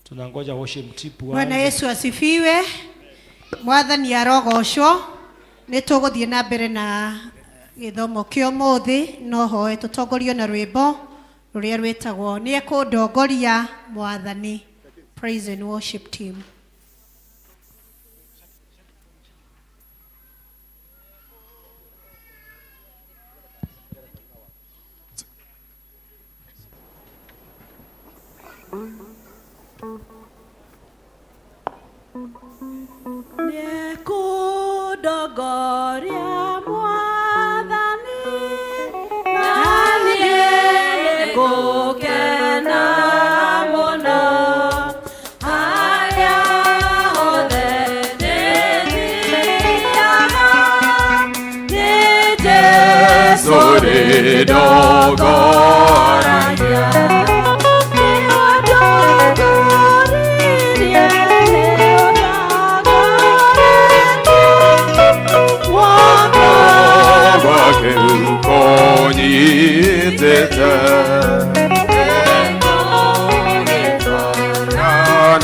Tunangoja worship team Bwana waanze. Yesu asifiwe. Mwathani arogocwo. Nĩ tũgũthiĩ na mbere na gĩthomo kĩa ũmũthĩ, no hoe tũtongorio na rwĩmbo rũrĩa rwĩtagwo nĩ ekũndongoria Mwathani. Praise and worship team. Nĩekũndongoria Mwathani, na niĩ nĩngũkena mũno. Harĩa hothe ndĩthiaga, nĩ Jesũ ũrĩndongoragia. Nĩũndongoririe, nĩũndongoretie, guoko Gwake kũnyitĩte. Na,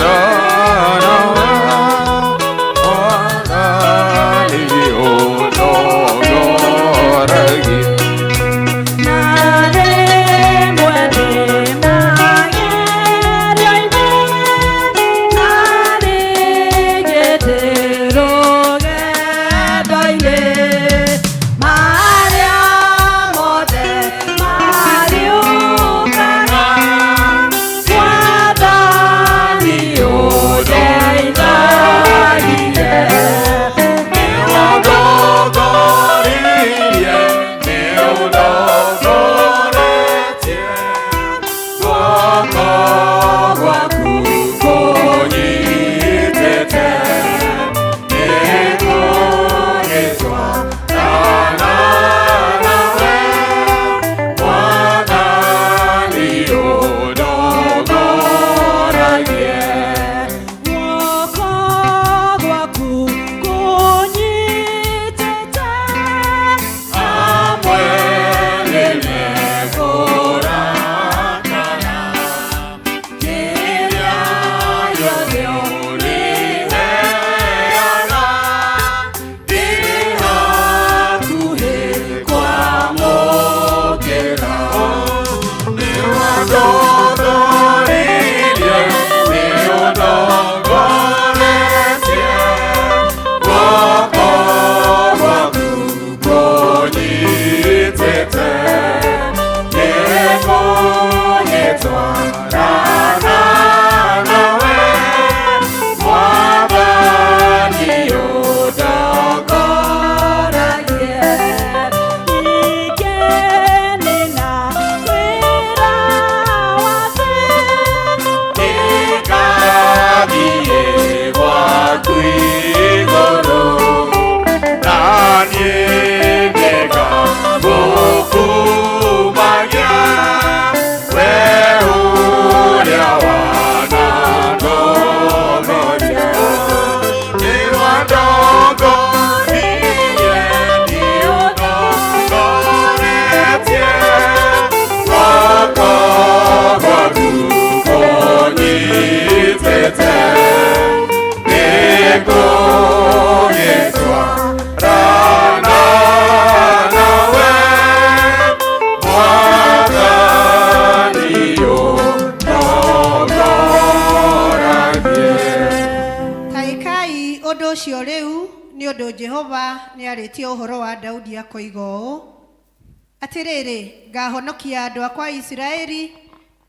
na, na, Mwathani ũndongoragia. Na rĩmwe ndĩ magerio-inĩ, na rĩngĩ ndĩ rũgendo-inĩ, marĩa mothe mariũkaga, Mwathani ũndeithagie. Nĩũndongoririe, nĩũndongoretie, guoko gwaku kũnyitĩte, nĩngũgĩtwarana nawe, Mwathani ũndongoragie. Guoko gwaku kũnyitĩte, Amwe nĩmekũrakara, kĩrĩa gĩothe ũrĩheaga, ndĩ hakuhĩ kwamũkĩra. Nĩũndongoririe, nĩũndongoretie, guoko gwaku kũnyitĩte, nĩngũgĩtwarana nawe, Mwathani ũndongoragie. Ningĩ nĩ na wĩra wa thĩ, Nĩngathiĩ gwaku igũrũ, na niĩ nĩngagũkumagia, we ũrĩa wanandongoria. Nĩwandongoririe, nĩũndongoretie, guoko gwaku kũnyitĩte, nĩngũgĩtwarana nawe, Mwathani ũndongoragie. Taĩkai ũndũ ũcio rĩu, nĩ ũndũ Jehova nĩ arĩtie ũhoro wa Daudi akoiga ũũ, atĩrĩrĩ, ngahonokia andũ akwa a Isiraeli,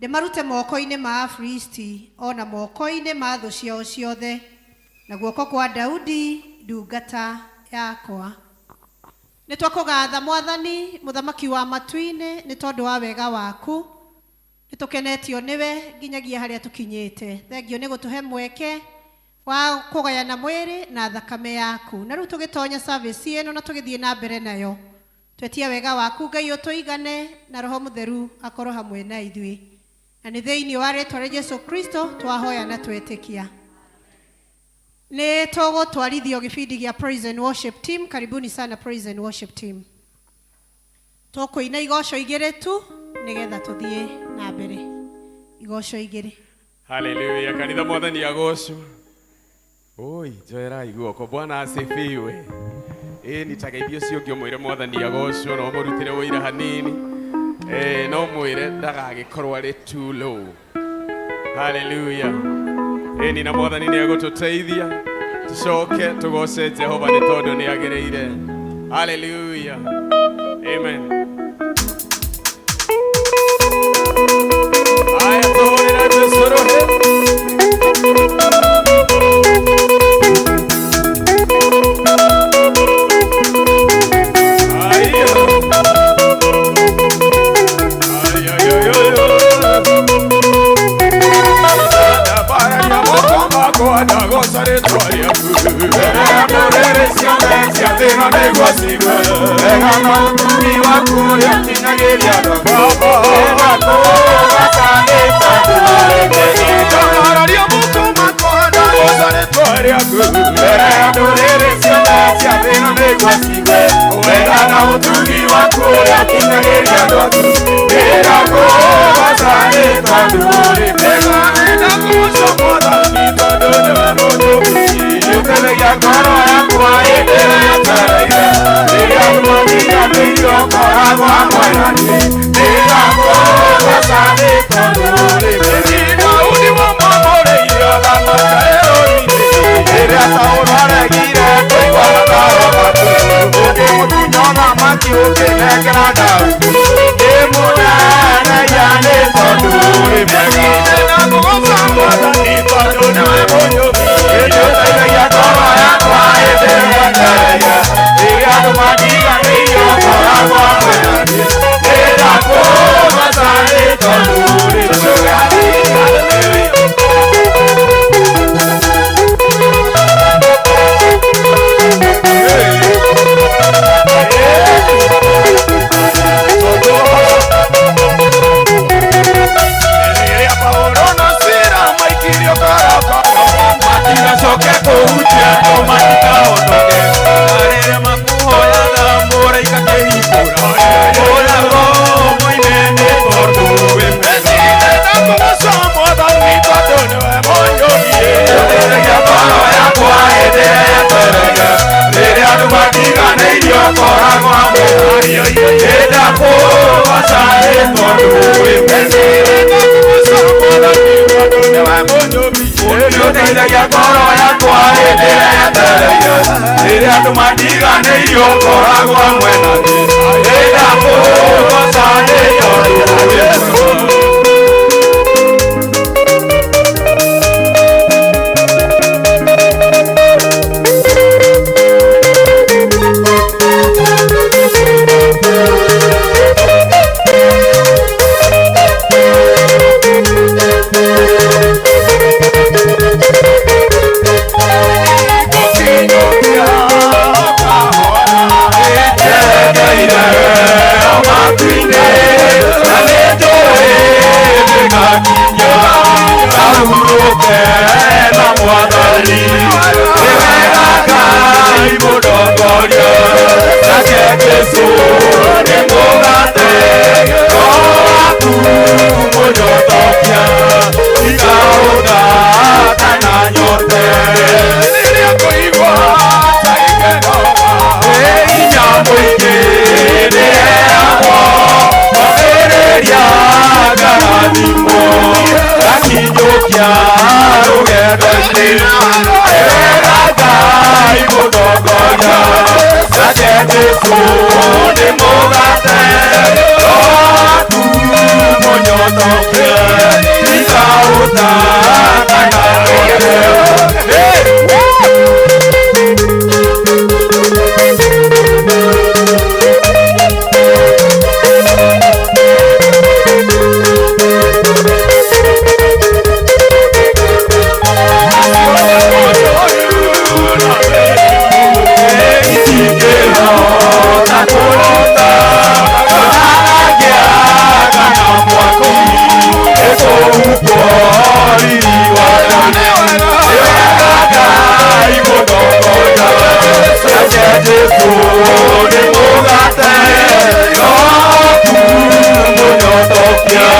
ndĩmarute moko-inĩ ma Afilisti o na moko-inĩ ma thũ ciao ciothe, na guoko kwa Daudi ndungata yakwa. Nĩ twakũgatha Mwathani, mũthamaki wa matu-inĩ, nĩ tondũ wa wega waku. Nĩ tũkenetio nĩwe nginyagia harĩa tũkinyĩte. Thengio nĩ gũtũhe mweke wa kũgayana mwĩrĩ na thakame yaku. Na rĩu tũgĩtonya service ĩno na tũgĩthiĩ na mbere nayo, twetia wega waku Ngai ũtũigane na Roho Mũtheru akorwo hamwe na ithuĩ. Na nĩ thĩinĩ wa rĩtwa rĩa Jesu Kristo twahoya na twetĩkia. Nĩ tũgũtwarithio gĩbindi gĩa Praise and Worship Team. Karibuni sana Praise and Worship Team. Tũkũina igoco igĩrĩ tu nĩgetha tũthiĩ na mbere. Igoco igĩrĩ. Haleluya. Kanitha mwathani agocwo. Oi, njoerai guoko. Bwana asifiwe. Nitageithio ũcio ũngĩ ũmwĩre mwathani agocwo na ũmũrutĩre ũira hanini. No mwĩre ndagagĩkorwo arĩ too low. Haleluya. Ni na mwathani nĩ egũtũteithia tũcoke tũgoce Jehova nĩ tondũ nĩ agĩrĩire. Haleluya. Amen. Aya tũhũrĩre Jesũ rũhĩ. Aya. Ay, ay, ay, ay, Yeah.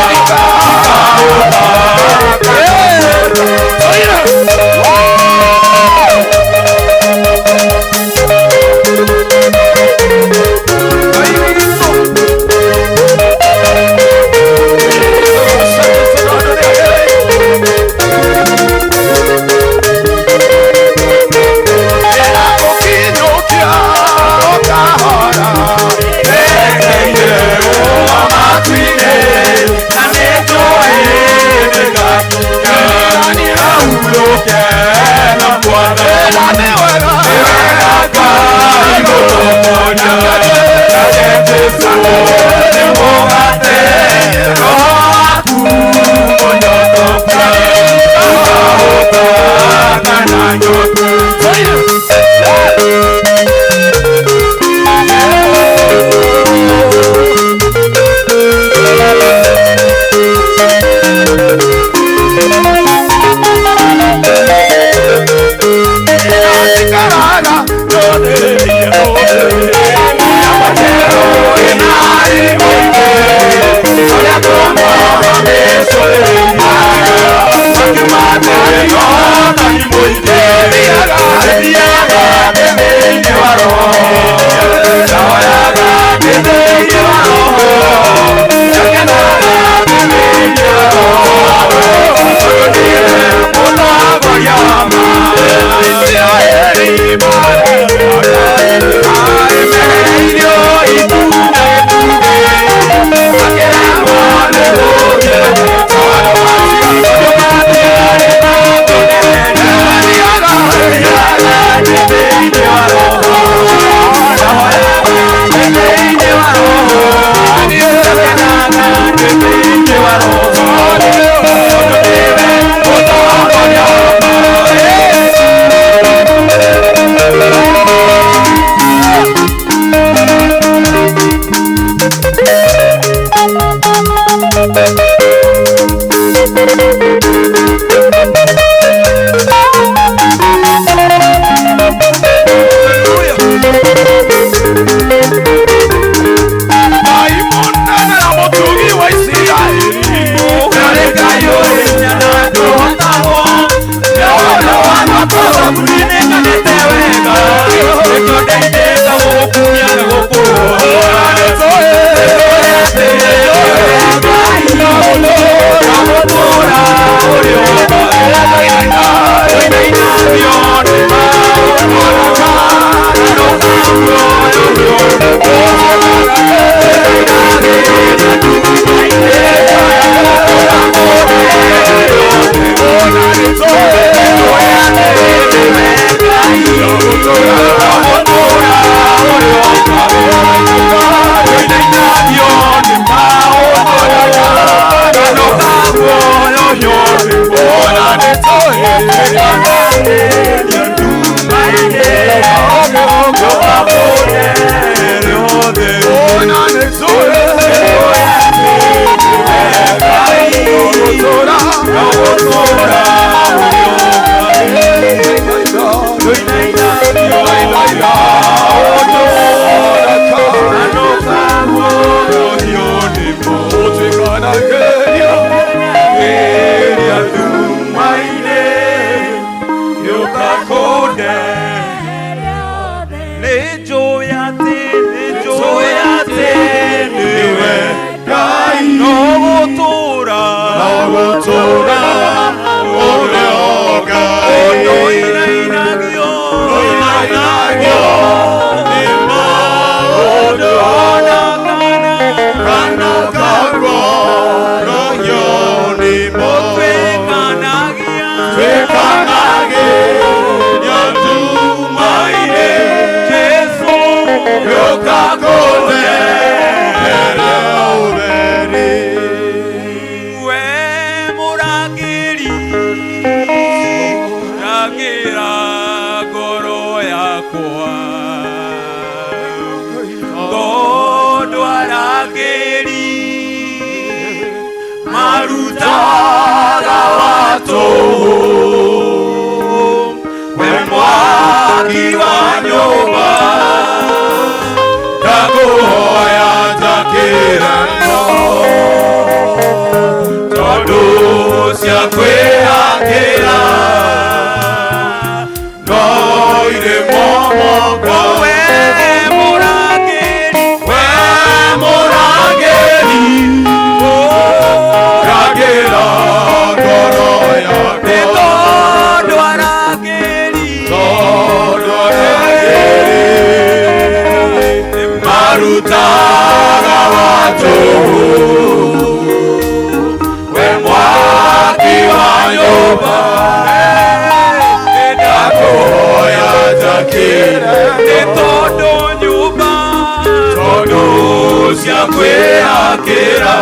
Kwĩakĩra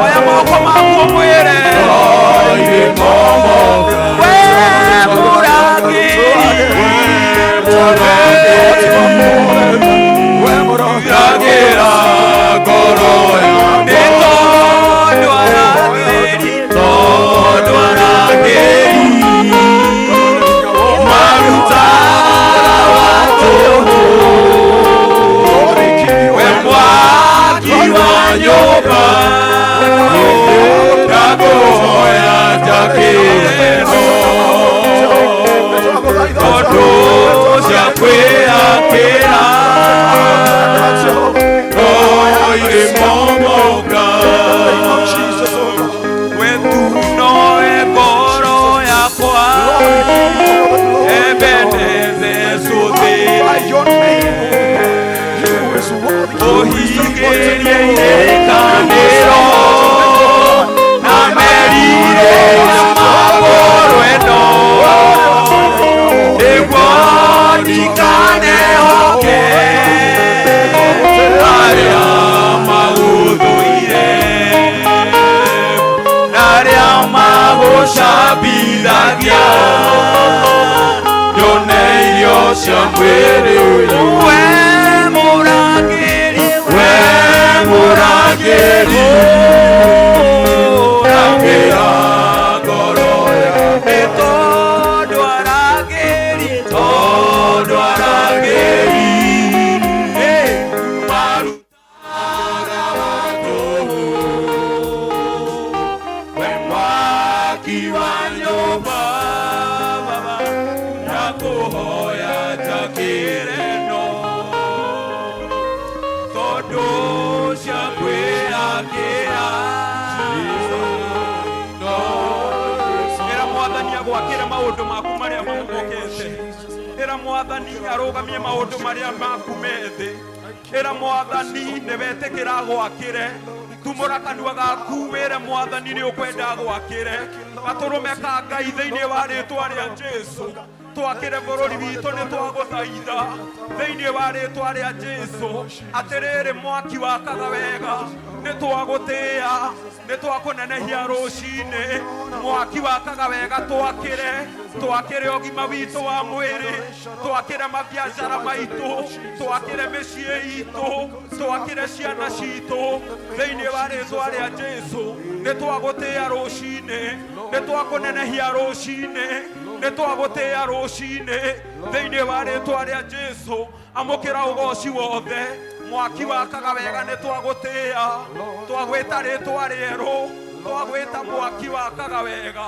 Oya moko maku ũmwĩre irĩmomoka we mũrangĩri Rangĩra ngoro nĩ tondũ arangĩri tondũ arangĩri marutaga wa tũhũ we mwaki wa nyũmba ndakũhoya njakĩre no tondũ cia kwĩakĩra no irĩmomoka we tu nowe ngoro yakwa Ebeneze suthĩ ũhingĩrie irĩkanĩro na merirĩria magũrũ ĩno nĩguo ndikanehoke arĩa magũthũire na arĩa magũcambithagia nyone irio cia mwĩrĩ ũyũ we mũrangĩri we mũrangĩri rangĩra ngoro nĩ tondũ arangĩri tondũ arangĩri marutaga wa tũhũ we mwaki wa nyũmba baba ndakũhoya njakĩre no tondũ cia kwĩakĩra no ĩra mwathani agwakĩre maũndũ maku marĩa mamokete ĩra mwathani arũgamie maũndũ marĩa maku methĩ ĩra mwathani nĩ wetĩkĩra agwakĩre tumũra kanua gaku wĩre mwathani nĩ ũkwenda agwakĩre gatũrũme ka ngai thĩinĩ wa rĩtwa rĩa jesu twakĩre bũrũri witũ nĩ twagũthaitha thĩinĩ wa rĩtwa rĩa jesu atĩrĩrĩ mwaki wakaga wega nĩ twagũtĩĩa nĩ twakũnenehia rũcinĩ mwaki wakaga wega twakĩre twakĩre ũgima witũ wa mwĩrĩ twakĩre mabiacara maitũ twakĩre mĩciĩ itũ twakĩre ciana citũ thĩinĩ wa rĩtwa rĩa jesu nĩ twagũtĩĩa rũcinĩ nĩ twakũnenehia rũcinĩ nĩ twagũtĩĩa rũcinĩ thĩinĩ wa rĩtwa rĩa jesu amũkĩra ũgoci wothe mwaki wakaga wega nĩ twagũtĩĩa twagwĩta rĩtwa rĩerũ twagwĩta mwaki wakaga wega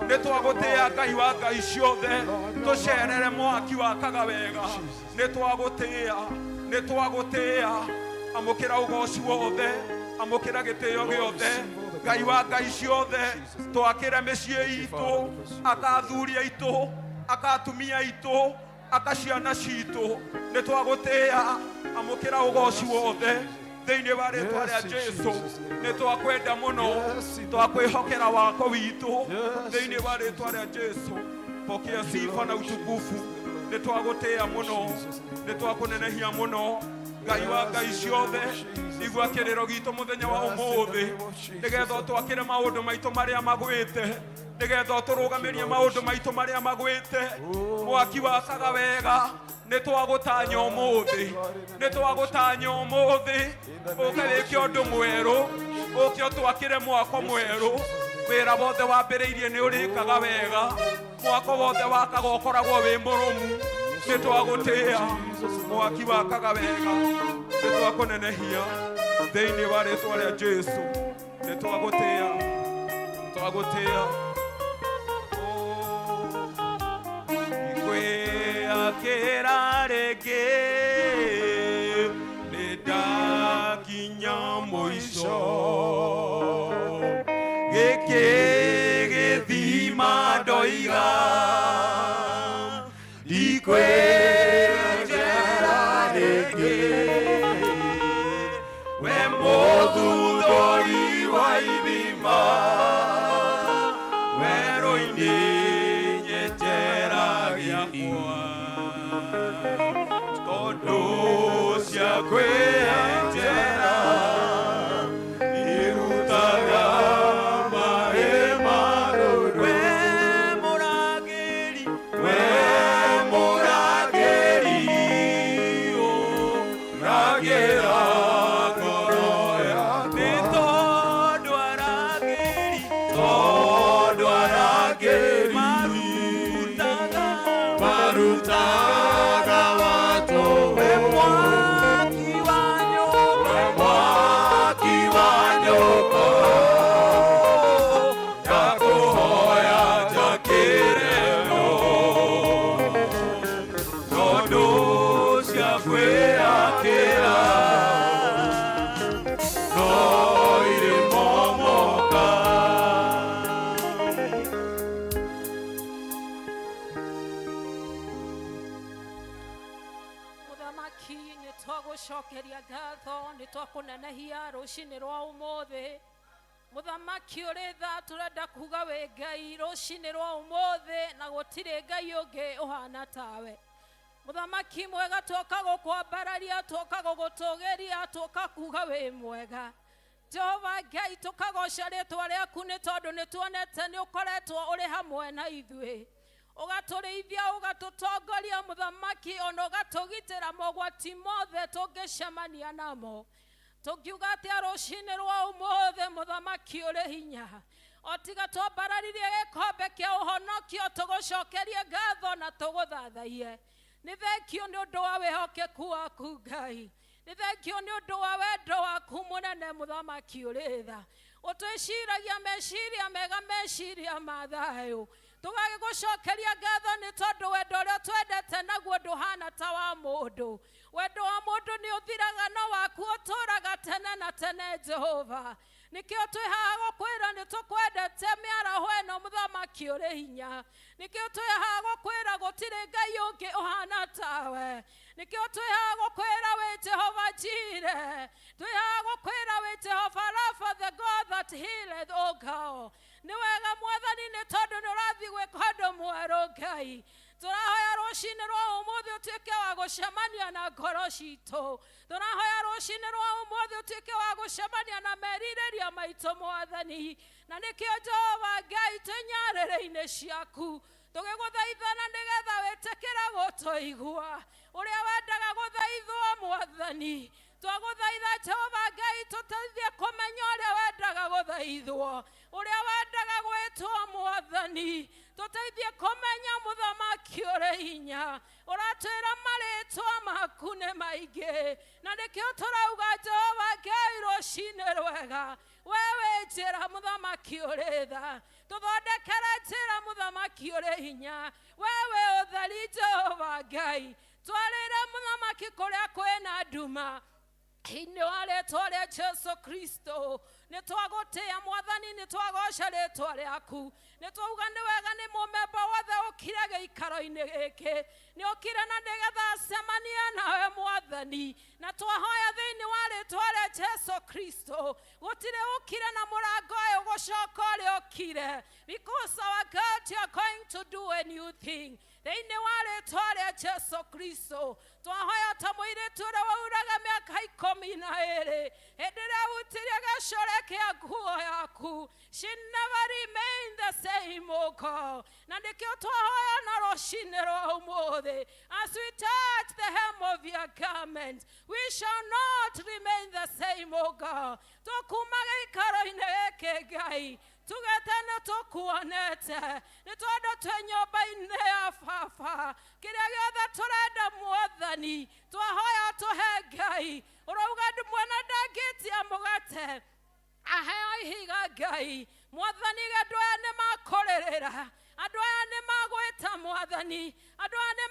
nĩ twagũtĩĩa ngai wa ngai ciothe tũcerere mwaki wakaga wega nĩ twagũtĩĩa nĩ twagũtĩĩa amũkĩra ũgoci wothe amũkĩra gĩtĩo gĩothe ngai wa ngai ciothe twakĩre mĩciĩ itũ aka athuri aitũ aka atumia aitũ aka ciana citũ nĩ twagũtĩĩa amũkĩra ũgoci wothe thĩinĩ wa rĩtwa rĩa jesu nĩ twakwenda mũno twakwĩhokera wako witũ thĩinĩ wa rĩtwa rĩa jesu pokea sifa na utukufu nĩ twagũtĩĩa mũno nĩ twakũnenehia mũno ngai wa ngai ciothe igua kĩrĩro gitũ mũthenya wa ũmũthĩ nĩgetha ũtwakĩre maũndũ maitũ marĩa magwĩte nĩgetha ũtũrũgamĩrie maũndũ maitũ marĩa magwĩte mwaki wakaga wega nĩ twagũtanya ũmũthĩ nĩ twagũtanya ũmũthĩ ũke wĩke ũndũ mwerũ ũke ũtwakĩre mwako mwerũ wĩra wothe wambĩrĩirie nĩ ũrĩkaga wega mwako wothe wakaga ũkoragwo wĩ mũrũmu nĩ twagũtĩĩa mwaki wakaga wega nĩ twakũnenehia thĩinĩ wa rĩtwa rĩa jesu nĩ twagũtĩĩa twagũtĩĩa Ikwĩakĩra rĩngĩ nĩ ndakinya mũico gĩkĩ gĩthima ndoiga ndikwĩnjera rĩngĩ we mũthuthũri wa ithima werũ-inĩ nyenjera gĩakwa tondũ cia kwĩenjera Twagũcokeria ngatho, nĩ twakũnenehia rũcinĩ rwa ũmũthĩ. Mũthamaki ũrĩ tha, tũrenda kuga wĩ Ngai rũcinĩ rwa ũmũthĩ, na gũtirĩ Ngai ũngĩ ũhana tawe. Mũthamaki mwega, twoka gũkwambararia, twoka gũgũtũgĩria, twoka kuga wĩ mwega. Jehova Ngai, tũkagoca rĩtwa rĩaku nĩ tondũ nĩ tuonete nĩ ũkoretwo ũrĩ hamwe na ithuĩ, ũgatũrĩithia, ũgatũtongoria, mũthamaki, ona ũgatũgitĩra mogwati mothe tũngĩcemania namo. Tũngiuga atĩa rũcinĩ rwa ũmũthĩ, mũthamaki ũrĩ hinya? O tiga twambararirie gĩkombe kĩa ũhonokio, tũgũcokerie ngatho na tũgũthathaiye. Nĩ thengio nĩ ũndũ wa wĩhokeku waku, Ngai. Nĩ thengio nĩ ũndũ wa wendo waku mũnene, mũthamaki ũrĩ tha. Ũtwĩciragia meciria mega, meciria ma thayũ. Tũgagĩgũcokeria ngatho nĩ tondũ wendo ũrĩa twendete naguo ndũhana ta wa mũndũ. Wendo wa mũndũ nĩ ũthiraga, no waku ũtũraga tene na tene, Jehova. Nĩkĩo twĩ haha gũkwĩra nĩ tũkwendete mĩaraho ĩno, mũthamaki ũrĩ hinya. Nĩkĩo twĩ haha gũkwĩra gũtirĩ Ngai ũngĩ ũhana tawe. Nĩkĩo twĩ haha gũkwĩra wĩ Jehova Jireh. Twĩ haha gũkwĩra wĩ Jehova Rapha, the God that healeth, O God. Nĩ wega, mwathani, nĩ tondũ nĩ ũrathiĩ gwĩka ũndũ mwerũ. Ngai, tũrahoya rũcinĩ rwa ũmũthĩ ũtuĩke wa gũcemania na ngoro citũ. Tũrahoya rũcinĩ rwa ũmũthĩ ũtuĩke wa gũcemania na merirĩria maitũ, mwathani. Na nĩkĩo, Jehova Ngai, twĩ nyarĩrĩ-inĩ ciaku tũgĩgũthaithana nĩgetha wĩtĩkĩre gũtũigua ũrĩa wendaga gũthaithwo. Mwathani, twagũthaitha, Jehova Ngai, tũteithie kũmenya ũrĩa wendaga gũthaithwo, ũrĩa wendaga gwĩtwo. Mwathani, tũteithie kũmenya, mũthamaki ũrĩ hinya. Ũratwĩra marĩtwa maku nĩ maingĩ, na nĩkĩo tũrauga, Jehova Ngai, rũcinĩ rwega. We wĩ njĩra, mũthamaki ũrĩ tha. Tũthondekere njĩra, mũthamaki ũrĩ hinya. We wĩ ũtheri, Jehova Ngai. Twarĩre mũthamaki kũrĩa kwĩna nduma. Thĩinĩ wa rĩtwa rĩa Jesu Kristo, nĩ twagũtĩĩa, mwathani, nĩ twagoca rĩtwa rĩaku, nĩ twauga nĩ wega. Nĩ mũmemba wothe ũkire gĩikaro-inĩ gĩkĩ nĩ ũkire na nĩgetha acemanie nawe, mwathani. Na twahoya thĩinĩ wa rĩtwa rĩa Jesu Kristo, gũtirĩ ũkire na mũrango ũyũ gũcoka ũrĩa ũkire, because our God, you are going to do a new thing. Thĩinĩ wa rĩtwa rĩa Jesu Kristo, twahoya ta mũirĩtu ũrĩa wauraga mĩaka 12 hĩndĩ ĩrĩa ahutirie gĩcore kĩa nguo yaku. She never remained the same, O God. Na nĩkĩo twahoya na rũcinĩ rwa ũmũthĩ, as we touch the hem of your garment, we shall not remain the same, O God. Tũkuma gĩikaro-inĩ gĩkĩ, Ngai, tugete nĩ tũkuonete, nĩ tondũ twĩ nyũmba-inĩ ya baba. Kĩrĩa gĩothe tũrenda, mwathani, twahoya tũhe. Ngai, ũrauga mwana ndangĩtia mũgate aheo ihiga. Ngai, mwathani, andũ aya nĩ makũrĩrĩra, andũ aya nĩ magwĩta, mwathani, andũ aya nĩ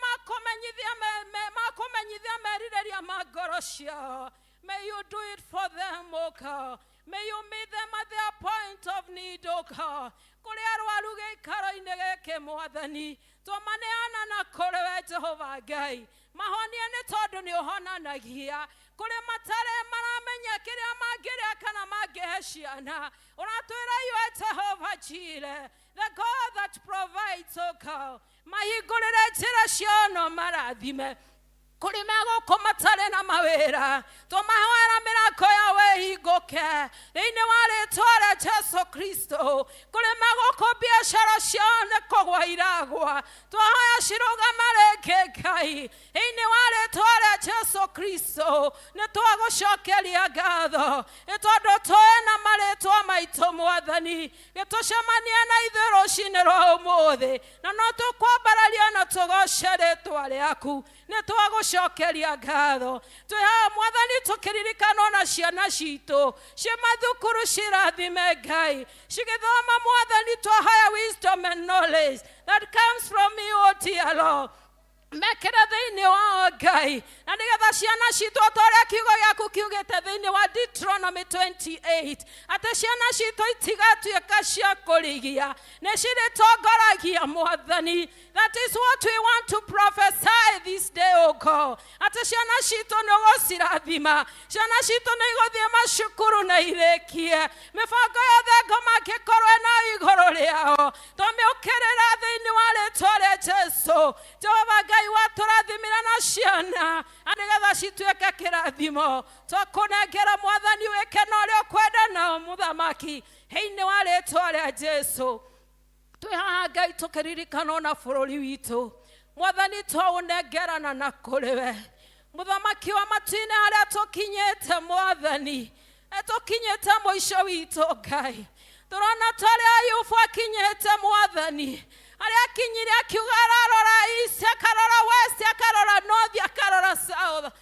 makũmenyithia merirĩria ma ngoro ciao. May you do it for them, O God. May you meet them at their point of need, O God. Kũrĩ arwaru gĩikaro-inĩ gĩkĩ, mwathani, tũmaneana na kũrĩ we, Jehova Ngai. Mahonie nĩ tondũ nĩ ũhonanagia. Kũrĩ matarĩ maramenya kĩrĩa mangĩrĩa kana mangĩhe ciana, ũratwĩra you are Jehova Jireh, the God that provides, O God. Mahingũrĩre njĩra ciao no marathime. Kũrĩ megũkũ matarĩ na mawĩra, tũmahoera mĩrango yao ĩhingũke thĩinĩ wa rĩtwa rĩa Jesu Kristo. Kũrĩ megũkũ biacara ciao nĩ kũgwa iragwa, twahoya cirũgame rĩngĩ, Ngai, thĩinĩ wa rĩtwa rĩa Jesu Kristo. Nĩ twagũcokeria ngatho nĩ tondũ tũĩ na marĩtwa maitũ. Mwathani, gĩtũcemanie na ithuĩ rũcinĩ rwa ũmũthĩ, na no tũkwambararia na tũgoce rĩtwa rĩaku. Nĩ twagũcokeria ngatho. Twĩ haha, mwathani, tũkĩririkana ona ciana citũ ciĩ mathukuru, cirathime, Ngai, cigĩthoma. Mwathani, twahoya wisdom and knowledge that comes from you, O dear Lord. Mekĩre thĩinĩ wao Ngai, na nĩgetha ciana citũ, ta ũrĩa kiugo gĩaku kiugĩte thĩinĩ wa Deuteronomy 28, atĩ ciana citũ itigatuĩka cia kũrigia, nĩ cirĩtongoragia Mwathani. That is what we want to prophesy this day, O God, atĩ ciana citũ nĩ ũgũcirathima, ciana citũ nĩ igũthiĩ macukuru na irĩkie mĩbango yothe ngoma angĩkorwo ĩna igũrũ rĩao, twamĩũkĩrĩra thĩinĩ wa rĩtwa rĩa Jesu. Jehova Ngai, watũrathimire na ciana na nĩgetha cituĩke kĩrathimo, twakũnengera Mwathani, wĩke na ũrĩa ũkwenda nao, Mũthamaki, thĩinĩ wa rĩtwa rĩa Jesu. Twĩ haha Ngai tũkĩririkana ona bũrũri witũ, Mwathani, twaũnengerana na kũrĩ we, Mũthamaki wa matu-inĩ. Harĩa tũkinyĩte, Mwathani, tũkinyĩte mũico witũ. Ngai, tũrona ta ũrĩa Ayubu akinyĩte, Mwathani, harĩa akinyire akiuga ararora east, akarora west, akarora north, akarora south,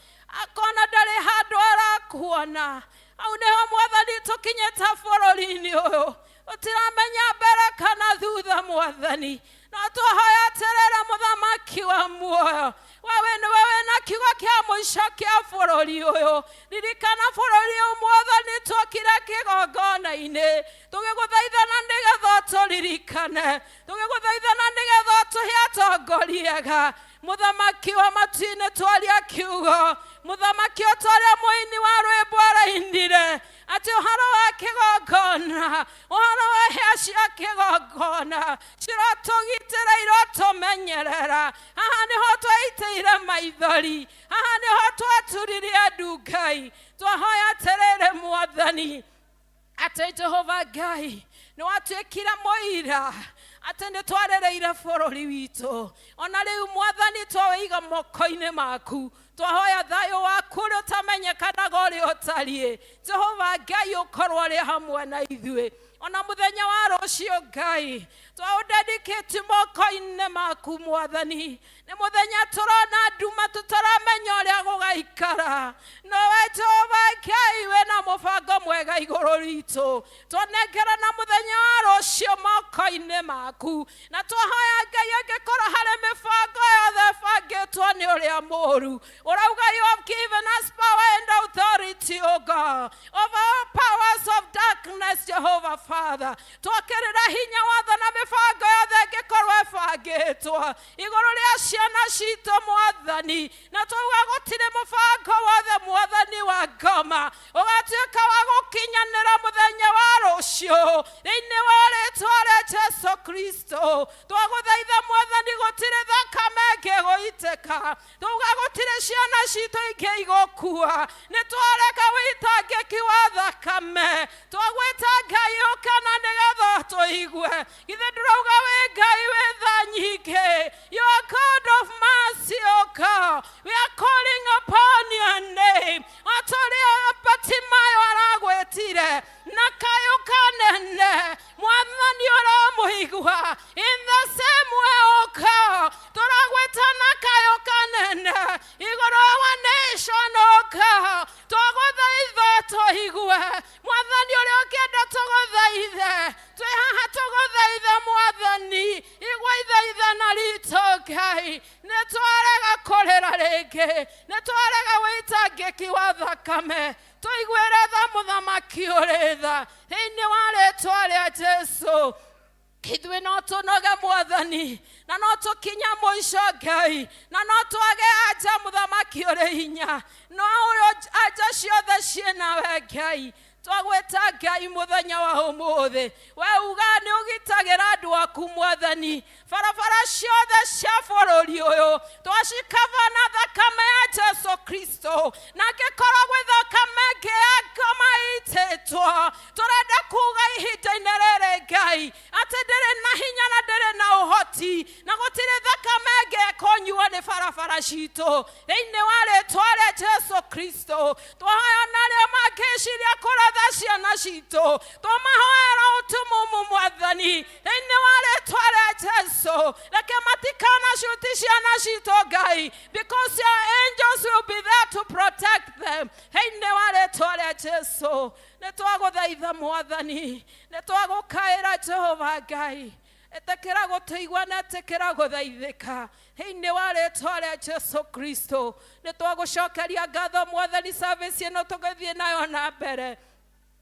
akona ndarĩ handũ arakuona. Hau nĩho, Mwathani, tũkinyĩte bũrũri-inĩ ũyũ, tũtiramenya mbere kana thutha. Mwathani, no tũhoya atĩrĩrĩ, Mũthamaki wa muoyo, wewe nĩwe wĩna kiugo kĩa mũico kĩa bũrũri ũyũ. Ririkana bũrũri ũyũ, Mwathani. Twokire kĩgongona-inĩ tũgĩgũthaithana nĩgetha ũtũririkane, tũgĩgũthaithana nĩgetha ũtũhe atongoria ega. Mũthamaki wa matu-inĩ, twaria kiugo, Mũthamaki, o ta ũrĩa mũini wa rwĩmbo arainire atĩ ũhoro wa kĩgongona, ũhoro wa hĩa cia kĩgongona cirotũgitĩra, irotũmenyerera. Haha nĩho twaitĩire maithori, haha nĩho twaturirie ndu. Ngai, twahoya atĩrĩrĩ, Mwathani, atĩ Jehova Ngai nĩ watuĩkire mũira atĩ nĩ twarĩrĩire bũrũri witũ. Ona rĩu, Mwathani, twawĩiga moko-inĩ maku. Twahoya thayũ waku ũrĩa ũtamenyekanaga ũrĩa ũtariĩ, Jehova Ngai, ũkorwo ũrĩ hamwe na ithuĩ ona mũthenya wa rũciũ. Ngai, twaũdedicate moko-inĩ maku. Mwathani, nĩ mũthenya tũrona nduma, tũtaramenya ũrĩa gũgaikara, nowe Jehova Ngai wĩna mũbango mwega igũrũ ritũ. Twanengerana mũthenya wa rũciũ moko-inĩ maku, na twahoya Ngai, angĩkorwo harĩ mĩbango yothe ĩbangĩtwo nĩ ũrĩa mũũru, ũrauga you have given us power and authority, O God, over all powers of darkness. Jehovah Father, twakĩrĩra hinya watho na mĩbango yothe ĩngĩkorwo ĩbangĩtwo igũrũ rĩa ciana citũ, Mwathani, na twauga gũtirĩ mũbango wothe, Mwathani, wa ngoma ũgatuĩka wa gũkinyanĩra mũthenya wa rũciũ, thĩinĩ wa rĩtwa rĩa Jesu Kristo. Twagũthaitha, Mwathani, gũtirĩ thakame ĩngĩgũitĩka. Twauga gũtirĩ ciana citũ ingĩ igũkua, nĩ twareka wĩitangĩki wa thakame. Twagwĩta Ngai ũkana nĩgetha tũigue. Githĩ ndũrauga wĩ Ngai wĩ tha nyingĩ? You are God of mercy, O God. We are calling upon your name o ta ũrĩa Batimayo aragwĩtire na kayũ kanene. Mwathani, ũramũigua. In the same way, O God, tũragwĩta na kayũ kanene igũrũ wa nation, O God. Twagũthaitha tũigue, Mwathani, ũrĩa ũngĩenda tũgũthaithe. Twĩ haha tũgũthaithe, Mwathani, igua ithaithana ritũ. Ngai, nĩ twarega kũrĩra rĩngĩ, nĩ twarega wĩitangĩki wa thakame. Tũiguĩre tha, Mũthamaki ũrĩ tha, thĩinĩ wa rĩtwa rĩa Jesu. Ithuĩ no tũnoge, Mwathani, na no tũkinye mũico, Ngai, na no twage anja. Mũthamaki ũrĩ hinya, no ũrĩ anja ciothe ciĩnawe. Ngai, twagwĩta Ngai mũthenya wa ũmũthĩ, we uga nĩ ũgitagĩra andũ aku. Mwathani, barabara ciothe cia bũrũri ũyũ twacikaba na thakame ya Jesu Kristo, na angĩkorwo gwĩ thakame ĩngĩ ya ngoma itĩtwo, tũrenda kuga ihinda-inĩ rĩrĩ, Ngai, atĩ ndĩrĩ na hinya na ndĩrĩ na ũhoti, na gũtirĩ thakame ĩngĩ ĩkũnyuo nĩ barabara citũ, thĩinĩ wa rĩtwa rĩa Jesu Kristo. Twahoya na arĩa mangĩciria kũratha ciana citũ, twamahoera ũtumumu, Mwathani, thĩinĩ wa rĩtwa rĩa Jesu. Reke matikanacuti ciana citũ, Ngai, because your angels will be there to protect them, thĩinĩ wa rĩtwa rĩa Jesu. Nĩ twagũthaitha, Mwathani, nĩ twagũkaĩra, Jehova Ngai. Ĩtĩkĩra gũtũigua na ĩtĩkĩra gũthaithĩka thĩinĩ wa rĩtwa rĩa Jesu Kristo. Nĩ twagũcokeria ngatho Mwathani, service ĩno tũgĩthiĩ nayo na mbere.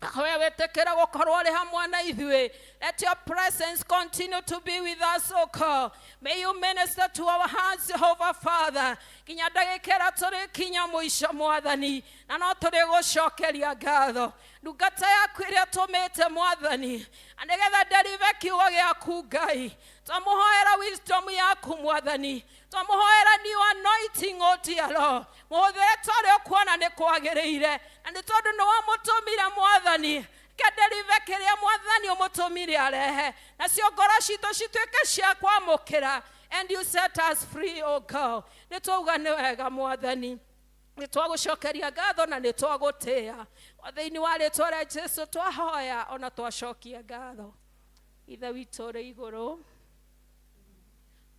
We wĩtĩkĩra gũkorwo ũrĩ hamwe na ithuĩ. Let your presence continue to be with us, O God. May you minister to our hearts, Jehovah Father, nginya ndagĩka ĩrĩa tũrĩkinya mũico, Mwathani, na no tũrĩgũcokeria ngatho. Ndungata yaku ĩrĩa tũmĩte, Mwathani, na nĩgetha nderive kiugo gĩaku, Ngai, twamũhoera wisdom yaku, Mwathani, twamũhoera new anointing, O dear Lord. Mũhũthĩre ta ũrĩa ũkuona nĩ kwagĩrĩire, na nĩ tondũ nĩ wamũtũmire, Mwathani, kenderive kĩrĩa Mwathani ũmũtũmire arehe, nacio ngoro citũ cituĩke cia kwamũkĩra, and you set us free, O God. Nĩ twauga nĩ wega, Mwathani, nĩ twagũcokeria ngatho na nĩ twagũtĩĩa. O thĩinĩ wa rĩtwa rĩa Jesu twahoya ona twacokia ngatho. Ithe witũ ũrĩ igũrũ,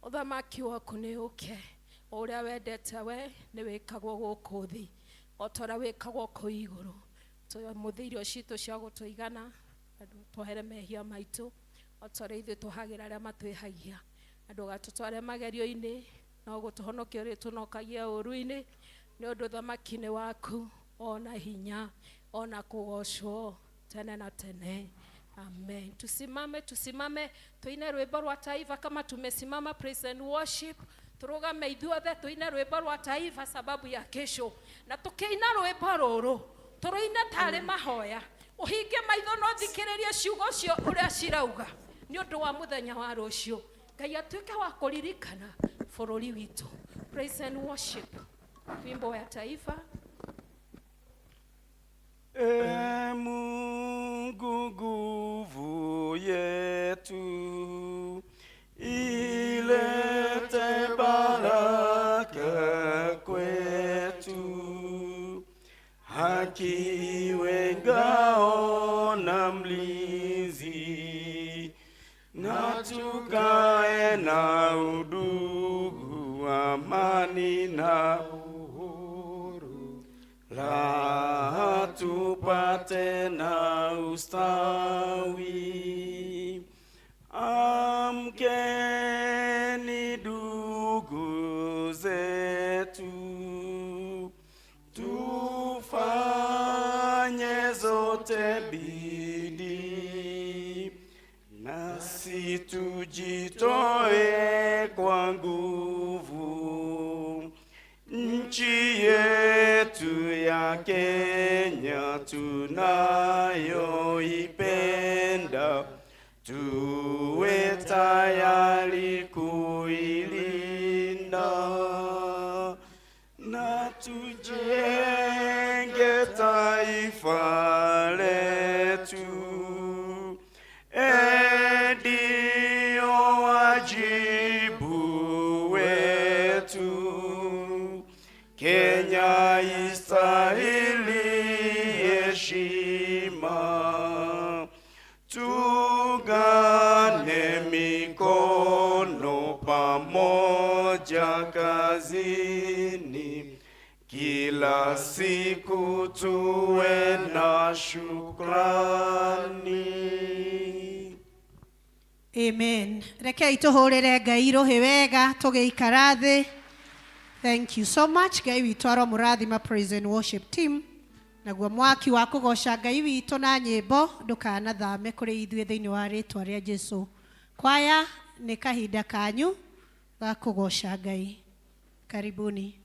ũthamaki waku nĩ ũke, o ũrĩa wendete we nĩ wĩkagwo gũkũ thĩ o ta ũrĩa wĩkagwo kũu igũrũ. Tũmũthĩ irio citũ cia gũtũigana, na twohere mehia maitũ o ta ũrĩa ithuĩ tũhagĩra arĩa matwĩhagia, na ndũgatũtware magerio-inĩ, no gũtũhonokia ũrĩtũnokagia ũũru-inĩ, nĩ ũndũ ũthamaki nĩ waku, ona hinya, ona kũgocwo tene na tene. Amen. Tusimame, tusimame, tuine rwĩmbo rwa taifa kama tumesimama. Praise and worship. Turugame ithuothe tuine rwĩmbo rwa taifa sababu ya kesho. Na tukiina rwĩmbo rũrũ, tũrũine tarĩ mahoya. Ũhinge maitho no thikĩrĩrie ciugo cio ũrĩa cirauga nĩ ũndũ wa mũthenya wa rũciũ. Ngai atuĩke wa kũririkana bũrũri witũ. Praise and worship. Wimbo ya taifa. E Mungu nguvu yetu, ilete baraka kwetu, haki iwe ngao na mlinzi, na tukae na udugu, amani na uhuru, raha tupate na ustawi. Amkeni ndugu zetu, tufanye zote bidii, nasi tujitoe kwa nguvu, nchi yetu ya Kenya tunayoipenda, tuwe tayari kuilinda na tujenge taifa letu. E, ndio wajibu wetu. Kenya istahili heshima, tuungane mikono pamoja kazini, kila siku tuwe na shukrani. Amen. Rekei tũhũrĩre Ngai rũhĩ wega tũgĩikara thĩ. Thank you so much. Ngai witũ aromũrathima, praise and worship team. Naguo mwaki wa kũgoca Ngai witũ na nyĩmbo ndũkanathame kũrĩ ithuĩ thĩinĩ wa rĩtwa rĩa Jesu. Kwaya, nĩ kahinda kanyu ga kũgoca Ngai. Karibuni.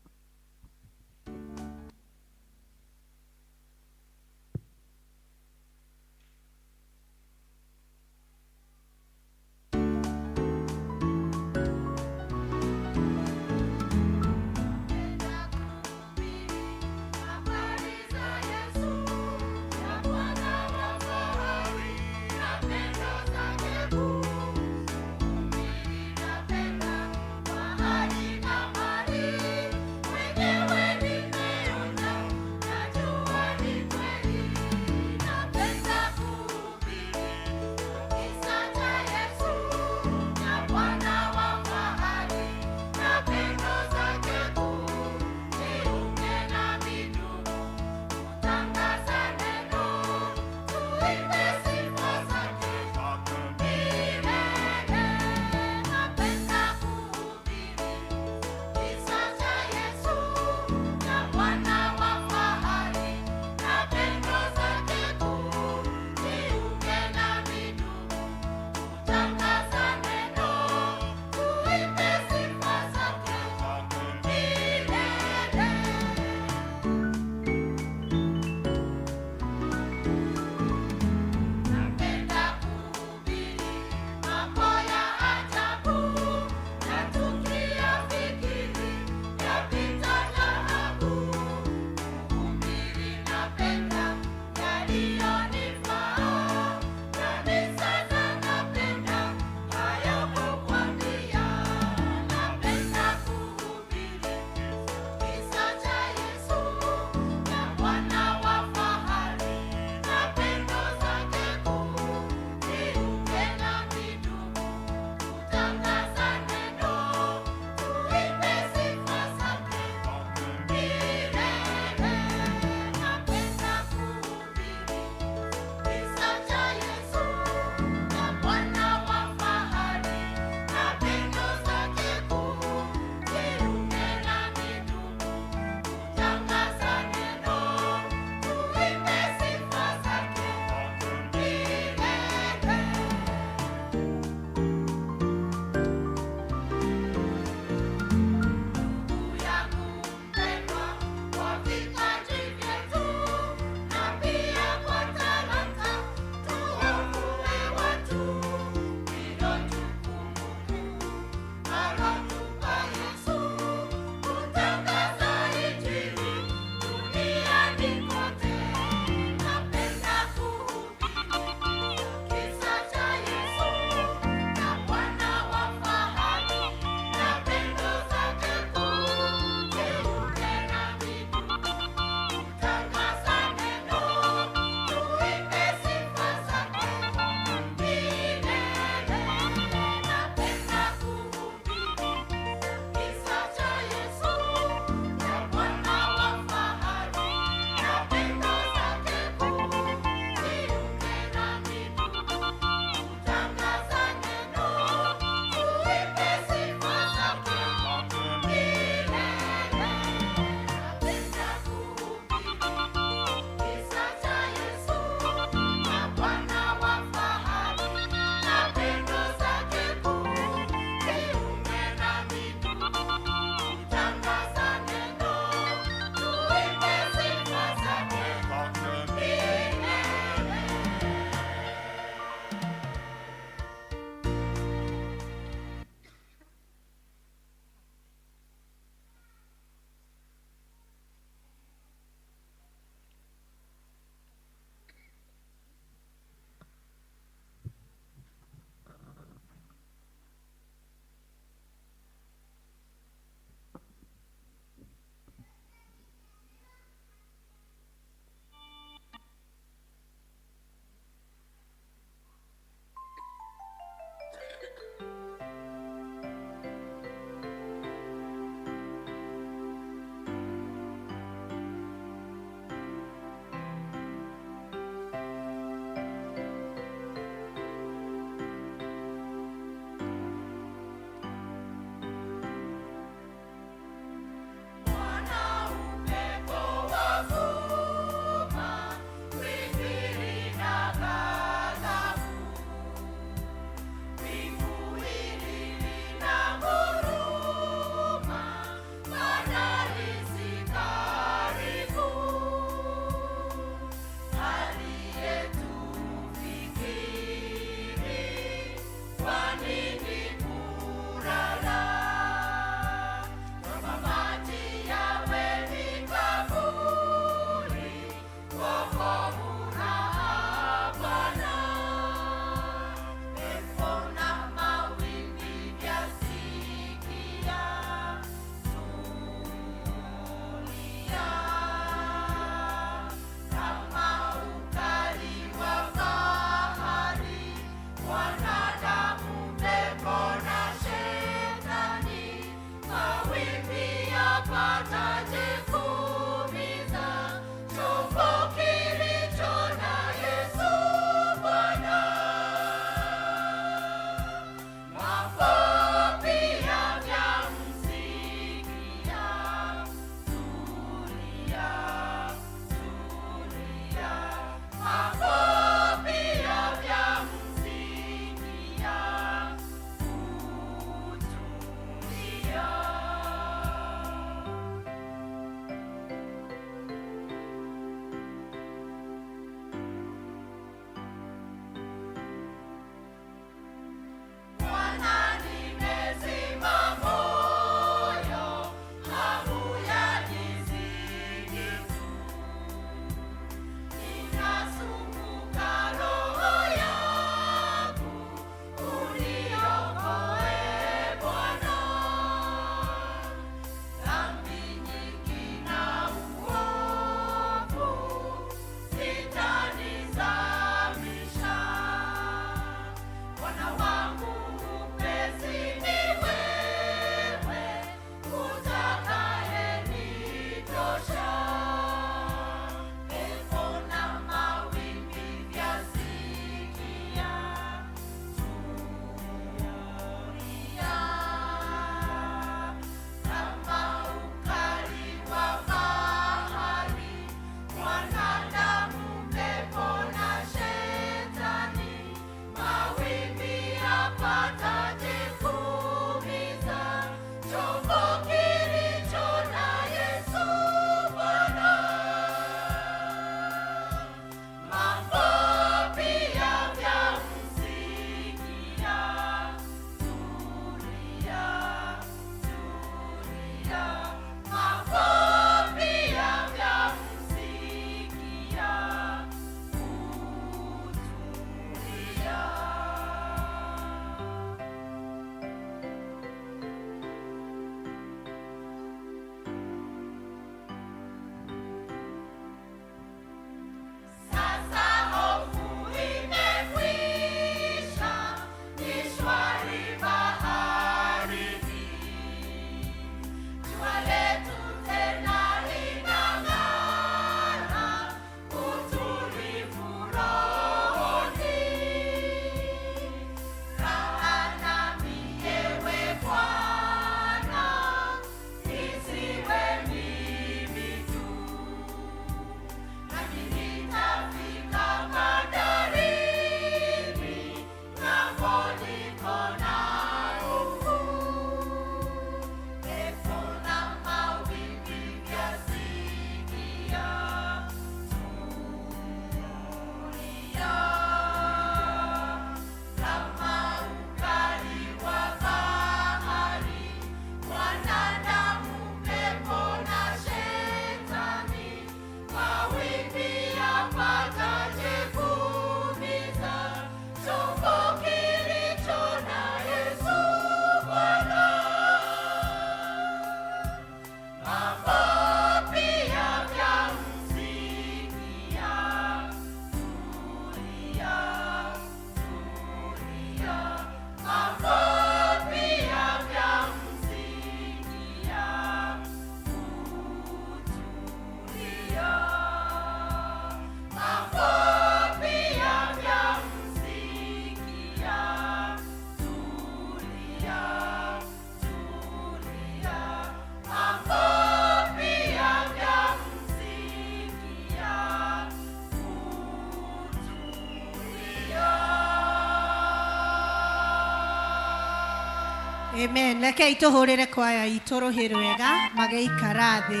Amen. Rekei tũhũrĩre kwaya itũ rũhĩ rwega magĩikara thĩ.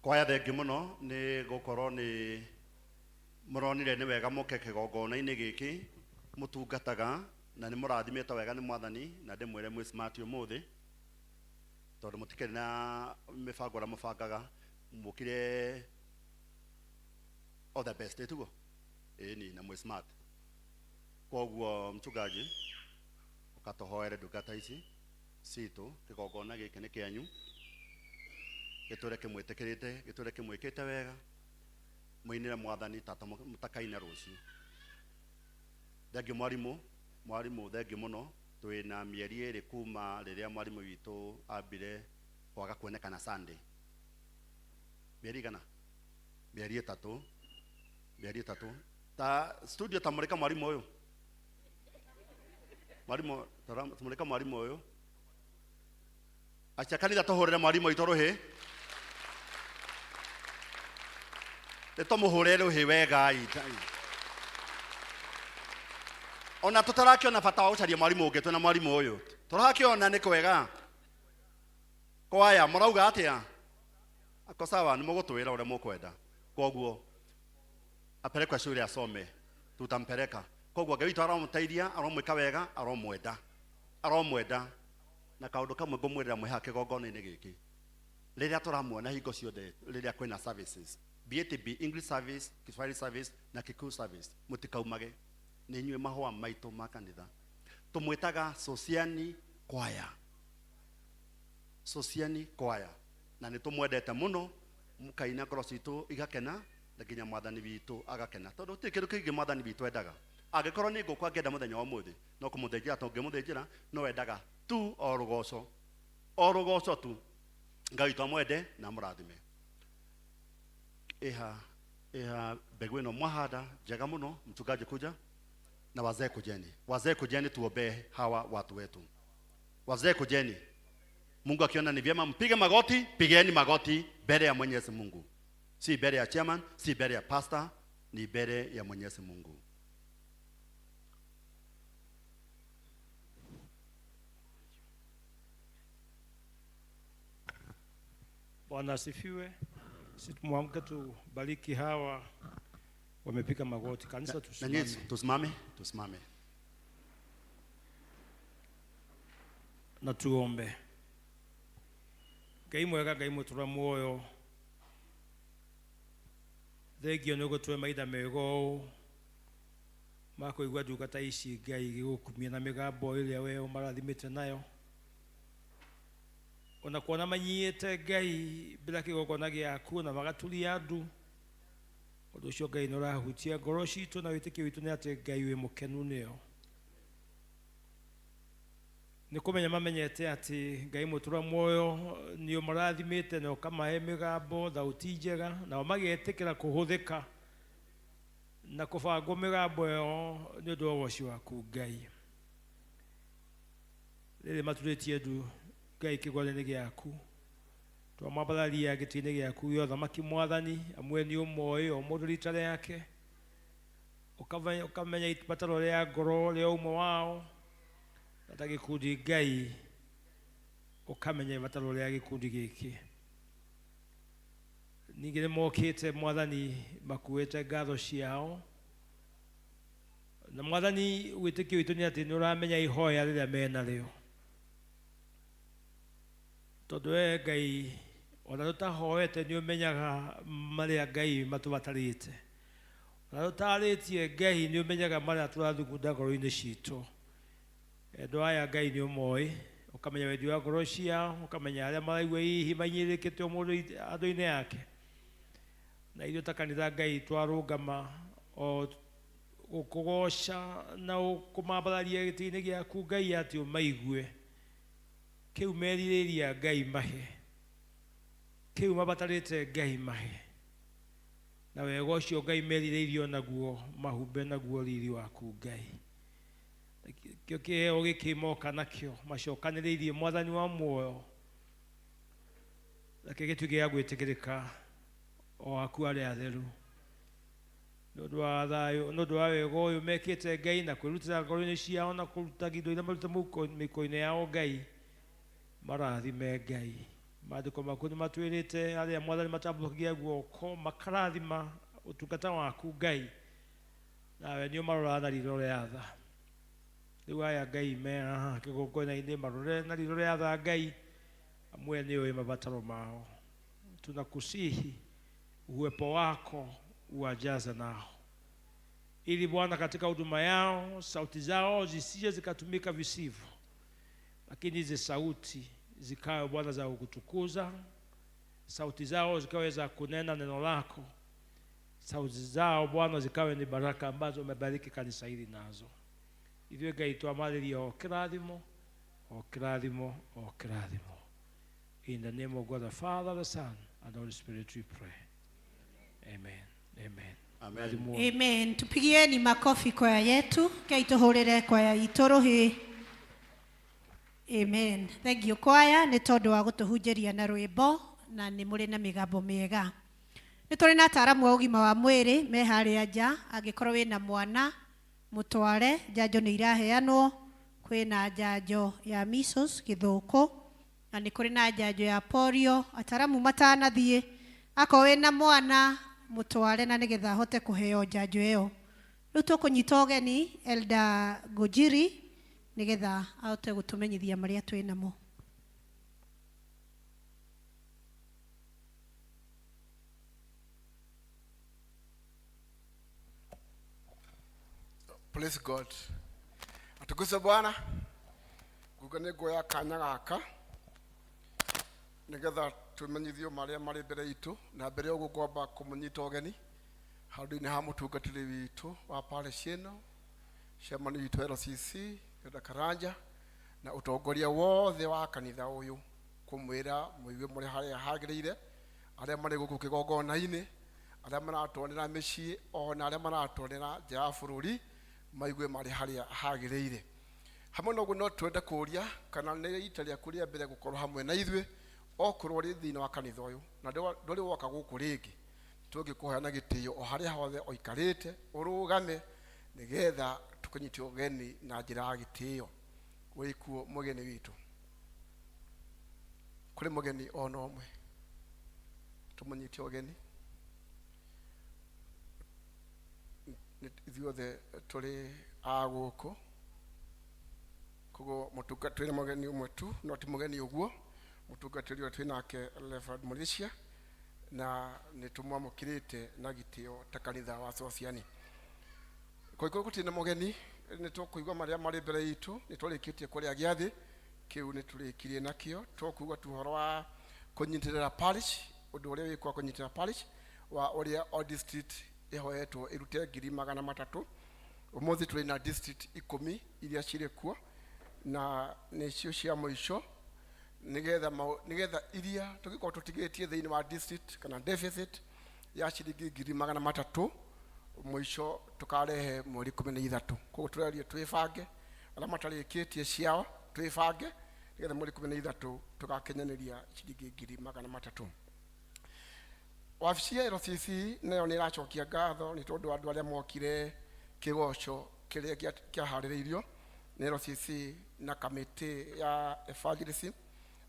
Kwaya thengi mũno nĩ gũkorwo nĩ mũronire nĩ wega mũke kĩgongona-inĩ gĩkĩ mũtungataga na nĩ mũrathimĩtwo wega nĩ mwathani na ndĩmwĩre mwĩ smart ũmũthĩ tondũ mũtikĩrĩ na mĩbango ũrĩa mũbangaga mũkire all the best ĩtugo ĩni na mwĩ smart. Koguo mchungaji ũkatũhoere ndungata ici citũ kĩgongona gĩkĩ nĩ kĩanyu gĩtũre kĩmwĩtĩkĩrĩte gĩtũre kĩmwĩkĩte wega mũinĩre mwathani tata mũtakaina rũciũ. Thengiũ mwarimũ, mwarimũ thengiũ mũno twĩna mĩeri ĩrĩ kuma rĩrĩa mwarimũ witũ ambire kwaga kuonekana Sunday. Mĩeri igana? Mĩeri ĩtatũ. Mĩeri ĩtatũ. Ta studio ta mũrĩka mwarimũ ũyũ. Mwarimũ, mũrĩka mwarimũ ũyũ. Acha kanitha tũhũrĩre mwarimũ witũ rũhĩ. Nĩ tũmũhũrĩre rũhĩ wega ona tũtarakĩona bata wa gũcaria mwarimũ ũngĩ twĩna mwarimũ ũyũ tũrakĩona nĩ kwega. Kwaya mũrauga atĩa? Ako sawa, nĩ mũgũtwĩra ũrĩa mũkwenda. Koguo apelekwe shule asome, tutampeleka. Koguo Ngai witũ aromũteithia, aromwĩka wega, aromwenda, aromwenda. Na kaũndũ kamwe ngũmwĩrĩra mwĩ haha kĩgongona-inĩ gĩkĩ, rĩrĩa tũramuona hingo ciothe rĩrĩa kwĩna services, be it be English service, Kiswahili service na Kikuyu service, mũtikaumage. Nĩ inyuĩ mahũa maitũ ma kanitha. Tũmwĩtaga Sociani Choir. Sociani Choir. Na nĩ tũmwendete mũno, mũkaina ngoro citũ igakena na nginya mwathani witũ agakena. Tondũ gũtirĩ kĩndũ kĩngĩ mwathani witũ endaga. Angĩkorwo nĩ ngũkũ angĩenda mũthenya wa ũmũthĩ, no kũmũthĩnjĩra tũngĩmũthĩnjĩra, no endaga tu o rũgoco. O rũgoco tu. Ngai witũ amwende na amũrathime. Iha iha mbegũ ĩno mwahanda njega mũno, mchungaji kuja na wazee kujeni. Wazee kujeni tuombee hawa watu wetu. Wazee kujeni. Mungu akiona ni vyema mpige magoti, pigeni magoti mbele ya Mwenyezi Mungu. Si mbele ya chairman, si mbele ya pastor, ni mbele ya Mwenyezi Mungu. Bwana asifiwe. Sisi tumwamke tubariki hawa wamepiga magoti. Kanisa Na tusimame. nyinyi tusimame, tusimame. Na tuombe. Ngai mwega, Ngai mũtũra muoyo, thengio nĩ gũtũhe maitha mega ũũ ma kũigua ndungata ici Ngai igĩgũkumia na mĩgambo ĩrĩa we ũmarathimĩte nayo. Ona kuona manyiĩte Ngai bila kĩgongona gĩaku na magaturia andũ, ũndũ ũcio Ngai nĩ ũrahutia ngoro citũ na wĩtĩkio witũ nĩ atĩ Ngai wĩ mũkenu nĩo. Nĩ kũmenya mamenyete atĩ Ngai mũtũra muoyo nĩ ũmarathimĩte na ũkamahe mĩgambo thauti njega, nao magetĩkĩra kũhũthĩka na kũbangwo mĩgambo ĩyo nĩ ũndũ wa ũgoci waku Ngai. Rĩrĩ maturĩtie ndu Ngai kĩgongona-inĩ gĩaku, twamwambararia gĩtĩ-inĩ gĩaku gĩa ũthamaki mwathani, amwe nĩ ũmoĩ o mũndũ rita rĩake, ũkamenya ibataro rĩa ngoro rĩa ũmwe wao, na ta gĩkundi Ngai ũkamenya ibataro rĩa gĩkundi gĩkĩ. Ningĩ nĩ mokĩte mwathani makuĩte ngatho ciao, na mwathani wĩtĩkio witũ nĩ atĩ nĩ ũramenya ihoya rĩrĩa menarĩo, tondũ we Ngai ona tũtahoete nĩ ũmenyaga marĩa Ngai matũbatarĩte, ona tũtarĩtie Ngai nĩ ũmenyaga marĩa tũrathugunda ngoro-inĩ citũ. Endwa aya Ngai nĩ ũmoĩ, ũkamenya wendi wa ngoro ciao, ũkamenya arĩa maraigua hihi mainyĩrĩkĩte o mũndũ andũ-inĩ yake. Na ithuĩ ta kanitha Ngai twarũgama o gũkũgoca na kũmambararia gĩtĩ-inĩ gĩaku Ngai atĩ ũmaigue. Kĩu merirĩria Ngai mahe, kĩu mabatarĩte Ngai mahe, na wega ũcio Ngai merirĩirio naguo mahumbe naguo riri waku Ngai. Kĩo kĩheo gĩkĩ moka nakĩo macokanĩrĩirie mwathani wa muoyo, reke gĩtuĩke gĩa gwĩtĩkĩrĩka o aku arĩa atheru. Nĩ ũndũ wa thayũ, nĩ ũndũ wa wega ũyũ mekĩte Ngai na kwĩrutĩra ngoro-inĩ ciao na kũruta indo iria maruta mĩhuko-inĩ yao Ngai, marathime Ngai. Maandĩko maku nĩ matwĩrĩte arĩa Mwathani matambũrũkagia guoko makarathima ũtungata waku Ngai, nawe nĩ ũmaroraga na riitho rĩa tha. Rĩu aya Ngai me haha kĩgongona-inĩ marore na riitho rĩa tha Ngai, amwe nĩ ũĩ mabataro mao. Tunakusihi uwepo wako uwajaze nao, ili Bwana katika huduma yao sauti zao zisije zikatumika visivyo, lakini hizi sauti zikawe Bwana za kukutukuza, sauti zao zikawe za kunena neno lako, sauti zao Bwana zikawe ni baraka ambazo umebariki kanisa hili nazo. Ithuĩ Ngai twamarĩria o kĩrathimo, o kĩrathimo, o kĩrathimo. In the name of God the Father, the Son, and the Holy Spirit we pray. Amen. Amen. Amen. Rathimwo. Amen. Tupigieni makofi kwaya yetu, kei tuhurire kwaya itũ rũhĩ. Amen. Thank you kwaya nĩ tondũ wa gũtũhunjĩria na rwĩmbo na nĩ mũrĩ na mĩgambo mĩega. Nĩ tũrĩ na ataaramu a ũgima wa mwĩrĩ me harĩa nja, angĩkorwo wĩna mwana mũtware, njanjo nĩ iraheanwo, kwĩna njanjo ya measles gĩthũkũ, na nĩ kũrĩ na njanjo ya polio. Ataaramu matanathiĩ, akorwo wĩna mwana mũtware na nĩgetha ahote kũheo njanjo ĩyo. Rĩu tũkũnyita ũgeni Elder Ngũnjiri nĩgetha ahote gũtũmenyithia marĩa twĩ namo. Praise God. Atukuzwe Bwana. Nguga nĩ nguoya kanya gaka nĩgetha tũmenyithio marĩa marĩ mbere itũ, na mbere ya ũguo ngwamba kũmũnyita ũgeni handũ-inĩ ha mũtungatĩri witũ wa parish ĩno, chairman witũ LCC Elder Karanja, na ũtongoria wothe wa kanitha ũyũ, kũmwĩra mũigue mũrĩ harĩa hagĩrĩire, arĩa marĩ gũkũ kĩgongona-inĩ, arĩa maratuonera mĩciĩ, ona arĩa maratuonera nja ya bũrũri, maigue marĩ harĩa hagĩrĩire. Hamwe na ũguo no twende kũũria kana nĩ rita rĩaku rĩa mbere gũkorwo hamwe na ithuĩ, okorwo ũrĩ thĩinĩ wa kanitha ũyũ na ndũrĩ woka gũkũ rĩngĩ, tũngĩkũhoya na gĩtĩo o harĩa hothe ũikarĩte ũrũgame nĩgetha tũkũnyite ũgeni na njĩra ya gĩtĩo. Wĩkuo mũgeni witũ, kũrĩ mũgeni ona ũmwe tũmũnyite ũgeni. Ithuothe tũrĩ a gũkũ, koguo twĩna mũgeni ũmwe tu, no ti mũgeni ũguo, mũtungatĩri ũrĩa twĩ nake Reverend Mauricia, na nĩ tũmwamũkĩrĩte na gĩtĩo ta kanitha wa Sociani. Kũngĩkorwo gũtirĩ na mũgeni, nĩ tũkũigua marĩa marĩ mbere itũ, nĩ tũrĩkĩtie kũrĩa gĩathĩ kĩu, nĩ tũrĩkirie nakĩo. Tũkuga tu ũhoro wa kũnyitĩrĩra parish, ũndũ ũrĩa wĩkwa kũnyitĩrĩra parish wa ũrĩa o district ĩhoetwo ĩrute 300,000. Ũmũthĩ tũrĩ na district 10 iria cirĩ kuo, na nĩcio cia mũico, nĩgetha iria tũngĩkorwo tũtigĩtie thĩinĩ wa district kana deficit ya ciringi 300,000 mũico tũkarehe mweri 13. Koguo tũreria twĩbange, arĩa matarĩkĩtie ciao twĩbange nĩgetha mweri 13 tũgakinyanĩria ciringi 300,000. Wabici ya LCC nayo nĩ ĩracokia ngatho nĩ tondũ andũ arĩa mokire kĩgoco kĩrĩa kĩaharĩrĩirio nĩ LCC na kamĩtĩ ya evangelism,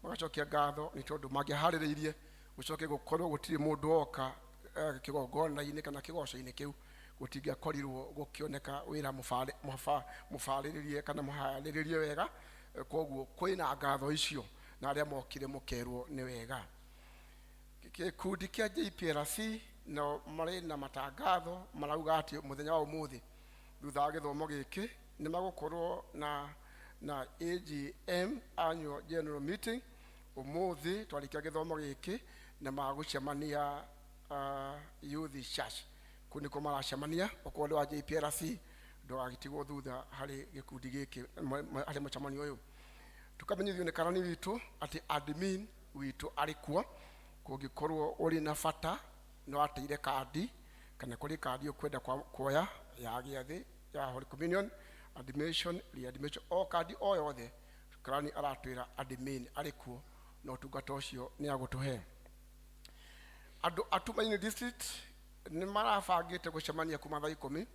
magacokia ngatho nĩ tondũ mangĩharĩrĩirie gũcoke gũkorwo gũtirĩ mũndũ oka kĩgongona-inĩ kana kĩgoco-inĩ kĩu, gũtingĩakorirwo gũkĩoneka wĩra mũbarĩrĩrie kana mũharĩrĩrie wega. Koguo kwĩna ngatho icio na arĩa mokire mũkerwo nĩ wega. Gĩkundi kĩa JPRC nao marĩ na matangatho marauga atĩ mũthenya wa ũmũthĩ thutha wa gĩthomo gĩkĩ nĩ magũkorwo na AGM, annual general meeting, ũmũthĩ twarĩkia gĩthomo gĩkĩ, na magũcemania Youth Church. Kũu nĩkuo maracemania, okorwo nĩ wa JPRC ndũgagĩtigwo thutha harĩ gĩkundi gĩkĩ, harĩ mũcemanio ũyũ. Tũkamenyithio nĩ karani witũ atĩ admin witũ arĩ kuo, kũngĩkorwo ũrĩ na bata no ateire kandi kana kũrĩ kandi ũkwenda kuoya ya gĩathĩ ya Holy Communion, admission, readmission, o kandi o yothe, karani aratwĩra admin arĩ kuo na ũtungata ũcio nĩ agũtũhe. Andũ a Tumaini District Nĩ marabangĩte gũcemania kuma thaa 10,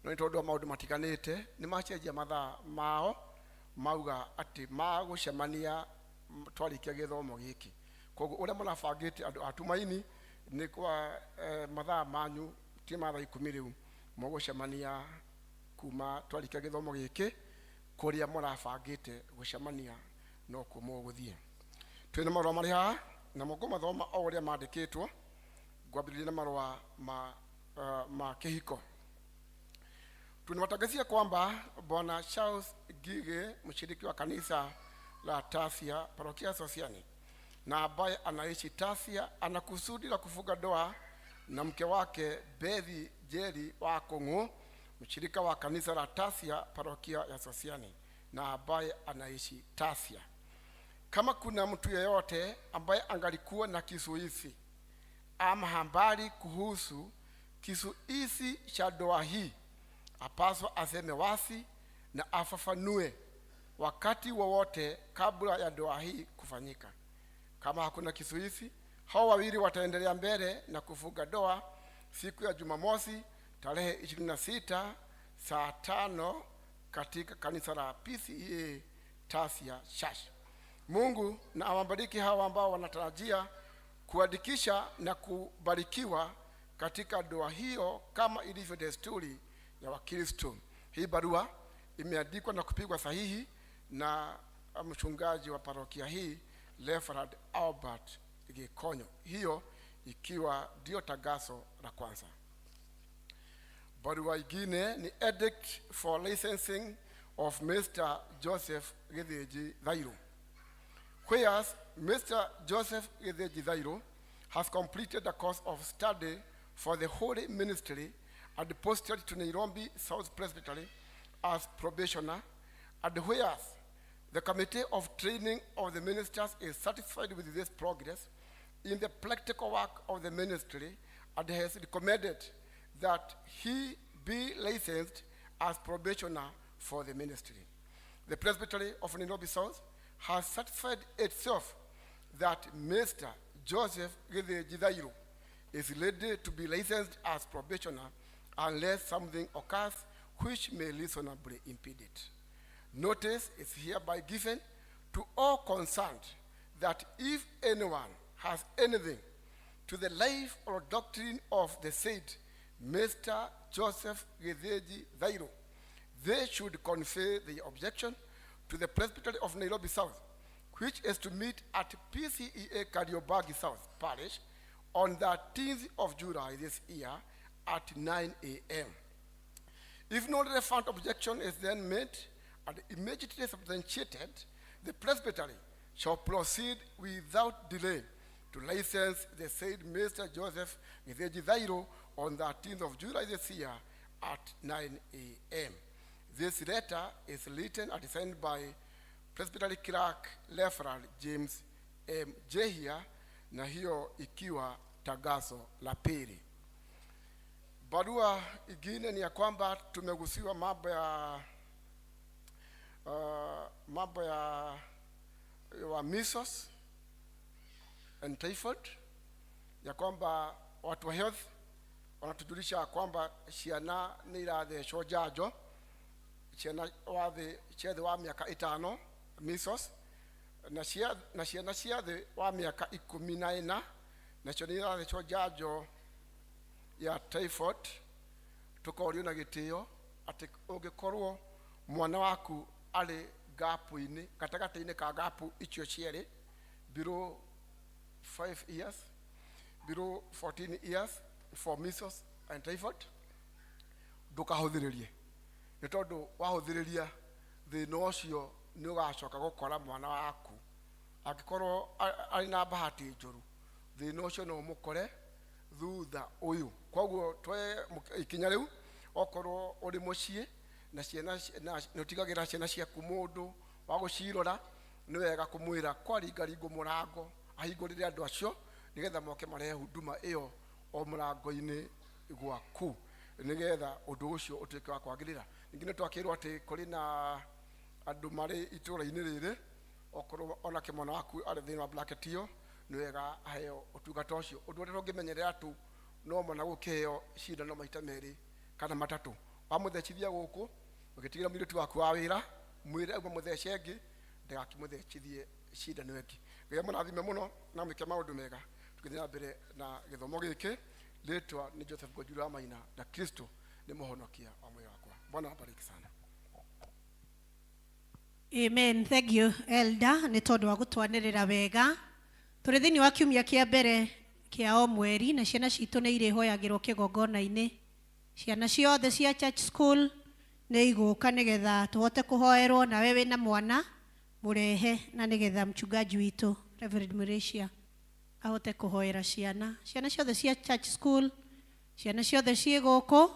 no nĩ tondũ wa maũndũ matiganĩte nĩ macenjia mathaa mao, mauga atĩ magũcemania twarĩkia gĩthomo gĩkĩ. Koguo ũrĩa mũrabangĩte andũ a Tumaini nĩ kwa mathaa manyu ti ma thaa 10, rĩu mũgũcemania kuma twarĩkia gĩthomo gĩkĩ. Kũrĩa mũrabangĩte gũcemania no kuo mũgũthiĩ. Twĩna marũa marĩ haha na mũkũmathoma o ũrĩa mandĩkĩtwo. Ngwambĩrĩria na marũa ma kĩhiko. Tunawatangazia kwamba Bwana Charles Gige, mshiriki wa kanisa la Tasia, parokia Sosiani, na ambaye anaishi Tasia, ana kusudi la kufunga ndoa na mke wake Bethi Jerry wa Kong'o, mshirika wa kanisa la Tasia, parokia ya Sosiani, na ambaye anaishi Tasia. Kama kuna mtu yeyote ambaye angalikuwa na kizuizi ama habari kuhusu kizuizi cha ndoa hii, apaswa aseme wazi na afafanue wakati wowote kabla ya ndoa hii kufanyika. Kama hakuna kizuizi, hao wawili wataendelea mbele na kufunga ndoa siku ya Jumamosi tarehe 26 saa 5 katika kanisa la PCEA Tasia Church. Mungu na awabariki hawa ambao wanatarajia kuandikisha na kubarikiwa katika ndoa hiyo kama ilivyo desturi ya Wakristo. Hii barua imeandikwa na kupigwa sahihi na mchungaji wa parokia hii, Reverend Albert Gikonyo, hiyo ikiwa ndio tangazo la kwanza. Barua ingine ni edict for licensing of Mr. Joseph Githinji Thairu. Whereas Mr. Joseph Githinji Thairu has completed a course of study for the Holy Ministry and posted to Nairobi South Presbytery as probationer, and whereas the Committee of Training of the Ministers is satisfied with this progress in the practical work of the ministry and has recommended that he be licensed as probationer for the ministry. The Presbytery of Nairobi South has satisfied itself that Mr. Joseph Githinji Thairu is ready to be licensed as probationer unless something occurs which may reasonably impede it. Notice is hereby given to all concerned that if anyone has anything to the life or doctrine of the said Mr. Joseph Githinji Thairu, they should convey the objection to the Presbytery of Nairobi South, which is to meet at PCEA Kariobangi South Parish on the 13th of July this year at 9 a.m. If no relevant objection is then made and immediately substantiated, the Presbytery shall proceed without delay to license the said Mr. Joseph Githinji Thairu on the 13th of July this year at 9 a.m. This letter is written and signed by Presbytery Clerk Reverend James M. Jehia, na hiyo ikiwa tangazo la pili. Barua ingine ni ya kwamba tumegusiwa mambo ya wa measles and typhoid, ya kwamba watu wa health wanatujulisha kwamba ciana nĩ irathecwo njanjo, ciana wa thĩ cia thĩ wa mĩaka 5 measles, na ciana cia thĩ wa mĩaka 14 nacio nĩ irathecwo njanjo ya typhoid. Tukorio na gĩtĩo atĩ ũngĩkorwo mwana waku arĩ gapu-inĩ, gatagatĩ-inĩ ka gapu icio cierĩ, below 5 years, below 14 years for measles and typhoid, ndũkahũthĩrĩrie, nĩ tondũ wahũthĩrĩria thĩna ũcio nĩ ũgacoka gũkora mwana waku. Angĩkorwo arĩ na bahati njũru, thĩna ũcio no ũmũkore thutha ũyũ. Koguo twoe ikinya rĩu. Okorwo ũrĩ mũciĩ na ciana na nĩ ũtigagĩra ciana ciaku mũndũ wa gũcirora, nĩ wega kũmwĩra kwaringaringwo mũrango ahingũrĩre andũ acio nĩgetha moke marehe huduma ĩyo o mũrango-inĩ gwaku, nĩgetha ũndũ ũcio ũtuĩke wa kwagĩrĩra. Ningĩ nĩ twakĩrwo atĩ kũrĩ na andũ marĩ itũũra-inĩ rĩrĩ, okorwo onake mwana waku arĩ thĩinĩ wa bracket ĩyo, nĩ wega aheo ũtungata ũcio. Ũndũ ũrĩa tũngĩmenyerera tu No mwana gũkĩheo cindano maita merĩ kana matatũ. Wamũthecithia gũkũ ũgĩtigĩra mũirĩtu waku wa wĩra, mwĩre auma mũthece ĩngĩ, ndagakĩmũthecithie cindano ĩngĩ. Ngai amũrathime mũno na mwĩke maũndũ mega. Tũgĩthiĩ na mbere na gĩthomo gĩkĩ. Rĩtwa nĩ Joseph Ngonjuri wa Maina na Kristo nĩ mũhonokia wa muoyo wakwa. Bwana abariki sana. Amen. Thank you, Elder, nĩ tondũ wa gũtwanĩrĩra wega. Tũrĩ thĩinĩ wa kiumia kĩa mbere kĩa o mweri na ciana citũ nĩ irĩhoyagĩrwo kĩgongona-inĩ. Ciana ciothe cia church school nĩ igũka nĩgetha tũhote kũhoerwo, nawe wĩna mwana mũrehe na nĩgetha mchungaji witũ Reverend Mureshia ahote kũhoera ciana. Ciana ciothe cia church school, ciana ciothe ciĩ gũkũ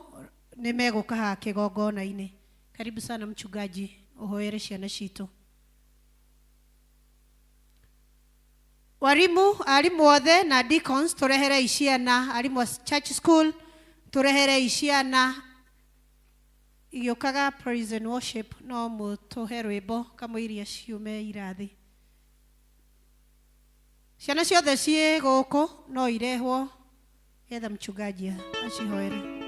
nĩ megũka haha kĩgongona-inĩ. Karibu sana mchungaji, uhoere ciana citũ. Warimu, arimu othe na deacons tũreherei ciana, arimu a church school tũreherei ciana igĩũkaga praise and worship, no mũtũhe rwĩmbo kamũiria ciume irathi. Ciana ciothe ciĩ gũkũ no irehwo getha mchungaji acihoere.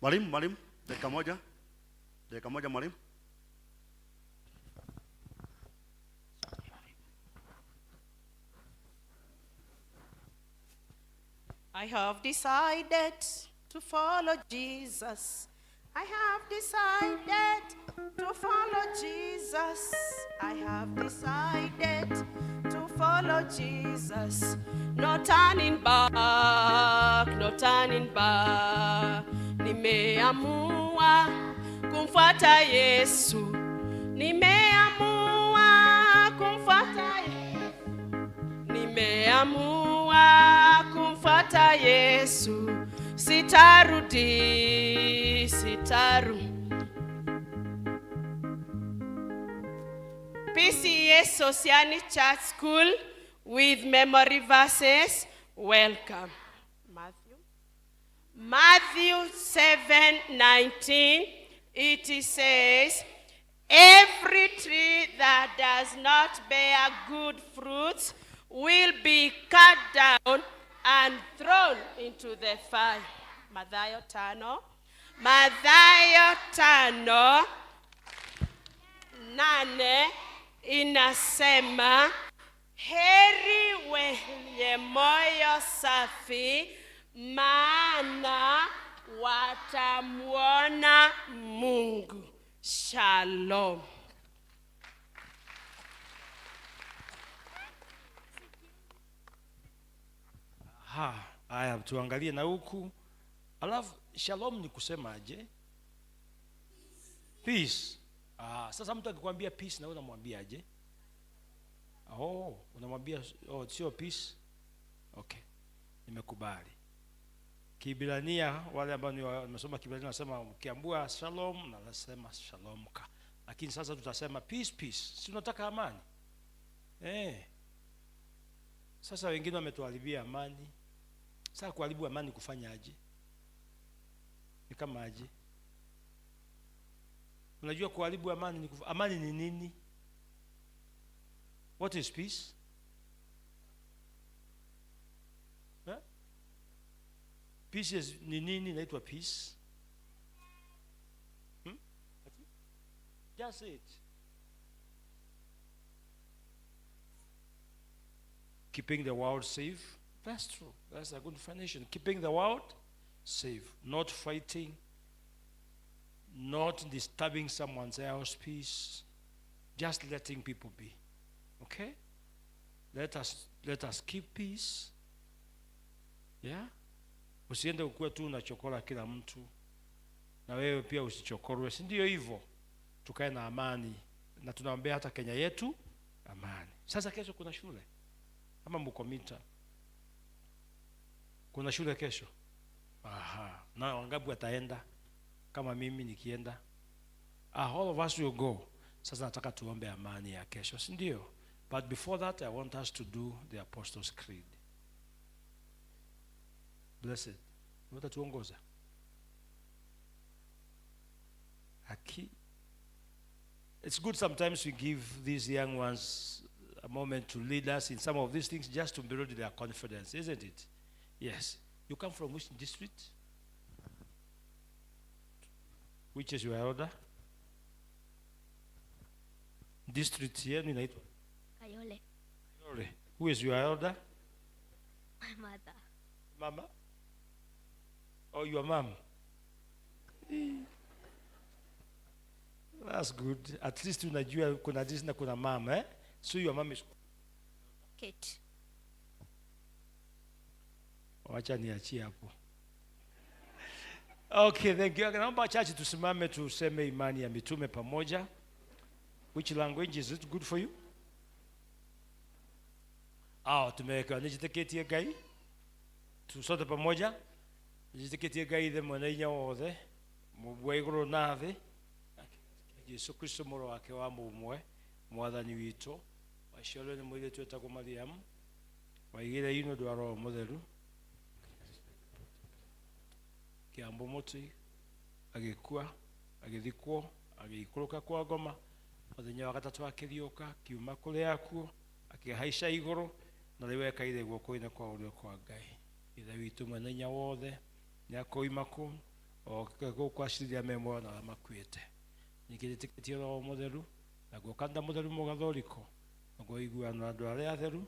Mwalimu, mwalimu, dakika moja. Dakika moja mwalimu. I have decided to follow Jesus. I have decided to follow Jesus. I have decided to follow Jesus. No turning back, no turning back. Nimeamua kumfuata Yesu. Nimeamua kumfuata Yesu. Nimeamua kumfuata Yesu. Sitarudi, sitarudi. PCEA Sosiani Church School with memory verses. Welcome. Matthew 7:19, it says, every tree that does not bear good fruits will be cut down and thrown into the fire. Mathayo 5:8 inasema, heri wenye moyo safi, maana watamuona Mungu. Shalom. Ha, haya tuangalie na huku. Alafu shalom ni kusemaje? Peace. Ah, sasa mtu akikwambia peace na wewe unamwambiaje? Oh, unamwambia oh, sio peace. Okay. Nimekubali. Kiibrania, wale ambao ni wamesoma Kiibrania wanasema ukiambua shalom na nasema shalomka. Lakini sasa tutasema peace peace. Si tunataka amani? Eh. Sasa wengine wametuharibia amani. Sasa kuharibu amani kufanya aje? Ni kama aje? Unajua kuharibu amani ni amani ni nini? What is peace? Eh? Peace is ni nini inaitwa peace? Hmm? Just say it. Keeping the world safe. That's true. That's a good definition. Keeping the world safe. Not fighting, not disturbing someone else's peace, just letting people be. Okay? Let us keep peace. Yeah? Usiende ukuwe tu unachokora kila mtu, na wewe pia usichokorwe, si ndio hivyo? Tukae na amani, na tunaombea hata Kenya yetu amani. Sasa kesho kuna shule ama mko mita? Kuna shule kesho? Aha. Na wangapi wataenda? Kama mimi nikienda? Ah, all of us will go. Sasa nataka tuombe amani ya kesho, si ndio? But before that, I want us to do the Apostles' Creed. Blessed. Utatuongoza? Aki. It's good sometimes we give these young ones a moment to lead us in some of these things just to build their confidence, isn't it? Yes. You come from which district? Which is your elder? District yenu inaitwa? Kayole. Kayole. Who is your elder? My mother. Mama? Oh, your mom. That's good. At least unajua kuna this na kuna mama, eh? So your mom is Kate. Wacha niachie hapo. Okay, thank you. Naomba chache tusimame tuseme imani ya mitume pamoja. Which language is it good for you? Ah, tumeweka nĩnjĩtĩkĩtie Ngai tu sote pamoja. Nĩnjĩtĩkĩtie Ngai ithe mwene hinya wothe, Mũmbi wa igũrũ na thĩ, Jesu Kristo mũrũ wake wa mũmwe, mwathani witũ, waciarirwo nĩ mũirĩtu wetagwo Mariamu, waigire nĩ ũndũ wa Roho Mũtheru, kĩambwo mũtĩ, agĩkua, agĩthikwo, agĩikũrũka kwa ngoma, mũthenya wa gatatũ akĩriũka, kiuma kũrĩa akuũ, akĩhaica igũrũ, na rĩu ekaire guoko-inĩ kwa ũrĩo kwa Ngai ithe witũ mwene hinya wothe. Nĩ akoima kũu oke gũkũ acirithia me muoyo na arĩa makuĩte. Ningĩ nĩtĩkĩtie Roho Mũtheru, naguo kanitha mũtheru mũgathoriko, naguo iguano na andũ arĩa atheru.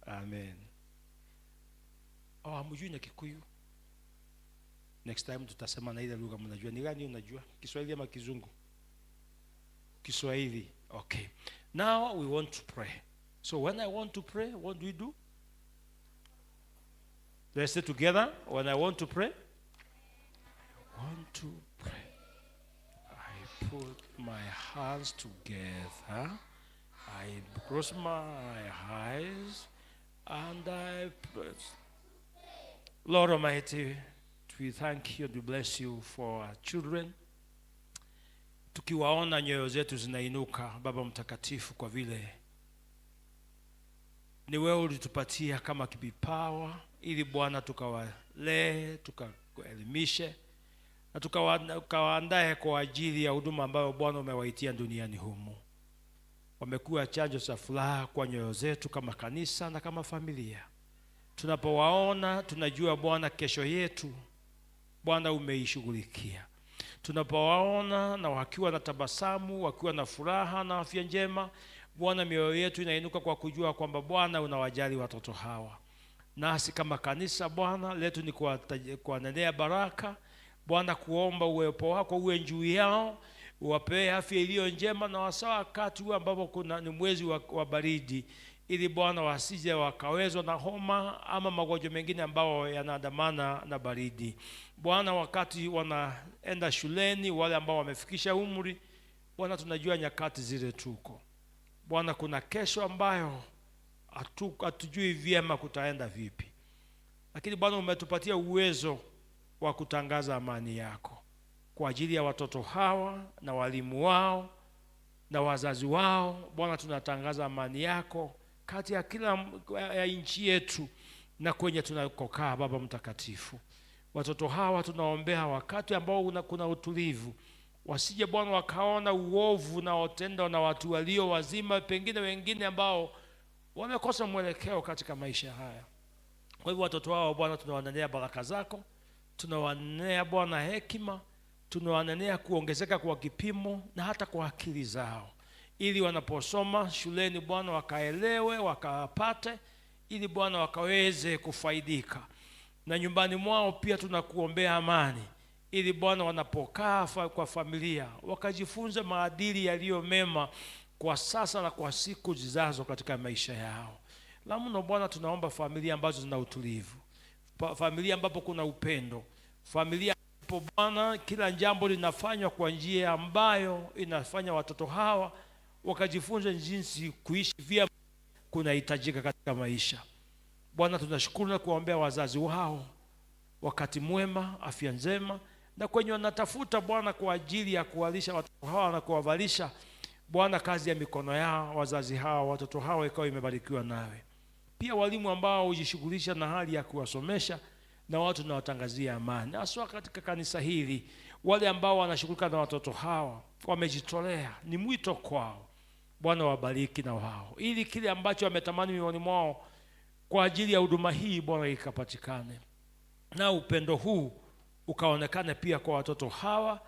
Amen. Oh, hamjui na Kikuyu? Next time tutasema na ile lugha mnajua. Ni gani unajua, Kiswahili ama Kizungu? Kiswahili. Okay, now we want to pray. So when I want to pray, what do we do? Let's say together. When I want to pray, want to pray, I put my hands together, I close my eyes, and I pray. Lord Almighty, we thank you and we bless you for our children. Tukiwaona nyoyo zetu zinainuka, Baba Mtakatifu, kwa vile ni wewe ulitupatia kama kipawa, ili Bwana tukawalee, tukaelimishe na tukawaandae kwa ajili ya huduma ambayo Bwana umewaitia duniani humu. Wamekuwa chanzo cha furaha kwa nyoyo zetu kama kanisa na kama familia. Tunapowaona tunajua Bwana kesho yetu Bwana umeishughulikia. Tunapowaona na wakiwa na tabasamu, wakiwa na furaha na afya njema, Bwana, mioyo yetu inainuka kwa kujua kwamba Bwana unawajali watoto hawa. Nasi kama kanisa Bwana letu ni kuwanenea baraka Bwana, kuomba uwepo wako uwe juu yao, uwapee afya iliyo njema, na hasa wakati huu ambapo kuna ni mwezi wa baridi, ili Bwana wasije wakawezwa na homa ama magonjwa mengine ambao yanaandamana na baridi. Bwana, wakati wanaenda shuleni, wale ambao wamefikisha umri, Bwana, tunajua nyakati zile tuko Bwana, kuna kesho ambayo hatujui vyema kutaenda vipi, lakini Bwana umetupatia uwezo wa kutangaza amani yako kwa ajili ya watoto hawa na walimu wao na wazazi wao. Bwana, tunatangaza amani yako kati ya kila ya nchi yetu na kwenye tunakokaa. Baba Mtakatifu, watoto hawa tunaombea wakati ambao kuna utulivu, wasije Bwana wakaona uovu na otendo na watu walio wazima, pengine wengine ambao Wamekosa mwelekeo katika maisha haya. Kwa hivyo watoto wao Bwana, tunawanenea baraka zako, tunawanenea Bwana hekima, tunawanenea kuongezeka kwa kipimo na hata kwa akili zao, ili wanaposoma shuleni Bwana wakaelewe, wakapate, ili Bwana wakaweze kufaidika. Na nyumbani mwao pia tunakuombea amani, ili Bwana wanapokaa kwa familia wakajifunze maadili yaliyo mema kwa sasa na kwa siku zijazo katika maisha yao. La mno Bwana, tunaomba familia ambazo zina utulivu, familia ambapo kuna upendo, familia ambapo Bwana kila jambo linafanywa kwa njia ambayo inafanya watoto hawa wakajifunze jinsi kuishi vyema kunahitajika katika maisha. Bwana, tunashukuru na kuwaombea wazazi wao wakati mwema, afya njema, na kwenye wanatafuta Bwana kwa ajili ya kuwalisha watoto hawa na kuwavalisha Bwana, kazi ya mikono yao wazazi hawa, watoto hawa ikawa imebarikiwa nawe. Pia walimu ambao hujishughulisha na hali ya kuwasomesha na watu tunawatangazia amani, haswa katika kanisa hili, wale ambao wanashughulika na watoto hawa wamejitolea, ni mwito kwao. Bwana wabariki na wao, ili kile ambacho wametamani mioyoni mwao kwa ajili ya huduma hii Bwana ikapatikane, na upendo huu ukaonekane pia kwa watoto hawa,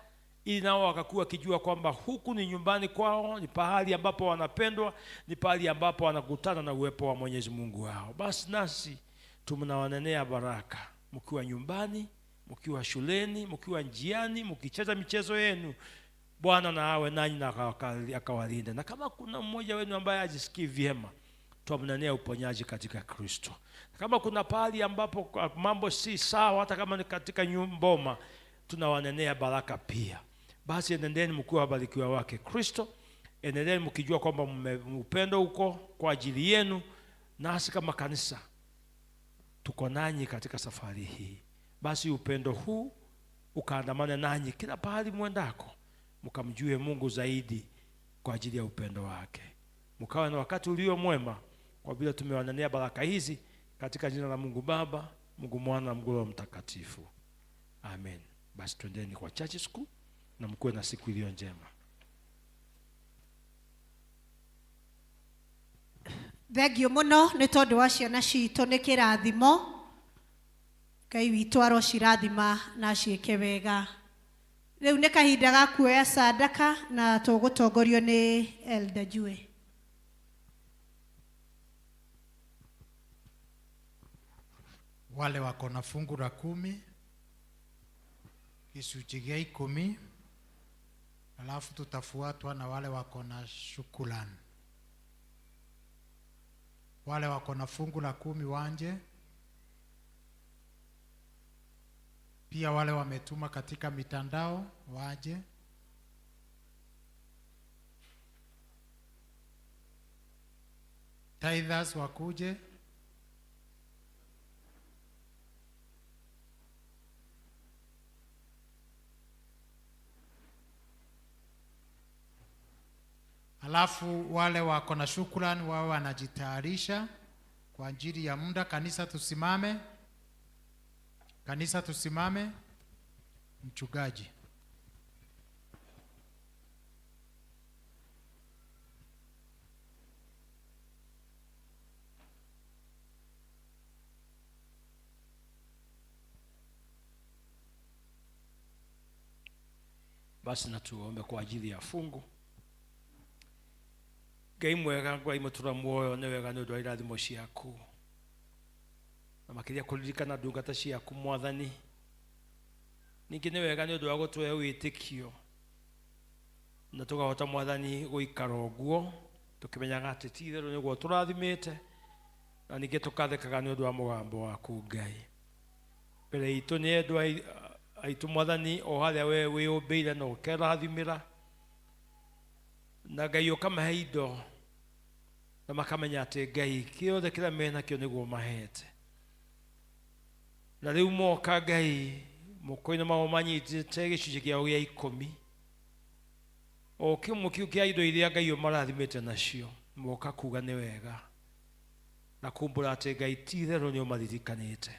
ili nao wakakuwa wakijua kwamba huku ni nyumbani kwao, ni pahali ambapo wanapendwa, ni pahali ambapo wanakutana na uwepo wa Mwenyezi Mungu wao. Basi nasi tunawanenea baraka, mkiwa nyumbani, mkiwa shuleni, mkiwa njiani, mkicheza michezo yenu, Bwana na awe nanyi na akawalinda. Na kama kuna mmoja wenu ambaye hajisikii vyema, twamnenea uponyaji katika Kristo. Kama kuna pahali ambapo mambo si sawa, hata kama ni katika nyumboma, tunawanenea baraka pia. Basi enendeni mkiwa wabarikiwa wake Kristo, enendeni mkijua kwamba upendo uko kwa ajili yenu, nasi kama kanisa tuko nanyi katika safari hii. Basi upendo huu ukaandamane nanyi kila pahali mwendako, mkamjue Mungu zaidi kwa ajili ya upendo wake. Mkawe na wakati ulio mwema, kwa vile tumewanenea baraka hizi katika jina la Mungu Baba, Mungu Mwana na Mungu Roho Mtakatifu. Amen. Basi twendeni kwa church school na mkuwe na siku iliyo njema. Thengio muno nĩ tondũ wa ciana citũ nĩ kĩrathimo. Ngai witũ arocirathima na aciĩke wega. Rĩu nĩ kahinda ga kuoya sadaka na tũgũtongorio nĩ Elder Jue. Wale wako na fungu la 10, gĩcunjĩ gĩa 10, alafu tutafuatwa na wale wako na shukrani. Wale wako na fungu la 10 wanje, pia wale wametuma katika mitandao waje. Tithers wakuje. Alafu wale wako na shukrani wawe wanajitayarisha kwa ajili ya muda. Kanisa tusimame. Kanisa tusimame. Mchungaji. Basi na tuombe kwa ajili ya fungu. Ngai mwega, Ngai mũtũra muoyo, nĩ wega nĩ ũndũ wa irathimo ciaku, na makĩria kũririkana ndungata ciaku Mwathani. Ningĩ nĩ wega nĩ ũndũ wa gũtũhe wĩtĩkio na tũkahota Mwathani gũikara ũguo tũkĩmenyaga atĩ ti itherũ nĩguo tũrathimĩte, na ningĩ tũkathekaga nĩ ũndũ wa mũgambo waku Ngai. Mbere itũ nĩ endwa aitũ Mwathani, o harĩa we wĩyũmbĩire na ũkerathimĩra, na Ngai ũkamahe indo na makamenya atĩ Ngai kĩothe kĩrĩa menakĩo nĩguo mahete. Na rĩu moka Ngai moko-inĩ mao manyitĩte gĩcunjĩ kĩao gĩa 10, o kĩmwe kĩu kĩa indo iria Ngai ũmarathimĩte nacio, moka kuga nĩ wega na kumbũra atĩ Ngai ti itherũ nĩ ũmaririkanĩte.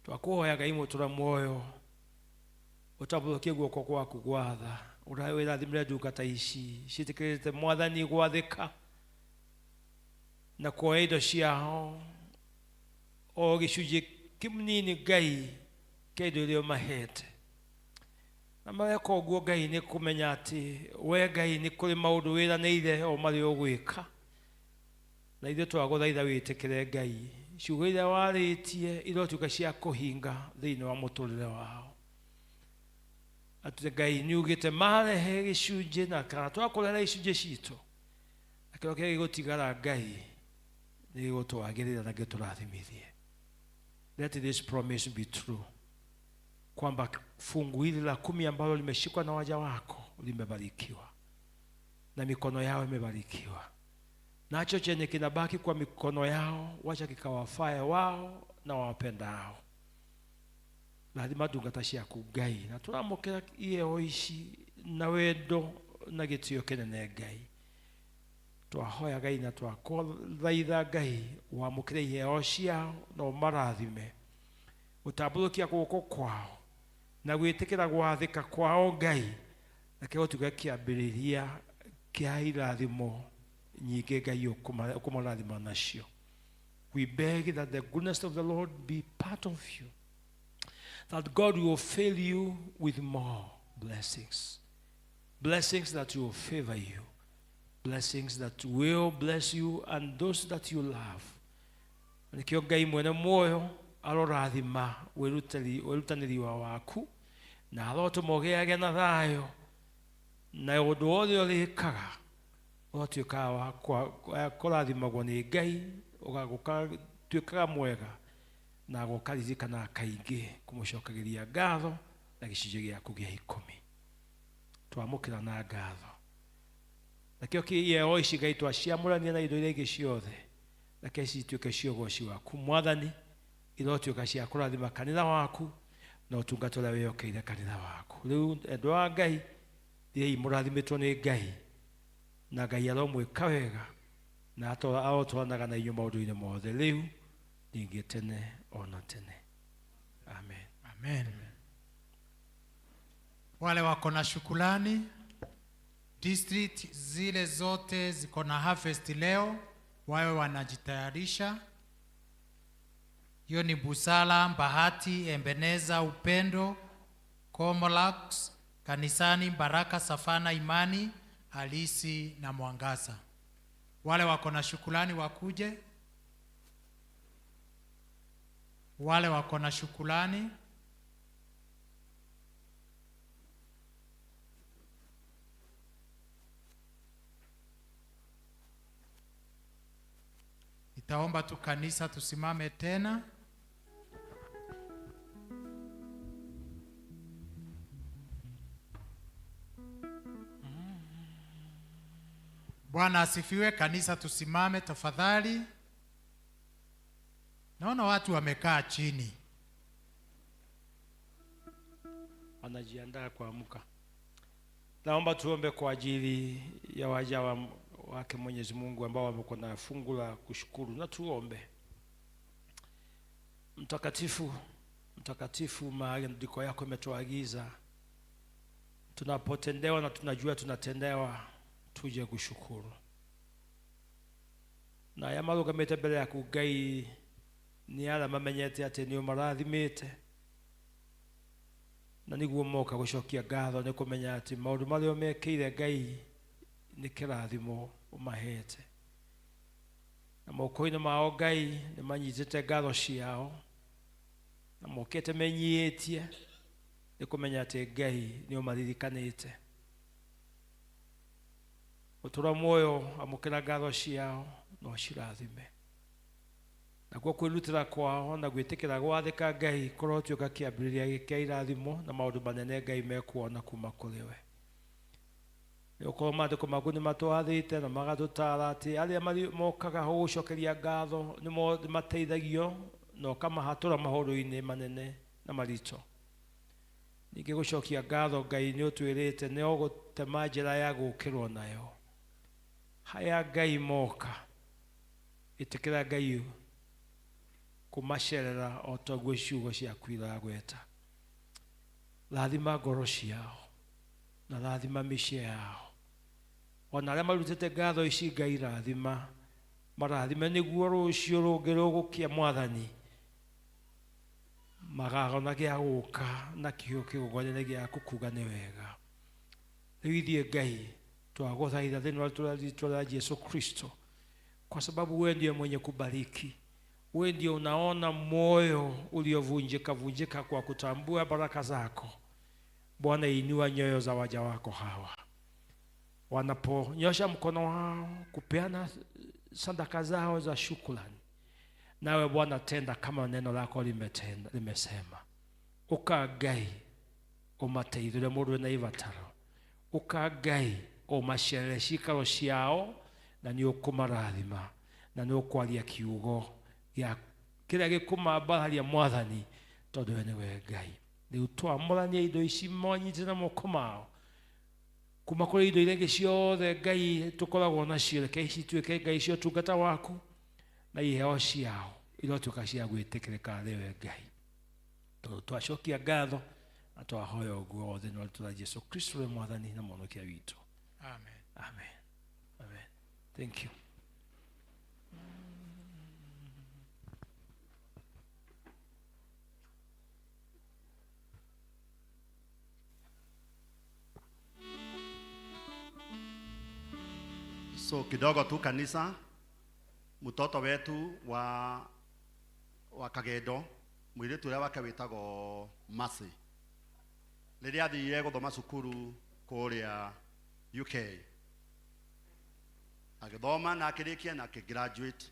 Twakũhoya Ngai mũtũra muoyo, ũtambũrũkie guoko gwaku gwa tha, ũrathimĩre ndungata ici ciĩtĩkĩrĩte Mwathani gwathĩka Na kuoya indo ciao o gĩcunjĩ kĩnini Ngai kĩa indo iria ũmahete. Na mareka ũguo Ngai nĩ kũmenya atĩ we Ngai nĩ kũrĩ maũndũ wĩranĩire o marĩa ũgwĩka. Na ithuĩ twagũthaitha wĩtĩkĩre Ngai ciugo iria warĩtie irotuĩka cia kũhinga thĩinĩ wa mũtũrĩre wao. Atĩ Ngai nĩ ugĩte marehe gĩcunjĩ na kana twakũrehera icunjĩ citũ na kĩrĩa kĩrĩa gĩgũtigara Ngai nĩ gĩgũtwagĩrĩra na gĩtũrathimithie. Let this promise be true kwamba fungu hili la 10 ambalo limeshikwa na waja wako limebarikiwa na mikono yao imebarikiwa, nacho chenye kinabaki kwa mikono yao wacha kikawafae wao na wawapendao. Rathima ndungata ciaku Ngai, na tũramũkĩra iheo ici na wendo na gĩtĩo kĩnene Ngai. Twahoya Ngai na twakũthaitha Ngai wamũkĩre iheo ciao na ũmarathime, gũtambũrũkia guoko kwao na gwĩtĩkĩra gwathĩka kwao Ngai, na kĩgũtuĩka kĩambĩrĩria kĩa irathimo nyingĩ Ngai ũkũmarathima nacio. We beg that the goodness of the Lord be part of you, that God will fill you with more blessings, blessings that will favor you, blessings that will bless you and those that you love. Nĩkĩo Ngai mwene muoyo arorathima wĩrutanĩri waku na arotũma ũgĩage na thayũ na ũndũ wothe ũrĩkaga ũgatuĩkaga wa kũrathimagwo nĩ Ngai, ũgatuĩkaga mwega na gũkaririkana kaingĩ kũmũcokagĩria ngatho na gĩcunjĩ gĩaku gĩa 10. Twamũkĩra na ngatho. Nakĩo kĩheo ici Ngai twaciamũrania na indo iria ingĩ ciothe, reke cituĩke cia ũgoci waku Mwathani, irotuĩka cia kũrathima kanitha waku na ũtungata ũrĩa wĩhokeire kanitha waku. Rĩu endwa a Ngai, thiĩi mũrathimĩtwo nĩ Ngai, na Ngai aromwĩka wega na arotwaranaga na inyuĩ maũndũ-inĩ mothe rĩu ningĩ tene ona tene. Amen. Amen. Wale wako na shukrani, district zile zote ziko na harvest leo, wawe wanajitayarisha. Hiyo ni Busala, Bahati, Ebeneza, Upendo, Komolax, Kanisani, Baraka, Safana, Imani, Halisi na Mwangaza. Wale wako na shukrani wakuje. Wale wako na shukrani. Nitaomba tu kanisa tusimame tena. Bwana asifiwe. Kanisa tusimame tafadhali. Naona watu wamekaa chini. Wanajiandaa kuamka. Naomba tuombe kwa ajili ya waja wake Mwenyezi Mungu ambao wamekuwa na fungu la kushukuru, na tuombe. Mtakatifu, mtakatifu, maandiko yako yametuagiza tunapotendewa na tunajua tunatendewa tuje kushukuru. Na aya marugamĩte mbere yaku Ngai nĩ arĩa mamenyete atĩ nĩ ũmarathimĩte, na nĩguo moka gũcokia ngatho nĩ kũmenya atĩ maũndũ marĩa mekĩire Ngai nĩ kĩrathimo ũmahete. Na moko-inĩ mao Ngai nĩ manyitĩte ngatho ciao na mokĩte menyiĩtie nĩ kũmenya atĩ Ngai nĩ ũmaririkanĩte. Ũtũũra muoyo amũkĩra ngatho ciao na ũcirathime. Nakuo kwĩrutĩra kwao na gwĩtĩkĩra gwathĩka Ngai kũrotuĩka kĩambĩrĩria kĩa irathimo na maũndũ manene Ngai mekuona kuma kũrĩ we. Nĩgũkorwo maandĩko maku nĩ matwathĩte na magatũtaara atĩ arĩa mokaga gũgũcokeria ngatho nĩ mateithagio na ũkamahatũra maũndũ-inĩ manene na maritũ. Ningĩ gũcokia ngatho Ngai nĩ ũtwĩrĩte nĩ ũgũtema njĩra ya gũũkĩrwo nayo. Haya Ngai moka, ĩtĩkĩra Ngai kũmacerera o taguo ciugo ciaku iragweta. Rathima ngoro ciao na rathima mĩciĩ yao. Ona arĩa marutĩte ngatho ici Ngai rathima Marathime nĩguo rũciũ rũngĩ rũgũkia mwathani magagona gĩa gũka nakĩo kĩgongona gĩaku kuga nĩ wega. Rĩu ithuĩ Ngai twagũthaitha thĩinĩ wa rĩtwa rĩa Yesu Kristo, kwa sababu wewe ndiye mwenye kubariki, wewe ndiye unaona moyo uliovunjika vunjika kwa kutambua baraka zako. Bwana, inua nyoyo za waja wako hawa wanaponyosha mkono wao kupeana sadaka zao za shukrani. Nawe Bwana tenda kama neno lako limesema. Uka Ngai umateithũre mũndũ wĩna ibataro, uka Ngai ũmacerere cikaro ciao, na nĩ ũkũmarathima na nĩ ũkwaria kiugo gĩa kĩrĩa gĩkũmambararia mwathani, tondũ we nĩwe Ngai. Rĩu twamũranie indo ici monyite na moko mao kuma kũrĩ indo iria ingĩ ciothe Ngai tũkoragwo nacio, reke ici ituĩke Ngai cia ũtungata waku na iheo ciao irotuĩka cia gwĩtĩkĩrĩka nĩwe Ngai. Tondũ twacokia ngatho na twahoya ũguo thĩinĩ wa rĩtwa rĩa Jesu Kristo we mwathani na mũhonokia witũ. Amen. Amen. Amen. Thank you. So kidogo tu kanisa, mtoto wetu wa Kagendo, mwiritu uria wake witagwo Mercy, riria athire guthoma cukuru kuria UK, agithoma na akirikia na akigraduate,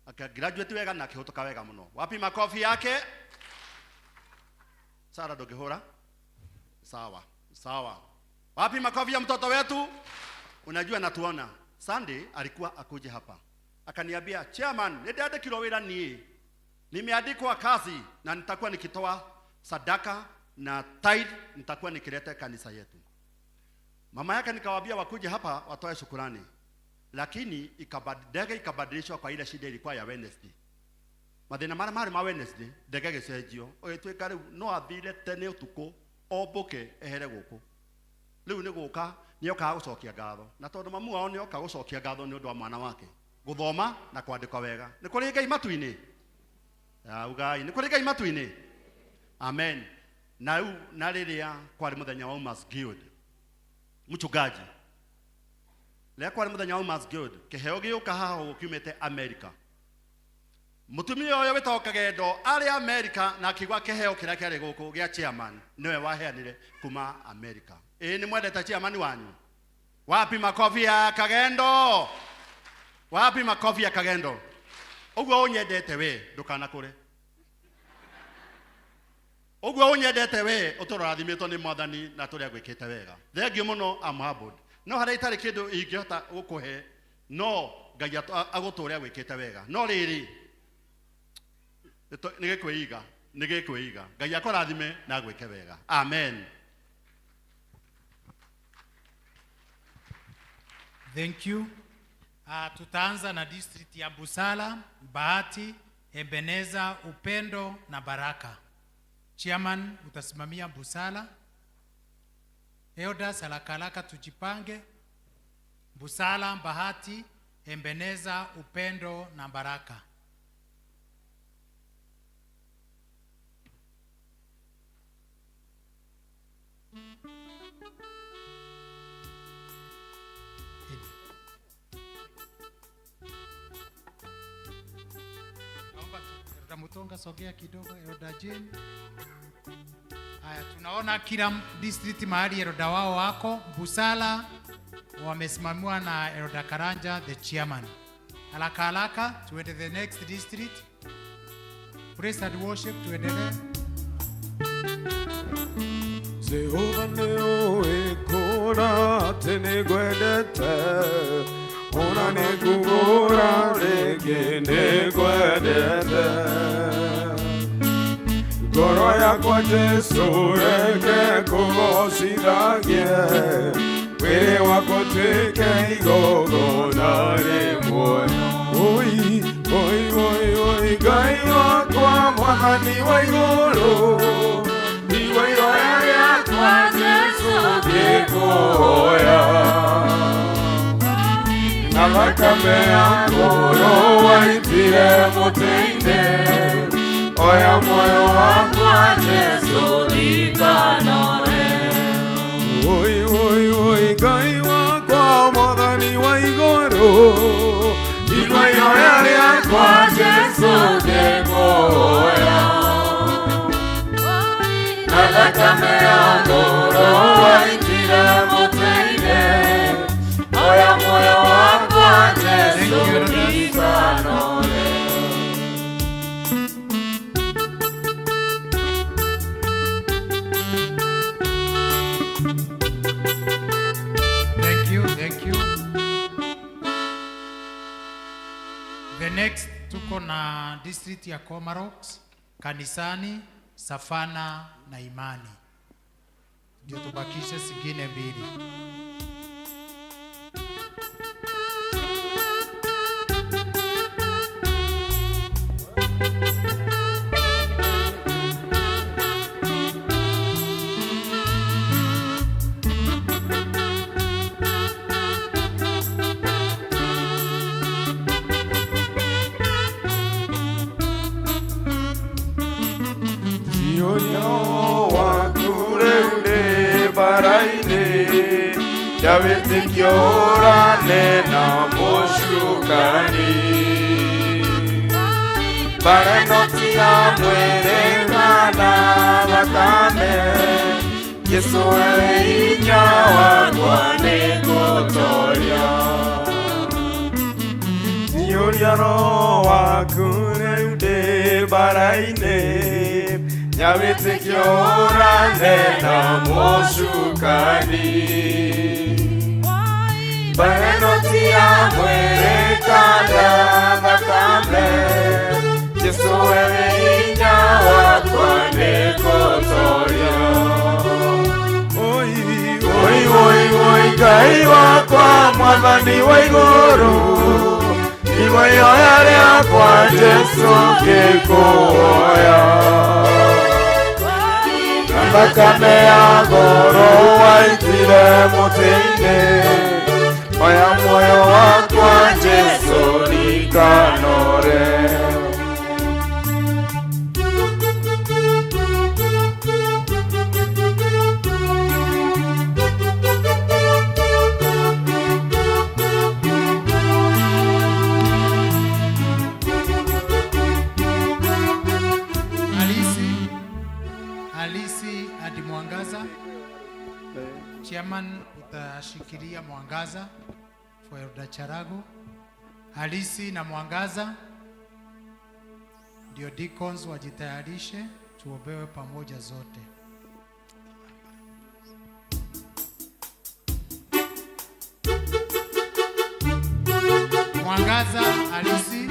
akagraduate wega na akihutuka wega muno. Wapi makofi yake? Sara ndungihura? Sawa sawa. Wapi makofi ya mtoto wetu? Unajua natuona Sunday alikuwa akuje hapa akaniambia, chairman, nĩndandĩkirwo wĩra niĩ, nimeandikwa kazi na nitakuwa nikitoa sadaka na tithe, nitakuwa nikileta kanisa yetu. Mama yake nikawaambia wakuje hapa watoe shukurani, lakini ndege ikabadilishwa kwa ile shida ilikuwa ya Wednesday. Mathĩna marĩa marĩ ma Wednesday, ndege ĩgĩcenjio ũgĩtuĩka rĩu no athire tene ũtukũ ombũke ehere gũkũ. Rĩu nĩ gũka nĩokaga gũcokia ngatho, na tondũ mamu wao nĩoka gũcokia ngatho nĩ ũndũ wa mwana wake gũthoma na kwandĩkwa wega. Nĩ kũrĩ Ngai matu-inĩ? Ugai, nĩ kũrĩ Ngai matu-inĩ? Amen. Na rĩu na rĩrĩa kwarĩ mũthenya wa Umas Guild, mchungaji, rĩrĩa kwarĩ mũthenya wa Umas Guild, kĩheo gĩũka haha ũguo kiumĩte America. Mũtumia ũyũ wĩtagwo Kagendo arĩ America na akĩigua kĩheo kĩrĩa kĩarĩ gũkũ gĩa chairman, nĩwe waheanire kuma America. Ĩĩ nĩ mwendete chairman wanyu? Wapi makofi ya Kagendo? Wapi makofi ya Kagendo? Ũguo ũnyendete we ndũkanakũre. Ũguo ũnyendete we ũtũrathimĩtwo nĩ mwathani na tũrĩa gwĩkĩte wega. Thengiũ mũno, I'm humbled. No harĩa itarĩ kĩndũ ingĩhota gũkũhe, no Ngai agũtũre gwĩkĩte wega. No rĩrĩ nĩ gĩkwĩiga, nĩ gĩkwĩiga. Ngai akũrathime na agwĩke wega. Amen. Thank you. Tutaanza na district ya Busala, Bahati, Ebeneza, Upendo na Baraka. Chairman utasimamia Busala. Elders haraka haraka tujipange. Busala, Bahati, Ebeneza, Upendo na Baraka. Mutonga, sogea kidogo, Elder Jane. Haya, tunaona kila district mahali elder wao wako. Busala wamesimamiwa na Elder Karanja the chairman. Haraka haraka tuende the next district. Praise and worship tuendelee. Jehova nĩũĩ kũra atĩ nĩngwendete, ona nĩngũgũra rĩngĩ nĩngwendete. Ngoro yakwa Jesũ reke kũgocithagie, mwĩrĩ wakwa ũtuĩke igongona rĩmwe. Oi, oi, oi, oi, Ngai wakwa Mwathani wa igũrũ, igua ihoya rĩakwa Jesũ ngĩkũhoya. Na Na thakame ya goro waitire mũtĩ-inĩ oya muoyo wakwa Jesu nikanore. Oi oi oi Ngai wakwa Mwathani wa igũrũ igua ihoya rĩakwa Jesu ngĩkũhoya. Na thakame ya goro waitire mũtĩ-inĩ oya muoyo wakwa Jesu nikanore. Thank you, thank you. The next tuko na district ya Komarock, kanisani, Safana na Imani. Ndio tubakishe zingine mbili. Wĩtĩkio ũrane na mũcukani mbara ĩno ti ya mwĩrĩ kana thakame Jesũ arĩ hinya wakwa nĩngũtoria. Njiyũria roho waku rĩu ndĩ mbara-inĩ ya wĩtĩkio ũrane na mũcukani mbara ĩno ti ya mwĩrĩ kana thakame Jesũ arĩ hinya wakwa nĩngũtoria. Oi oi oi oi Ngai wakwa Mwathani wa igũrũ igua ihoya rĩakwa Jesũ ngĩkũhoya. Na thakame ya goro waitire mũtĩ-inĩ oya muoyo wakwa Jesu nikanore. Halisi, Halisi hadi Mwangaza. Chairman utashikilia Mwangaza for Elder Charago. Halisi na Mwangaza ndio deacons wajitayarishe, tuombewe pamoja zote. Mwangaza, Halisi.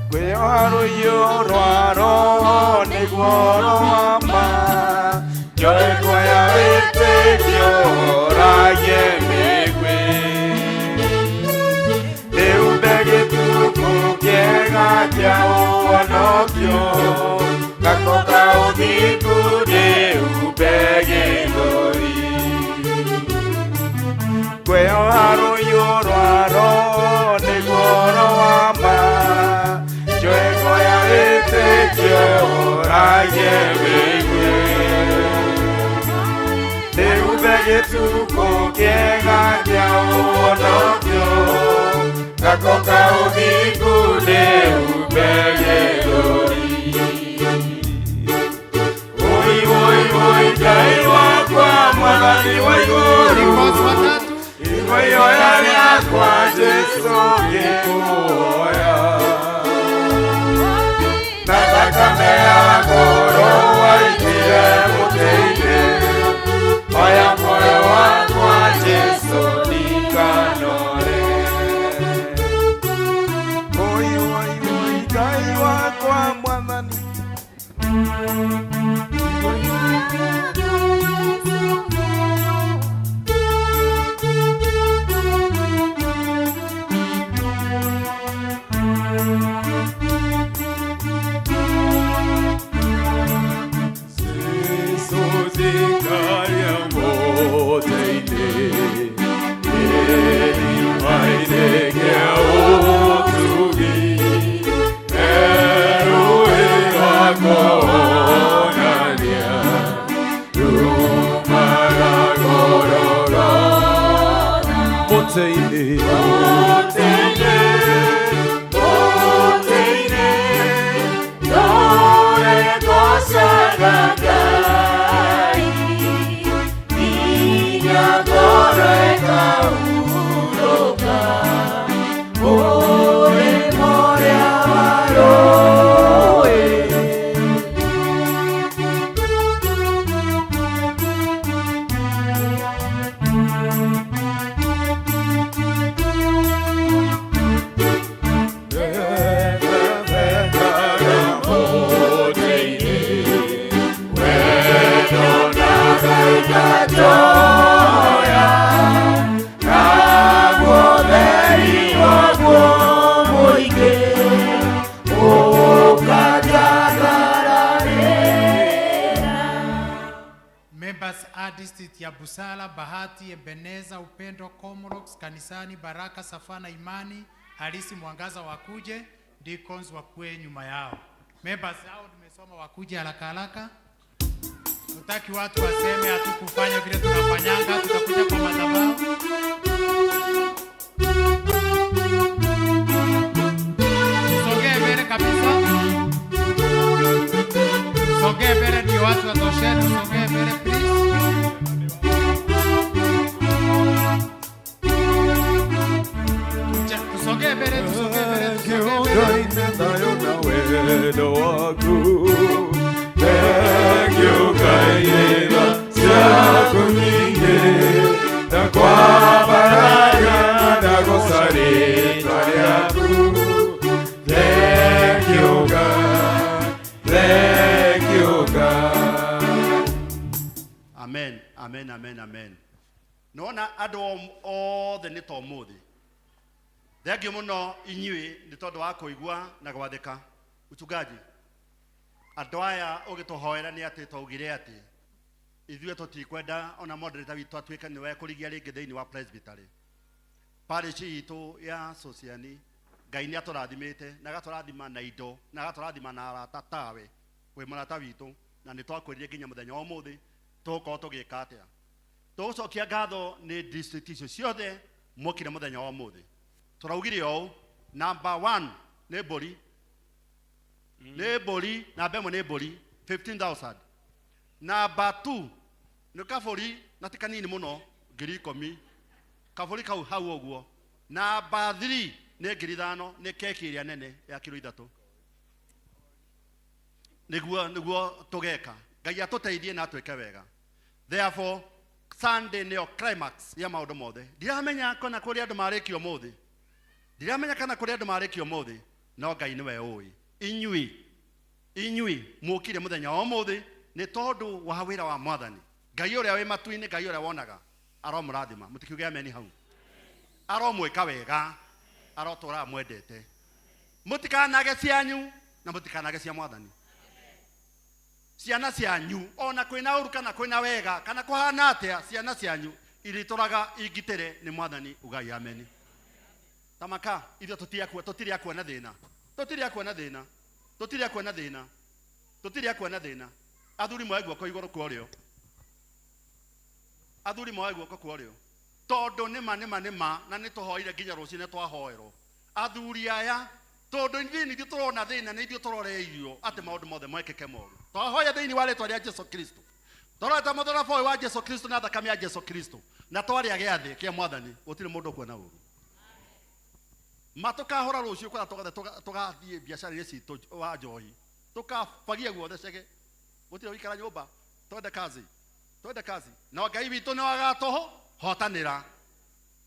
Kwĩyoha rũhiũ rwa roho nĩguo rwa ma njoe kuoya wĩtĩkio ũragie mĩguĩ ndĩhumbe gĩtuku kĩega kĩa ũhonokio gako ka ũthingu ndĩhumbe gĩthũri. Kwĩyoha rũhiũ rwa roho nĩguo rwa ma njoe kuoya wĩtĩkio ũragie mĩguĩ ndĩhumbe gĩtuku kĩega kĩa ũhonokio gako ka ũthingu ndĩhumbe gĩthũri. Oi oi oi Ngai wakwa Mwathani wa igũrũ igua ihoya rĩakwa Jesũ ngĩkũhoya. Na thakame ya goro waitire mũtĩ-inĩ oya muoyo wakwa Jesũ nikanore. Oi oi oi Ngai wakwa Mwathani Mũtĩ-inĩ, mũtĩ-inĩ, mũtĩ-inĩ, ndũre ngocaga Ngai, nginya ngoro ĩkahurũka, mũrĩmo ũrĩa wa rũĩ. Members A district ya Busala, Bahati, Ebeneza, Upendo, Comrox, Kanisani, Baraka, Safana, Imani, Halisi, Mwangaza wakuje, Deacons wakue nyuma yao. Members hao nimesoma wakuje haraka haraka. Tutaki watu waseme hatukufanya vile tunafanyanga, tutakuja kwa madhabahu. Tusogee mbele kabisa. Tusogee mbele ndio watu watoshe, tusogee mbele please. Tusogee mbele, tusogee mbele, tusogee mbele. Ngai na wendo waku. Thank you Ngai nĩ ciaku nyingĩ, na kwa baraka ndagoca rĩtwa rĩaku. Thank you God, thank you God. Amen, amen, amen, amen. Nona andũ othe nĩ ta ũmũthĩ. Thengiũ mũno inyuĩ nĩ tondũ wa kũigua na gwathĩka. Mchungaji, andũ aya ũgĩtũhoera nĩ atĩ twaugire atĩ ithuĩ tũtikwenda ona moderator witũ atuĩke nĩwe kũrigia rĩngĩ thĩinĩ wa presbytery. Parish itũ ya Sosiani, Ngai nĩ atũrathimĩte na agatũrathima na indo na agatũrathima na arata tawe wĩ mũrata witũ, na nĩ twakwĩrire nginya mũthenya wa ũmũthĩ tũgũkorwo tũgĩka atĩa. Tũgũcokia ngatho nĩ district icio ciothe mwokire mũthenya wa ũmũthĩ. Tũraugire ũũ, number 1 nĩ mbũri, nĩ mbũri, namba ĩmwe nĩ mbũri 15,000. Namba 2 nĩ kabũri na ti kanini mũno 10,000, kabũri kau hau ũguo. Namba 3 nĩ 5,000, nĩ keki ĩrĩa nene ya kiro 3. Nĩguo tũgeka. Ngai atũteithie na atwĩke wega. Therefore Sunday nĩyo climax ya maũndũ mothe. Ndiramenya kana kũrĩ andũ marĩkia ũmũthĩ, ndiramenya kana kũrĩ andũ marĩkia ũmũthĩ, no Ngai nĩwe ũĩ. Inyuĩ mũkire mũthenya wa ũmũthĩ nĩ tondũ wa wĩra wa Mwathani. Ngai ũrĩa wĩ matu-inĩ, Ngai ũrĩa wonaga, aromũrathima. Mũtikiuge ameni hau. Aromwĩka wega, arotũra mwendete. Mũtikanage cianyu na mũtikanage cia Mwathani. Ciana cianyu ona kwĩna ũru kana kwĩna wega kana kũhana atĩa, ciana cianyu iritũraga ingitĩre nĩ Mwathani. Ugai ameni. Tamaka ithuĩ tũtirĩ akuona thĩna, tũtirĩ akuona thĩna, tũtirĩ akuona thĩna, tũtirĩ akuona thĩna. Athuri moe guoko igũrũ kwa ũrĩo, athuri moe guoko kwa ũrĩo, tondũ nĩma nĩma nĩma, na nĩ tũhoire nginya rũcinĩ twahoerwo. Athuri aya, tondũ ithuĩ nĩ ithuĩ tũrona thĩna, nĩ ithuĩ tũroreirio atĩ maũndũ mothe mekĩke moru. Twahoya thĩinĩ wa rĩtwa rĩa Jesu Kristo, tũrorete mũtharaba ũyũ wa Jesu Kristo na thakame ya Jesu Kristo, na twarĩa gĩathĩ kĩa Mwathani, gũtirĩ mũndũ ũkuona ũru. Matũkahũra rũciũ kũrĩa tũgathiĩ biacara-inĩ citũ wa njohi, tũkabagia guothe cege, gũtirĩ gũikara nyũmba, twende kazi, twende kazi. No Ngai witũ nĩ agatũhotanĩra,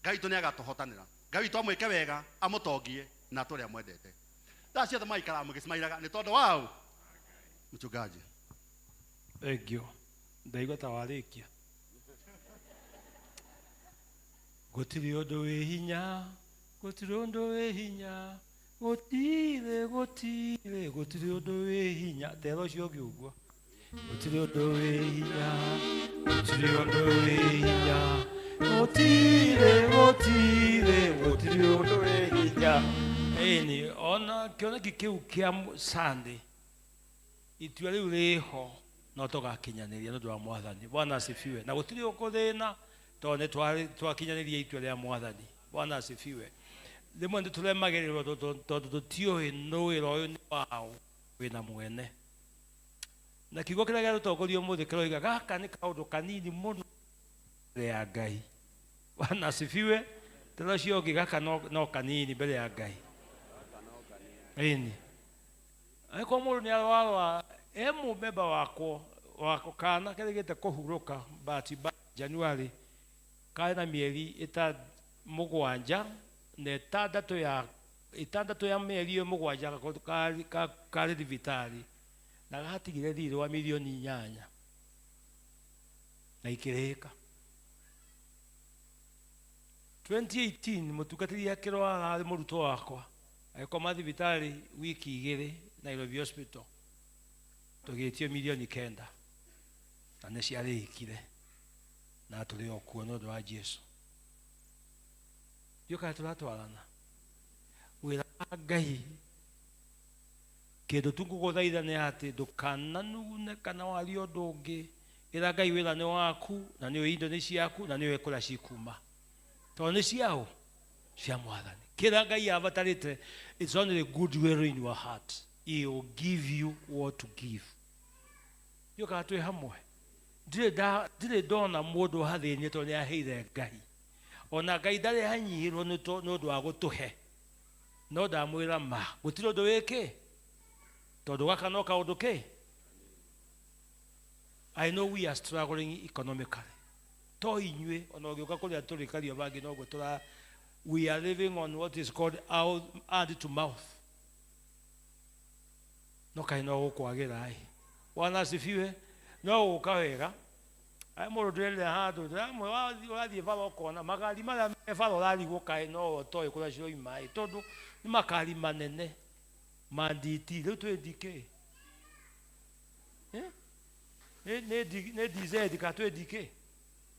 Ngai witũ nĩ agatũhotanĩra. Ngai witũ amwĩke wega, amũtongie na atũre amwendete. Thaa ciothe maikaraga mũgĩcimairaga nĩ tondũ wa ũ? Mchungaji. Thank you. Ndaigua ta warĩkia. Gũtirĩ ũndũ wĩ hinya, gũtirĩ ũndũ wĩ hinya, gũtirĩ, gũtirĩ, gũtirĩ ũndũ wĩ hinya. Tera ũcio ũngĩ ũguo. Gũtirĩ ũndũ wĩ hinya, gũtirĩ ũndũ wĩ hinya, gũtirĩ, gũtirĩ, gũtirĩ ũndũ wĩ hinya. Ĩni, ona kĩoneki kĩu kĩa Sunday, itua rĩu rĩho no tũgakinyanĩria nĩ ũndũ wa Mwathani. Bwana asifiwe. Na gũtirĩ ũkũthĩna, Tondũ nĩ twakinyanĩria itua rĩa Mwathani. Bwana asifiwe. Rĩmwe nĩ tũremagĩrĩrwo tondũ tũtiũĩ nũ wĩra ũyũ nĩ waũ wĩna mwene. Na kiugo kĩrĩa gĩatũtongoria ũmũthĩ kĩroiga gaka nĩ kaũndũ kanini mũno mbere ya Ngai. Bwana asifiwe. Tena ũcio ũngĩ gaka no kanini mbere ya Ngai. Ĩni. Angĩkorwo mũndũ nĩ arwarwa e mũmemba wakwa kana kerĩgĩte kũhurũka but by January karĩ na mĩeri ĩta mũgwanja na ĩtandatũ ya mĩeri ĩyo mũgwanja gakorwo karĩ thibitarĩ na gatigire thirĩ wa mirioni 8 na ikĩrĩka. 2018 mũtungatĩri akĩrwara arĩ mũrutwo wakwa agĩkoma thibitarĩ wiki 2 Nairobi Hospital, tũgĩtio mirioni 9 na nĩ ciarĩkire na tũrĩ o kuo nĩ ũndũ wa Jesu. Ndiũ kana tũratwarana wĩra wa Ngai. Kĩndũ tu ngũgũthaitha nĩ atĩ ndũkananugune kana warie ũndũ ũngĩ. Ĩra Ngai wĩra nĩ waku na nĩũĩ indo nĩ ciaku na nĩũĩ kũrĩa cikuma, tondũ nĩ ciao cia Mwathani. Kĩrĩa Ngai abatarĩte, it's only good will in your heart. He will give you what to give. Ndiũ kana twĩ hamwe. Ndirĩ ndona mũndũ athĩnire tondũ nĩ aheire Ngai. Ona Ngai ndarĩ anyihĩrwo nĩ ũndũ wa gũtũhe. No ndamwĩra ma gũtirĩ ũndũ wĩkĩ tondũ gaka no kaũndũ kĩ. I know we are struggling economically. To inyuĩ ona ũgĩũka kũrĩa tũrĩ Kariobangi noguo tũra, we are living on what is called out, hand to mouth. No kaĩ no gũkwagĩra ĩ. Bwana asifiwe. No gũka wega. Ai mũndũ ndĩrerire handũ ndĩramwe ũrathiĩ bara ũkona makari marĩa me bara ũrarigwo kaĩ no ũtoĩ kũrĩa ciroima ĩ, tondũ nĩ makari manene ma DT. Rĩu twĩ DK. Nĩ DZ kana twĩ DK?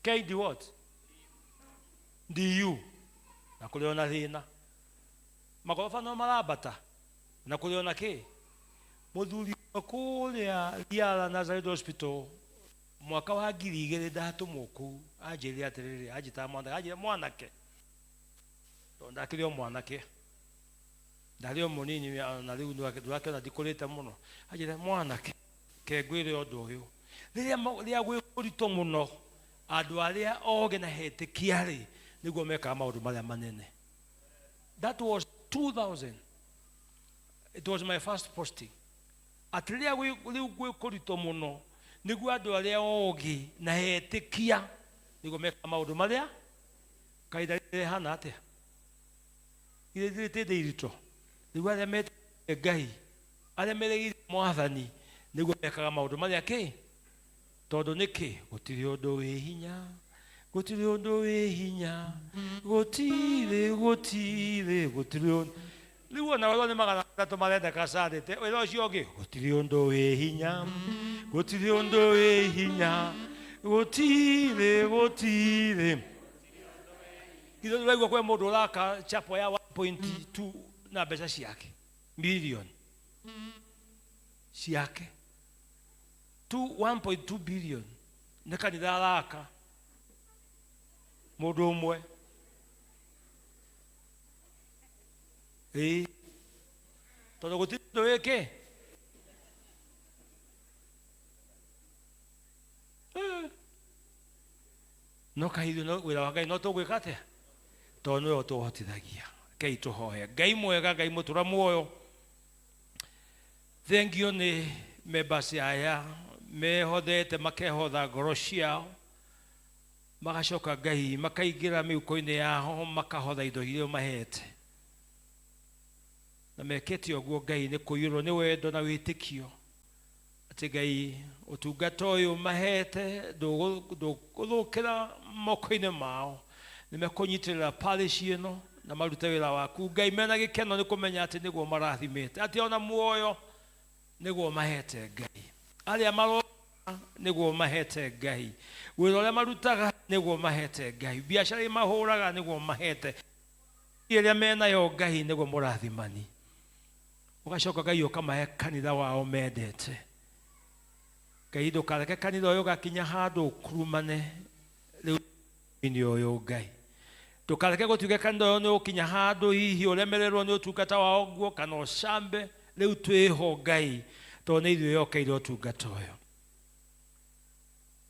KD what? DU. Na kũrĩ ona thĩna. Makoroba no marambata. Na kũrĩ ona kĩ? Mũthuri ũmwe kũrĩa Riara Nazareth Hospital mwaka wa ngiri igĩrĩ ndatũmwo kũu, anjĩrire atĩrĩrĩ, anjĩtaga mwanake, anjĩrire mwanake, tondũ ndakĩrĩ o mwanake, ndarĩ o mũnini na rĩu ndũrakĩona ndikũrĩte mũno. Anjĩrire mwanake, ke ngwĩre ũndũ ũyũ, rĩrĩa rĩrĩa gwĩ kũritũ mũno, andũ arĩa ogĩ na hetĩkia rĩ, nĩguo mekaga maũndũ marĩa manene. That was 2000. It was my first posting. Atĩ rĩrĩa rĩu gwĩ kũritũ mũno, nĩguo andũ arĩa ogĩ na etĩkia nĩguo mekaga maũndũ marĩa kahinda rĩrĩ hana atĩa, irĩ rĩtĩte iritũ. Rĩu arĩa metĩkĩtie Ngai, arĩa meregeire Mwathani, nĩguo mekaga maũndũ marĩa kĩ, tondũ nĩkĩ, gũtirĩ ũndũ wĩ hinya, gũtirĩ ũndũ wĩ hinya, gũtirĩ, gũtirĩ, gũtirĩ ũndũ. Rĩu ona werwo nĩ 300 marenda kacarĩte wĩra ũcio ũngĩ, gũtirĩ ũndũ wĩ hinya, gũtirĩ ũndũ wĩ hinya, gũtirĩ, gũtirĩ. Ithuĩ tũraigua kwĩ mũndũ ũraka chapel ya 1.2 na mbeca ciake, million ciake, 1.2 billion nĩ kanitha araka mũndũ ũmwe. Ĩĩ, tondũ gũtirĩ ũndũ wĩkĩ. No kaithuĩ no wĩra wa Ngai no tũgwĩka atĩa, tondũ nĩwe ũtũhotithagia. Rekei tũhoe. Ngai mwega, Ngai mũtũra muoyo, thengio nĩ members aya mehothete, makehotha ngoro ciao, magacoka Ngai makaingĩra mĩhuko-inĩ yao, makahotha indo iria mahete, na mekĩte ũguo Ngai nĩ kũiyũrwo nĩ wendo na wĩtĩkio atĩ Ngai ũtungata ũyũ mahete ndũgũthũkĩra moko-inĩ mao, nĩ mekũnyitĩrĩra parish ĩno na marute wĩra waku Ngai mena gĩkeno nĩ kũmenya atĩ nĩguo marathimĩte, atĩ ona muoyo nĩguo mahete Ngai, arĩa maroka nĩguo mahete Ngai, wĩra ũrĩa marutaga nĩguo mahete Ngai, biacara iria mahũraga nĩguo mahete, ĩrĩa menayo Ngai nĩguo mũrathimani. Ũgacoka Ngai ũkamahe kanitha wao mendete. Ngai ndũkareke kanitha ũyũ ũgakinya handũ ũkurumane rĩu. Inĩ ũyũ Ngai, ndũkareke gũtuĩke kanitha ũyũ nĩ ũkinya handũ hihi ũremererwo nĩ ũtungata wa ũguo kana ũcambe. Rĩu twĩho Ngai, tondũ nĩ ithuĩ yokeire ũtungata ũyũ.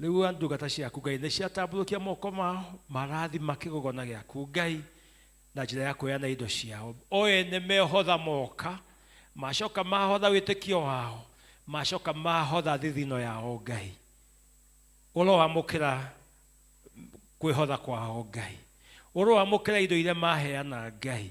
Rĩu ndungata ciaku Ngai nĩ ciatambũrũkia moko mao marathima kĩgongona gĩaku Ngai na njĩra ya kuoyana indo ciao o ene mehotha moka macoka mahotha wĩtĩkio wao, macoka mahotha thithino yao Ngai, ũroamũkĩra kwĩhotha kwao Ngai, ũroamũkĩra indo iria maheana Ngai,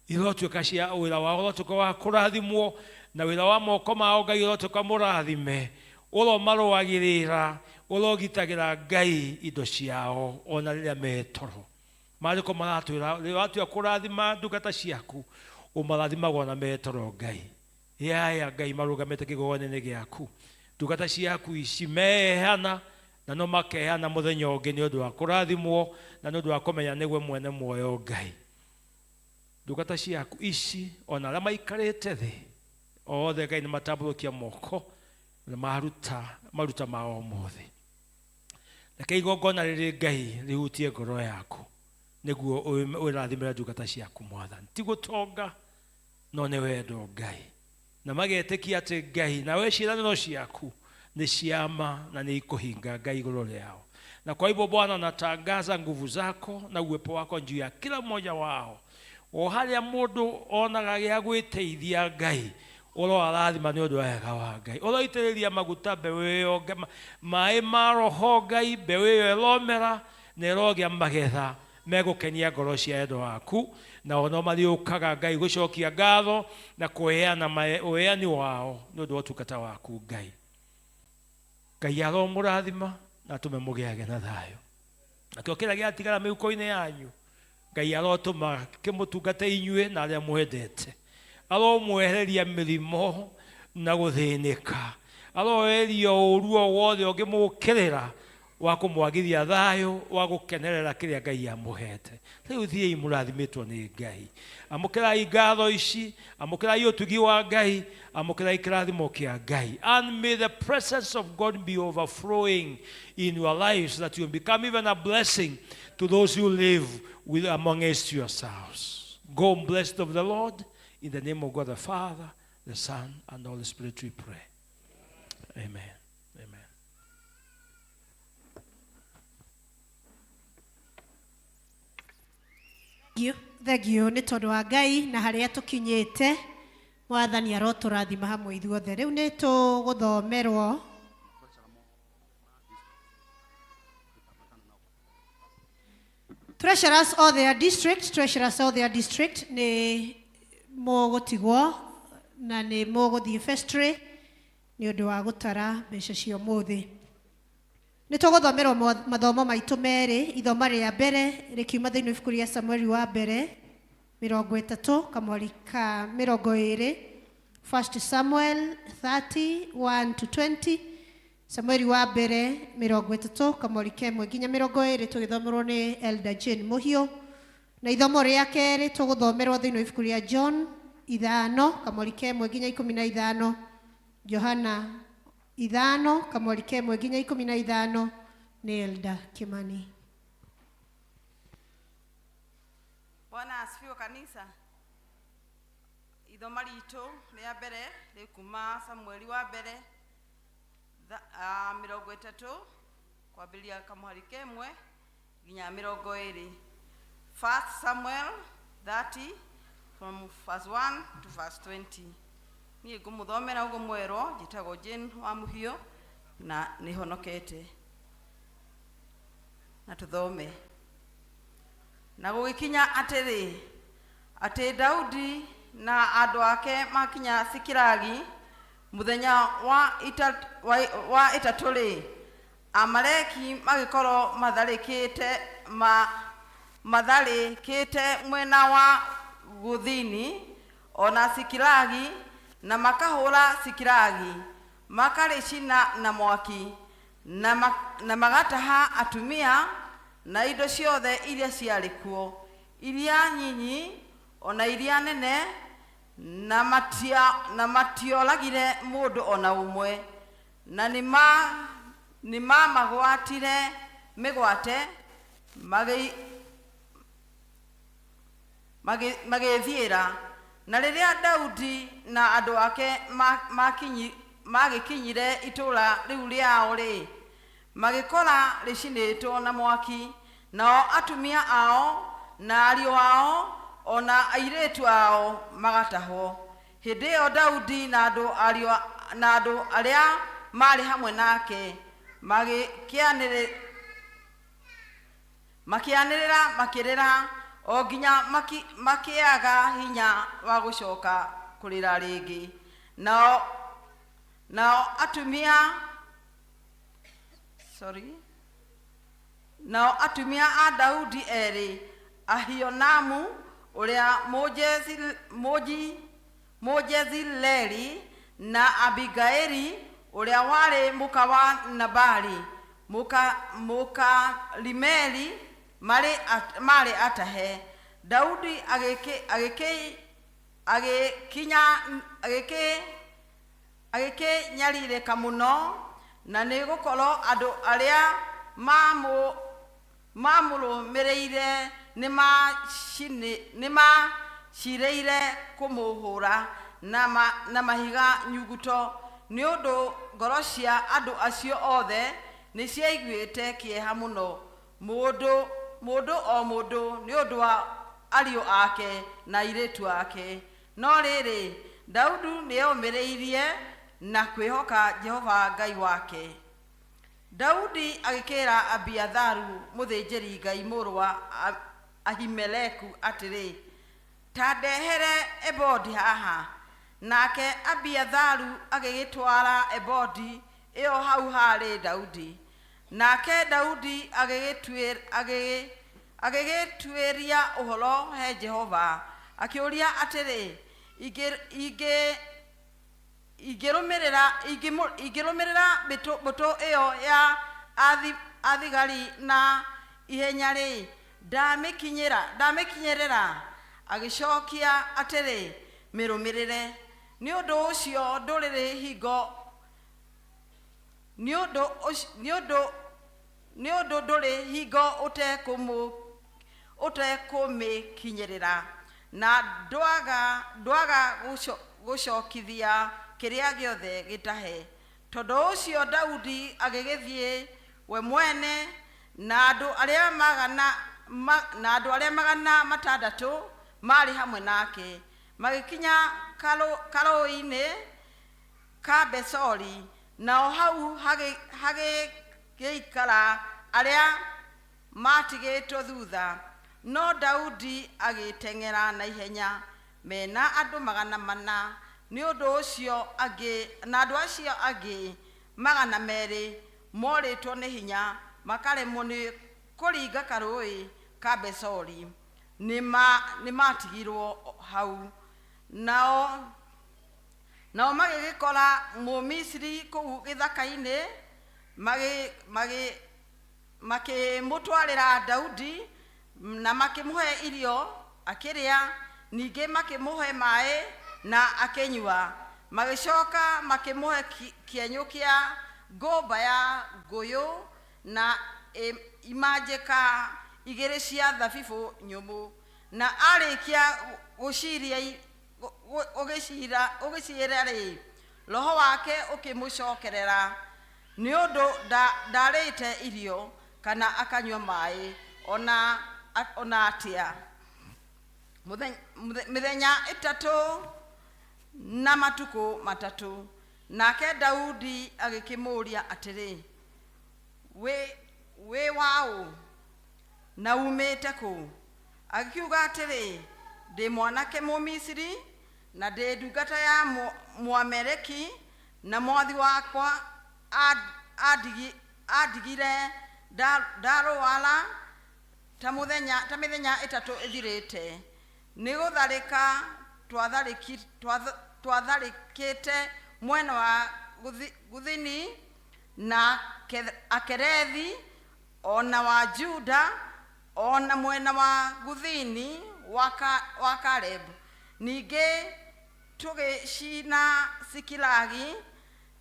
irotuĩka cia wĩra wao, ũrotuĩka wa kũrathimwo na wĩra wa moko mao Ngai, ũrotuĩka mũrathime, ũromarũagĩrĩra, ũrogitagĩra Ngai indo ciao ona rĩrĩa metoro. Maandĩko maratwĩra rĩrĩa watua kũrathima ndungata ciaku ũmarathimagwo na metoro Ngai. Yaya Ngai marũgamĩte kĩgongona-inĩ gĩaku, ndungata ciaku ici meheana na no makeheana mũthenya ũngĩ nĩ ũndũ wa kũrathimwo na nĩ ũndũ wa kũmenya nĩwe mwene muoyo Ngai. Ndungata ciaku ici ona arĩa maikarĩte thĩ othe Ngai nĩ matambũrũkia moko na maruta maruta mao ũmũthĩ. Reke igongona rĩrĩ Ngai rĩhutie ngoro yaku nĩguo wĩrathimĩre ndungata ciaku Mwathani. Ti gũtonga no nĩ wendo Ngai, na magetĩkia atĩ Ngai nawe ciĩranĩro ciaku nĩ ciama na nĩ ikũhinga Ngai igũrũ rĩao. Na kwa hivyo Bwana, natangaza nguvu zako na uwepo wako juu ya kila mmoja wao. O harĩa mũndũ onaga gĩa gwĩteithia Ngai, ũroarathima nĩ ũndũ wa wega wa Ngai, ũroitĩrĩria maguta mbeũ ĩyo maĩ ma roho Ngai, mbeũ ĩyo ĩromera na ĩrogĩa magetha megũkenia ngoro cia endwa aku, na ono marĩũkaga Ngai gũcokia ngatho na kũheana ũheani wao nĩ ũndũ wa ũtungata waku Ngai. Ngai aromũrathima na atũme mũgĩage na thayũ. Nakĩo kĩrĩa gĩatigara mĩhuko-inĩ yanyu Ngai arotũma kĩmũtungate inyuĩ na arĩa mwendete, aromwehereria mĩrimũ na gũthĩnĩka, aroeheria ũũru o wothe ũngĩmũkĩrĩra wa kũmwagithia thayũ wa gũkenerera kĩrĩa Ngai amũhete. Rĩu thiĩi mũrathimĩtwo nĩ Ngai, amũkĩrai ngatho ici, amũkĩrai ũtugi wa Ngai, amũkĩrai kĩrathimo kĩa Ngai. And may the presence of God be overflowing in your lives, that you become even a blessing to those who live with amongst yourselves. Go blessed of the Lord. In the name of God the Father, the Son, and the Holy Spirit we pray. Amen. Amen. Thengio nĩ tondũ wa Ngai na harĩa tũkinyĩte, Mwathani arotũrathima hamwe ithuothe. Rĩu nĩ tũgũthomerwo Treasurers of their district, treasurers of their district nĩ mũgũtigwo na nĩ mũgũthiĩ vestry nĩ ũndũ wa gũtara mbeca cia ũmũthĩ. Nĩ tũgũthomerwo mathomo maitũ merĩ, ithoma rĩa mbere rĩkiuma thĩinĩ wa ibuku rĩa Samueli wa mbere 30 kamweri ka 20, 1 Samuel 30 1 to 20, Samueli wa mbere 30 kamweri ka 1 nginya 20, tũgĩthomerwo nĩ Elder Jane Mũhiũ. Na ithomo rĩa kerĩ tũgũthomerwo thĩinĩ wa ibuku rĩa John 5 kamweri ka 1 nginya 15, Johana 5 kamweri ka 1 nginya 15 nĩ Elder Kimani. Bwana asifiwe kanisa. Ithoma ritũ rĩa mbere rĩkuma Samueli wa mbere 30 kwambĩrĩria kamũhari ka 1 nginya 20. 1 Samuel 30 from verse 1 to verse 20. Niĩ ngũmũthomera ũguo mwerwo, njĩtagwo Jane wa Mũhiũ na nĩhonokete. Na tũthome. Na gũgĩkinya atĩrĩ, atĩ Daudi na andũ ake makinya Sikilagi mũthenya wa ĩtatũ-rĩ, Amaleki magĩkorwo matharĩkĩte mwena wa gũthini ona Sikilagi, na makahũra Sikilagi, makarĩcina na mwaki, na magataha atumia na indo ciothe iria ciarĩ kuo, iria nyinyi ona iria nene, na matioragire mũndũ ona ũmwe, na nĩmamagwatire mĩgwate Magĩthiĩra. Na rĩrĩa Daudi na andũ ake magĩkinyire itũũra rĩu rĩao-rĩ, magĩkora rĩcinĩtwo na mwaki, nao atumia ao na ariũ ao o na airĩtu ao magatahwo. Hĩndĩ ĩyo Daudi na andũ arĩa maarĩ hamwe nake makĩanĩrĩra makĩrĩra o nginya makĩaga hinya wa gũcoka kũrĩra rĩngĩ. Nao atumia a Daudi erĩ, Ahinoamu ũrĩa Mũjezireeli na Abigaili ũrĩa warĩ mũka wa Nabali Mũkarimeli, marĩ atahe. Daudi agĩkĩnyarirĩka mũno, na nĩ gũkorwo andũ arĩa mamũrũmĩrĩire nĩmacirĩire kũmũhũra na mahiga nyuguto, nĩ ũndũ ngoro cia andũ acio othe nĩciaiguĩte kĩeha mũno, mũndũ o mũndũ nĩ ũndũ wa ariũ ake na airĩtu ake. No rĩrĩ, Daudi nĩomĩrĩirie na kwĩhoka Jehova Ngai wake. Daudi agĩkĩĩra Abiatharu mũthĩnjĩri-Ngai mũrũ wa Ahimeleku atĩrĩ, ta ndehere ebodi haha. Nake Abiatharu agĩgĩtwara ebodi ĩyo hau harĩ Daudi. Nake Daudi agĩgĩtuĩria ũhoro he Jehova, akĩũria atĩrĩ, ingĩrũmĩrĩra mbũtũ ĩyo ya athigari na ihenya-rĩ, ndamĩkinyĩrĩra? Agĩcokia atĩrĩ, mĩrũmĩrĩre. Nĩ ũndũ ũcio ndũrĩrĩ hingo nĩ ũndũ ndũrĩ hingo ũtekũmĩkinyĩrĩra, na ndwaga gũcokithia kĩrĩa gĩothe gĩtahe. Tondũ ũcio Daudi agĩgĩthiĩ we mwene na andũ arĩa 600 maarĩ hamwe nake, magĩkinya karũũĩ-inĩ ka Besori, nao hau hagĩgĩikara arĩa matigĩtwo thutha. No Daudi agĩteng'era na ihenya mena andũ 400, nĩ ũndũ ũcio na andũ acio angĩ 200 morĩtwo nĩ hinya makaremwo nĩ kũringa karũũĩ ka Besori, nĩmatigirwo hau. Nao magĩgĩkora Mũmisiri kũu gĩthaka-inĩ, makĩmũtwarĩra Daudi na makĩmũhe irio akĩrĩa, ningĩ makĩmũhe maĩ na akĩnyua. Magĩcoka makĩmũhe kĩenyũ kĩa ngũmba ya ngũyũ na imanjĩka 2 cia thabibũ nyũmũ. Na arĩkia gũcirĩa-rĩ, roho wake ũkĩmũcokerera, nĩ ũndũ ndarĩte irio kana akanyua maĩ ona atĩa. Mĩthenya 3 na matukũ 3. Nake Daudi agĩkĩmũũria atĩrĩ, wĩ waũ na umĩte kũ? Agĩkiuga atĩrĩ, ndĩ mwanake Mũmisiri na ndĩ ndungata ya Mũamaleki, na mwathi wakwa andigire ndarũara ta mĩthenya 3 ĩthirĩte. Nĩ gũtharĩka twatharĩkĩte mwena wa gũthini na Akerethi o na wa Juda o na mwena wa gũthini wa Kalebu. Ningĩ tũgĩcina Zikilagi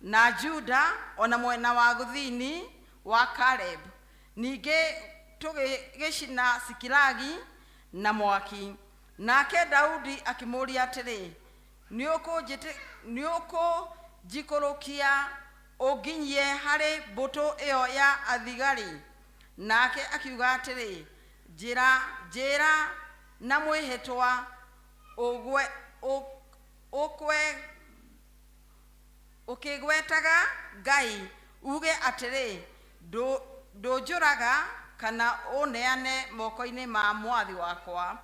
na Juda o na mwena wa gũthini wa Kalebu. Ningĩ Tũgĩcina Sikilagi na mwaki. Nake Daudi akĩmũũria atĩrĩ, nĩũkũnjikũrũkia ũnginyie harĩ mbũtũ ĩyo ya athigari? Nake akiuga atĩrĩ, njĩra na mwĩhĩtwa ũkĩgwetaga Ngai uge atĩrĩ, ndũnjũraga kana ũneane moko-inĩ ma mwathi wakwa,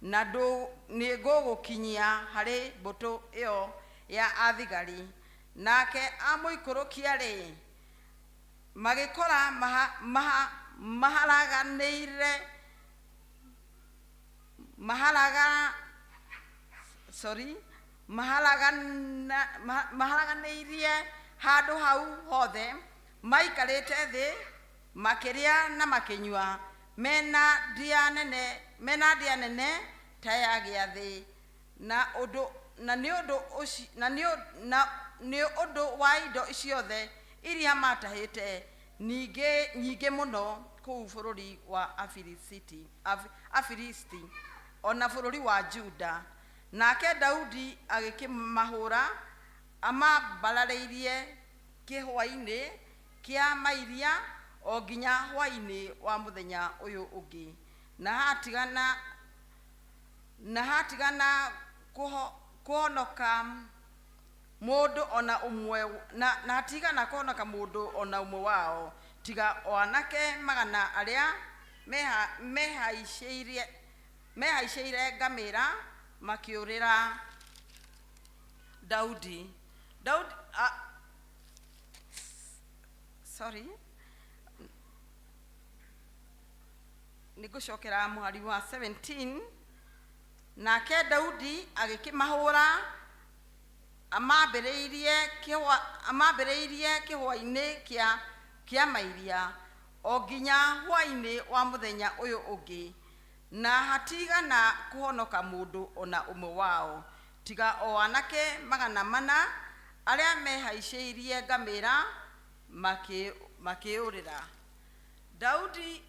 na nĩngũgũkinyia harĩ mbũtũ ĩyo ya athigari. Nake amũikũrũkia-rĩ, magĩkora maharaganĩire maharaganĩirie handũ hau hothe maikarĩte thĩ makĩrĩa na makĩnyua, mena ndĩa nene ta ya gĩathĩ, na nĩ ũndũ wa indo ciothe iria matahĩte nyingĩ mũno kũu bũrũri wa Afilisti ona bũrũri wa Juda. Nake Daudi agĩkĩmahũra amambararĩirie kĩhwainĩ kĩa mairia o nginya hwainĩ wa mũthenya ũyũ ũngĩ, na hatigana kũhonoka mũndũ ona ũmwe na hatigana kũhonoka mũndũ ona ũmwe wao, tiga o anake 100 arĩa mehaicĩire ngamĩra makĩũrĩra Daudi. Sorry, nĩngũcokera mũhari wa 17. Nake Daudi agĩkĩmahũra amambĩrĩirie kĩhwainĩ kĩa mairia o nginya hwainĩ wa mũthenya ũyũ ũngĩ, na hatigana kũhonoka mũndũ ona ũmwe wao, tiga o anake 400 arĩa mehaicĩirie ngamĩra makĩũrĩra. Daudi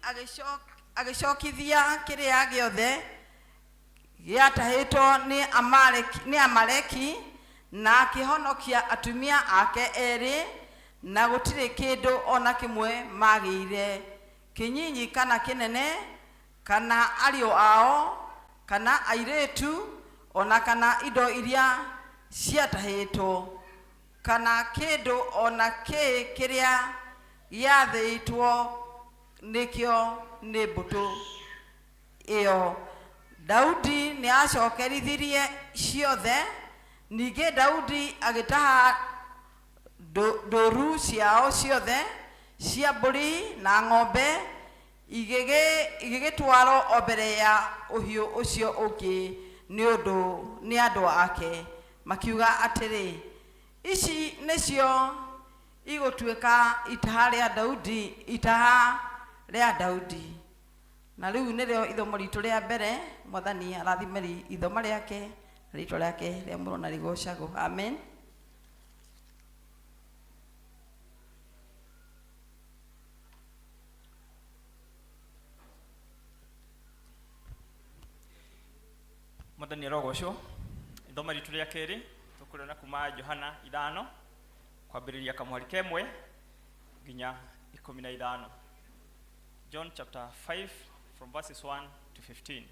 agĩcokithia kĩrĩa gĩothe gĩatahĩtwo nĩ Amaleki, na akĩhonokia atumia ake erĩ, na gũtirĩ kĩndũ ona kĩmwe magĩire, kĩnyinyi kana kĩnene, kana ariũ ao kana airĩtu, ona kana indo iria ciatahĩtwo, kana kĩndũ ona kĩ kĩrĩa gĩathĩtwo nĩkĩo nĩ mbũtũ ĩyo. Daudi nĩacokerithirie ciothe. Ningĩ Daudi agĩtaha ndũru ciao ciothe cia mbũri na ng'ombe, igĩgĩtwarwo o mbere ya ũhiũ ũcio ũngĩ nĩ andũ ake, makiuga atĩrĩ, ici nĩcio igũtuĩka itaha rĩa Daudi. Na rĩu nĩrĩo ithomo ritũ rĩa mbere. Mwathani arathime ithomo rĩake, rĩtwa rĩake rĩamũrwo na rĩgocagwo. Amen. Mwathani arogocwo. Ithomo ritũ rĩa kerĩ tũkũrĩona kuma Johana 5 kwambĩrĩria kamũhari kemwe nginya 15. John chapter 5 from verses 1 to 15.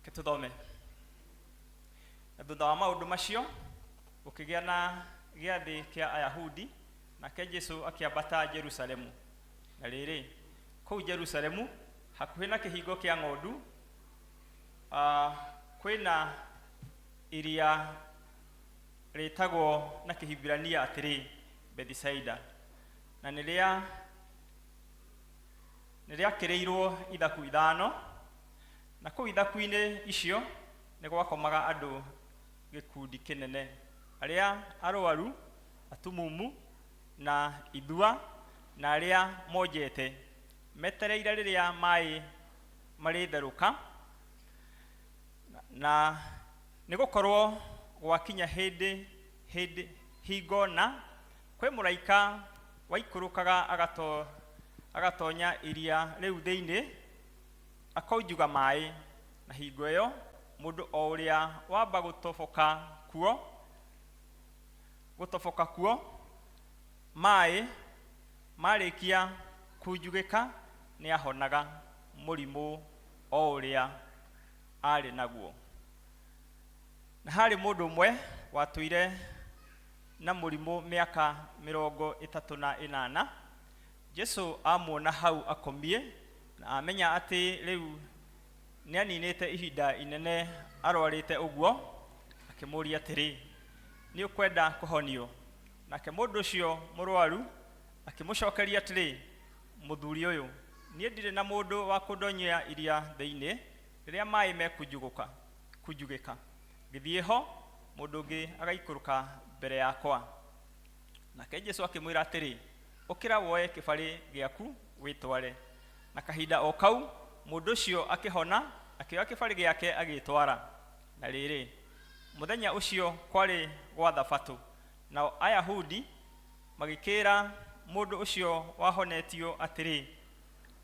Kĩtũthome. Na thutha wa maũndũ macio gũkĩgĩa na gĩathĩ kĩa Ayahudi, nake Jesũ akĩambata Jerusalemu. Na rĩrĩ, kũu Jerusalemu hakuhĩ na kĩhingo kĩa ng'ondu, kwĩna iria rĩtagwo na Kĩhibirania atĩrĩ Bethisaida, na nĩrĩakĩrĩirwo ithaku 5, na kũu ithaku-inĩ icio nĩ gwakomaga andũ gĩkundi kĩnene, arĩa arwaru, atumumu, na ithua, na arĩa monjete, metereire rĩrĩa maĩ marĩtherũka. Na nĩgũkorwo gwakinya hĩndĩ hingo na kwĩ mũraika Waikũrũkaga agatonya iria rĩu thĩinĩ, akoinjuga maĩ. Na hingo ĩyo mũndũ o ũrĩa wamba gũtoboka kuo maĩ marĩkia kunjugĩka nĩahonaga mũrimũ o ũrĩa arĩ naguo. Na harĩ mũndũ ũmwe watũire na mũrimũ mĩaka 38. Jesũ amuona hau akomie na amenya atĩ rĩu nĩaninĩte ihinda inene arwarĩte ũguo, akĩmũũria atĩrĩ, nĩ ũkwenda kũhonio? Nake mũndũ ũcio mũrwaru akĩmũcokeria atĩrĩ, mũthuri ũyũ, niĩ ndirĩ na mũndũ wa kũndonyia iria thĩinĩ rĩrĩa maĩ mekunjugĩka. Ngĩthiĩ ho, mũndũ ũngĩ agaikũrũka mbere yakwa. Nake Jesũ akĩmwĩra atĩrĩ, ũkĩra woe kĩbarĩ gĩaku wĩtware. Na kahinda o kau mũndũ ũcio akĩhona, akĩoya kĩbarĩ gĩake agĩtwara. Na rĩrĩ, mũthenya ũcio kwarĩ gwa Thabatũ, nao Ayahudi magĩkĩra mũndũ ũcio wahonetio atĩrĩ,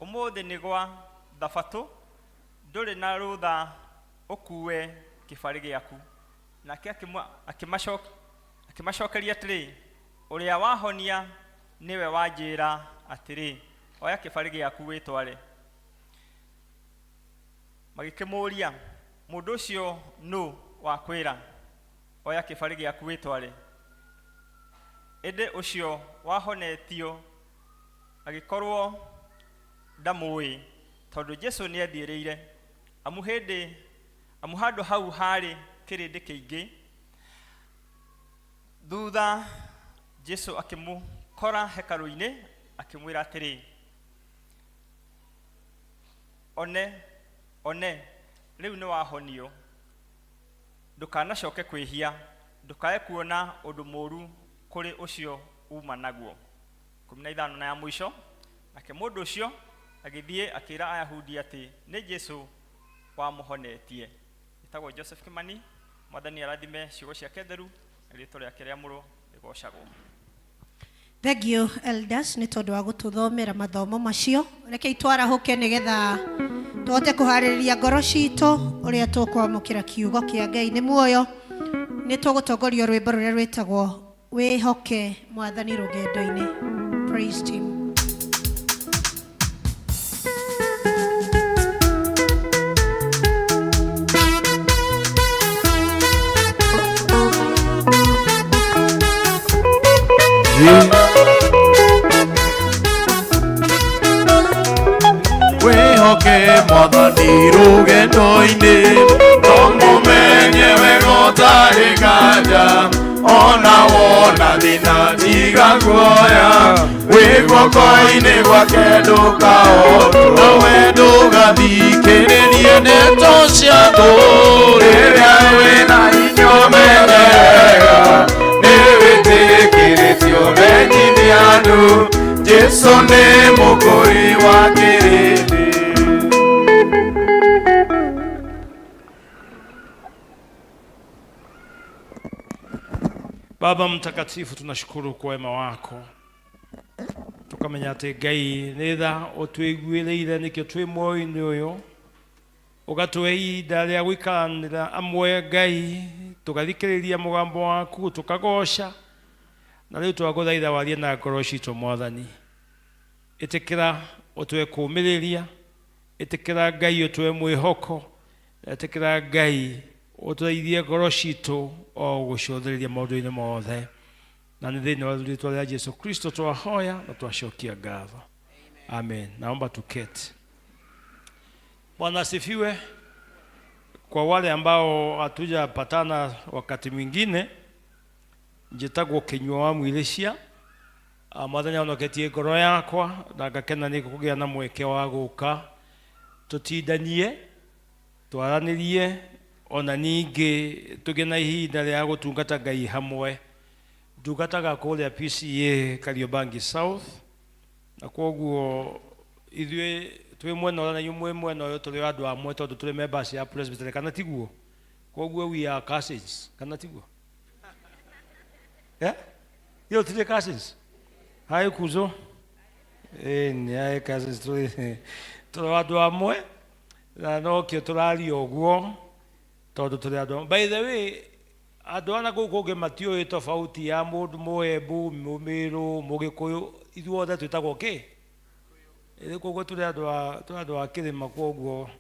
ũmũthĩ nĩ gwa Thabatũ, ndũrĩ na rũtha ũkuue kĩbarĩ gĩaku. Nake akĩmacokeria atĩrĩ, ũrĩa wahonia nĩwe wanjĩra atĩrĩ, oya kĩbarĩ gĩaku wĩtware. Magĩkĩmũũria, mũndũ ũcio nũ wakwĩra oya kĩbarĩ gĩaku wĩtware? Ĩndĩ ũcio wahonetio agĩkorwo ndamũĩ, tondũ Jesũ nĩethiĩrĩire, amu handũ hau harĩ kĩrĩndĩ kĩingĩ. Thutha Jesũ akĩmũkora hekarũ-inĩ, akĩmwĩra atĩrĩ, one, one, rĩu nĩwahonio, ndũkanacoke kwĩhia, ndũkae kuona ũndũ mũũru kũrĩ ũcio uma naguo. 15 na ya mũico, nake mũndũ ũcio agĩthiĩ akĩra Ayahudi atĩ nĩ Jesũ wamũhonetie. Ĩtagwo Joseph Kimani. Mwathani arathime ciugo ciake theru na rĩtwa rĩake rĩamũrwo rĩgocagwo. Thank you elders nĩ tondũ wa gũtũthomera mathomo macio. Rekei twarahũke nĩgetha tũhote kũharĩrĩria ngoro citũ ũrĩa tũkwamũkĩra kiugo kĩa Ngai nĩ muoyo. Nĩ tũgũtongorio rwĩmbo rũrĩa rwĩtagwo Wĩhoke Mwathani Rũgendo-inĩ. Praise team. Wĩhoke Mwathani rũgendo-inĩ, no mũmenye wega ũtarĩ nganja, ona wona thĩna tiga guoya, wĩ guoko-inĩ gwake ndũkaotwo, nawe ndũgathikĩrĩrie ndeto cia thũ, rĩrĩa wĩna hinya ũmenye wega, nĩ wĩtĩkĩrĩtio menyithia andũ, Jesũ nĩ mũkũri wa kĩrĩndĩ. Baba Mtakatifu, tunashukuru kwa wema wako, tukamenya atĩ Ngai nĩ tha ũtwĩiguĩrĩire nĩkĩo twĩ muoyo-inĩ ũyũ, ũgatũhe ihinda rĩa gũikaranĩra amwe Ngai, tũgathikĩrĩria mũgambo waku, tũkagoca, na rĩu twagũthaitha warie na ngoro citũ Mwathani. Ĩtĩkĩra ũtũhe kũũmĩrĩria, ĩtĩkĩra Ngai ũtũhe mwĩhoko, ĩtĩkĩra Ngai ũtũteithie ngoro citũ o gũcũthĩrĩria maũndũ-inĩ mothe. Na nĩ thĩinĩ wa rĩĩtwa rĩa Jesu Kristo twahoya na twacokia ngatho. Amen. Naomba tuketi. Bwana asifiwe. Kwa wale ambao hatujapatana wakati mwingine, njĩtagwo Kinyua wa Mwirĩcia. Mwathani ahonoketie ngoro yakwa na ngakena nĩ kũgĩa na mweke wa gũka tũtindanie, twaranĩrie, ona ningĩ tũgĩe na ihinda rĩa gũtungata Ngai hamwe. Ndungataga kũrĩa PCA Kariobangi South, na kwoguo ithuĩ twĩ mwena ũrĩa na inyuĩ mwĩ mwena ũyũ tũrĩ andũ amwe tondũ tũrĩ members ya Presbytery, kana tiguo? Kwoguo we are cousins, kana tiguo? Ithuĩ tũtirĩ cousins? Hi kuzo. Ĩĩ nĩ hi cousins, tũrĩ tũrĩ andũ amwe na nokĩo tũraria ũguo tondũ tũrĩ andũ amwe. By the way, andũ a na kũu kũngĩ matiũĩ tofauti ya mũndũ Mũembu, Mũmĩrũ, Mũgĩkũyũ, ithuothe twĩtagwo kĩ? Ĩĩ koguo tũrĩ andũ a tũrĩ andũ a kĩrĩma, koguo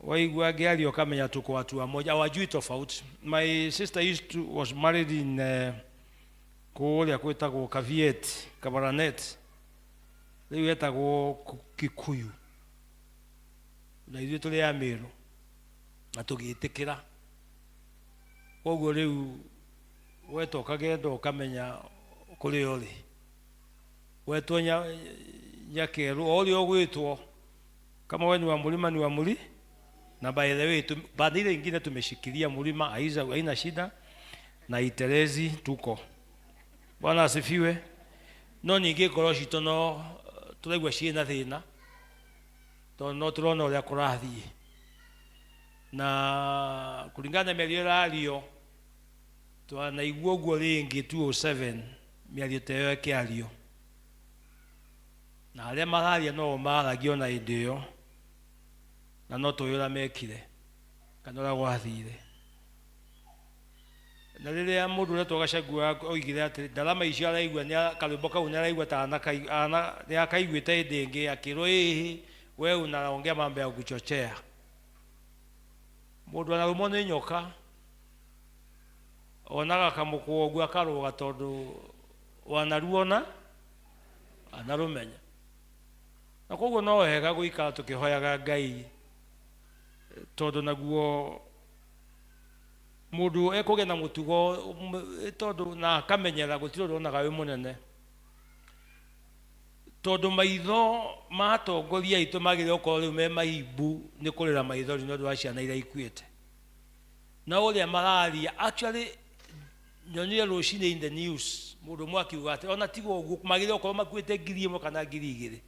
waigua ngĩaria ũkamenya tuko watu wamoja, hawajui tofauti. My sister used to, was married in kũrĩa gwĩtagwo Kaviet, Kabaranet, rĩu etagwo Kikuyu, na ithuĩ tũrĩ a Mĩrũ na tũgĩtĩkĩra. Koguo rĩu wetwo ũkagenda ũkamenya kũrĩa ũrĩ, wetwo Nyakerũ o ũrĩa ũgwĩtwo, kama wewe ni wa mlima ni wa mlima. Na by the way, baada ile ingine tumeshikilia mlima, haina shida na itelezi tuko. Bwana asifiwe. No ningĩ ngoro citũ no tũraigua ciĩna thĩna tondũ no tũrona ũrĩa kũrathiĩ na kũringana na mĩario ĩrario twanaigua ũguo rĩngĩ 207 mĩario ta ĩyo ĩkĩario na arĩa mararia no maragia ona hĩndĩ ĩyo na no tũĩ ũrĩa mekire kana ũrĩa gwathire. Na rĩrĩa mũndũ ũretwo Gachagua oigire atĩ ndarama icio araigua nĩ karwĩmbo kau nĩ araigua ta nĩ akaiguĩte hĩndĩ ĩngĩ, akĩrwo ĩhĩ we unaongea mambo ya kuchochea. Mũndũ anarũmwo nĩ nyoka onaga kamũkwa ũguo akarũga tondũ wanaruona anarũmenya. Na koguo no wega gũikara tũkĩhoyaga Ngai tondũ naguo mũndũ ekũgĩa na mũtugo tondũ na akamenyera gũtirĩ ũndũ onaga wĩ mũnene, tondũ maitho ma atongoria aitũ magĩrĩirwo gũkorwo rĩu me mahimbu nĩ kũrĩra maithori nĩ ũndũ wa ciana iria ikuĩte. Na ũrĩa mararia, actually nyonire rũcinĩ in the news mũndũ ũmwe akiuga atĩ ona tiga ũguo magĩrĩirwo gũkorwo makuĩte 1000 kana 2000.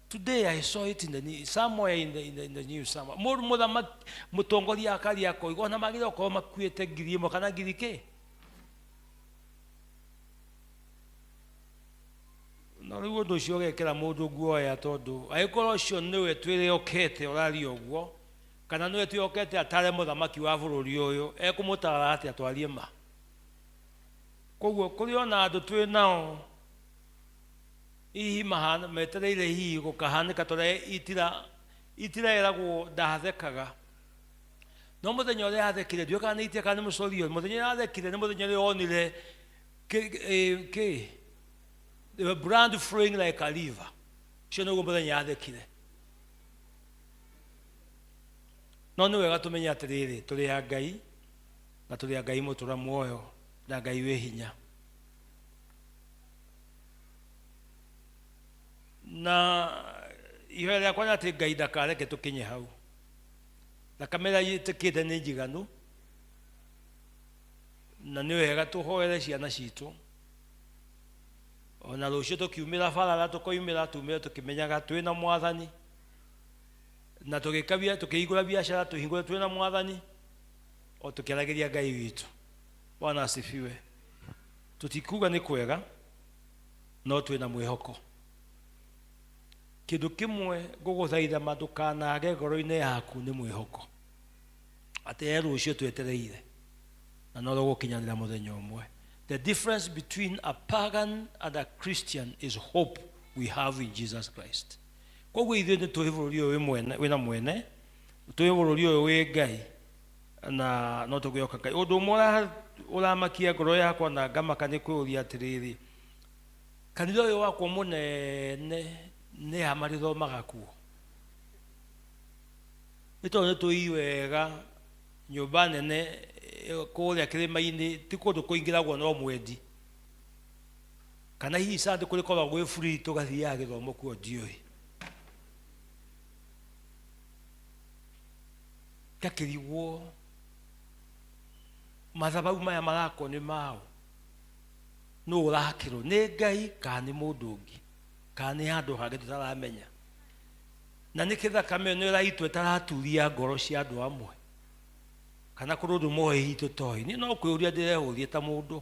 Today I saw it in the news, somewhere in the news somewhere. Mũndũ mũthamaki mũtongoria akaria akoiga ona magĩrĩirwo gũkorwo makuĩte 1000 kana ngiri kĩ. No rĩu ũndũ ũcio ũgekĩra mũndũ guoya tondũ angĩkorwo ũcio nĩwe twĩrĩokete ũraria ũguo kana nĩwe twĩhokete atare mũthamaki wa bũrũri ũyũ, ekũmũtara atĩa twarie ma? Koguo kũrĩ ona andũ twĩ nao hihi mahana metereire hihi gũkahanĩka tũrĩa itira ĩragwo ndathekaga. No mũthenya ũrĩa athekire, ndiũĩ kana nĩ itira kana nĩ mũcorio, mũthenya ũrĩa athekire nĩ mũthenya ũrĩa onire kĩ the brand flowing like a river. Ũcio nĩguo mũthenya athekire. No nĩ wega tũmenye atĩrĩrĩ, tũrĩ a Ngai na tũrĩ a Ngai mũtũra muoyo na Ngai wĩ hinya. Na ihoya rĩakwa nĩ atĩ Ngai ndakareke tũkinye hau. Thakame ĩrĩa ĩtĩkĩte nĩ njiganu na nĩ wega tũhoere ciana citũ. Ona rũciũ tũkiumĩra barabara tũkoimĩra tumĩre tũkĩmenyaga twĩna mwathani na tũgĩka tũkĩhingũra biacara tũhingũre twĩna mwathani o tũkĩaragĩria Ngai witũ. Bwana asifiwe. Tũtikuga nĩ kwega no twĩna mwĩhoko. Kĩndũ kĩmwe ngũgũthaitha ma ndũkanage ngoro-inĩ yaku nĩ mwĩhoko atĩ he rũciũ twetereire na no rũgũkinyanĩra mũthenya ũmwe. The difference between a pagan and a Christian is hope we have in Jesus Christ. Koguo ithuĩ nĩ tũĩ bũrũri ũyũ wĩna mwene, tũĩ bũrũri ũyũ wĩ Ngai na no tũkwĩhoka Ngai. Ũndũ ũmwe ũramakia ngoro yakwa na ngamaka nĩ kwĩyũria atĩrĩrĩ, kanitha ũyũ wakwa mũnene nĩ ha marĩthomaga kuo? Nĩ tondũ nĩ tũĩ wega nyũmba nene kũrĩa kĩrĩma-inĩ ti kũndũ kũingĩragwo no mwendi, kana hihi Sunday kũrĩkoragwo gwĩ free tũgathiaga gĩthomo kuo, ndiũĩ. Ngakĩrigwo mathabahu maya marakwo nĩ mao, nũ ũrakĩrwo, nĩ Ngai kana nĩ mũndũ ũngĩ kana nĩ handũ hangĩ tũtaramenya? Na nĩkĩ thakame ĩno ĩraitwo ĩtaraturia ngoro cia andũ amwe kana kũrĩ ũndũ moĩ hihi tũtoĩ? Niĩ no kwĩyũria ndĩrehũria ta mũndũ,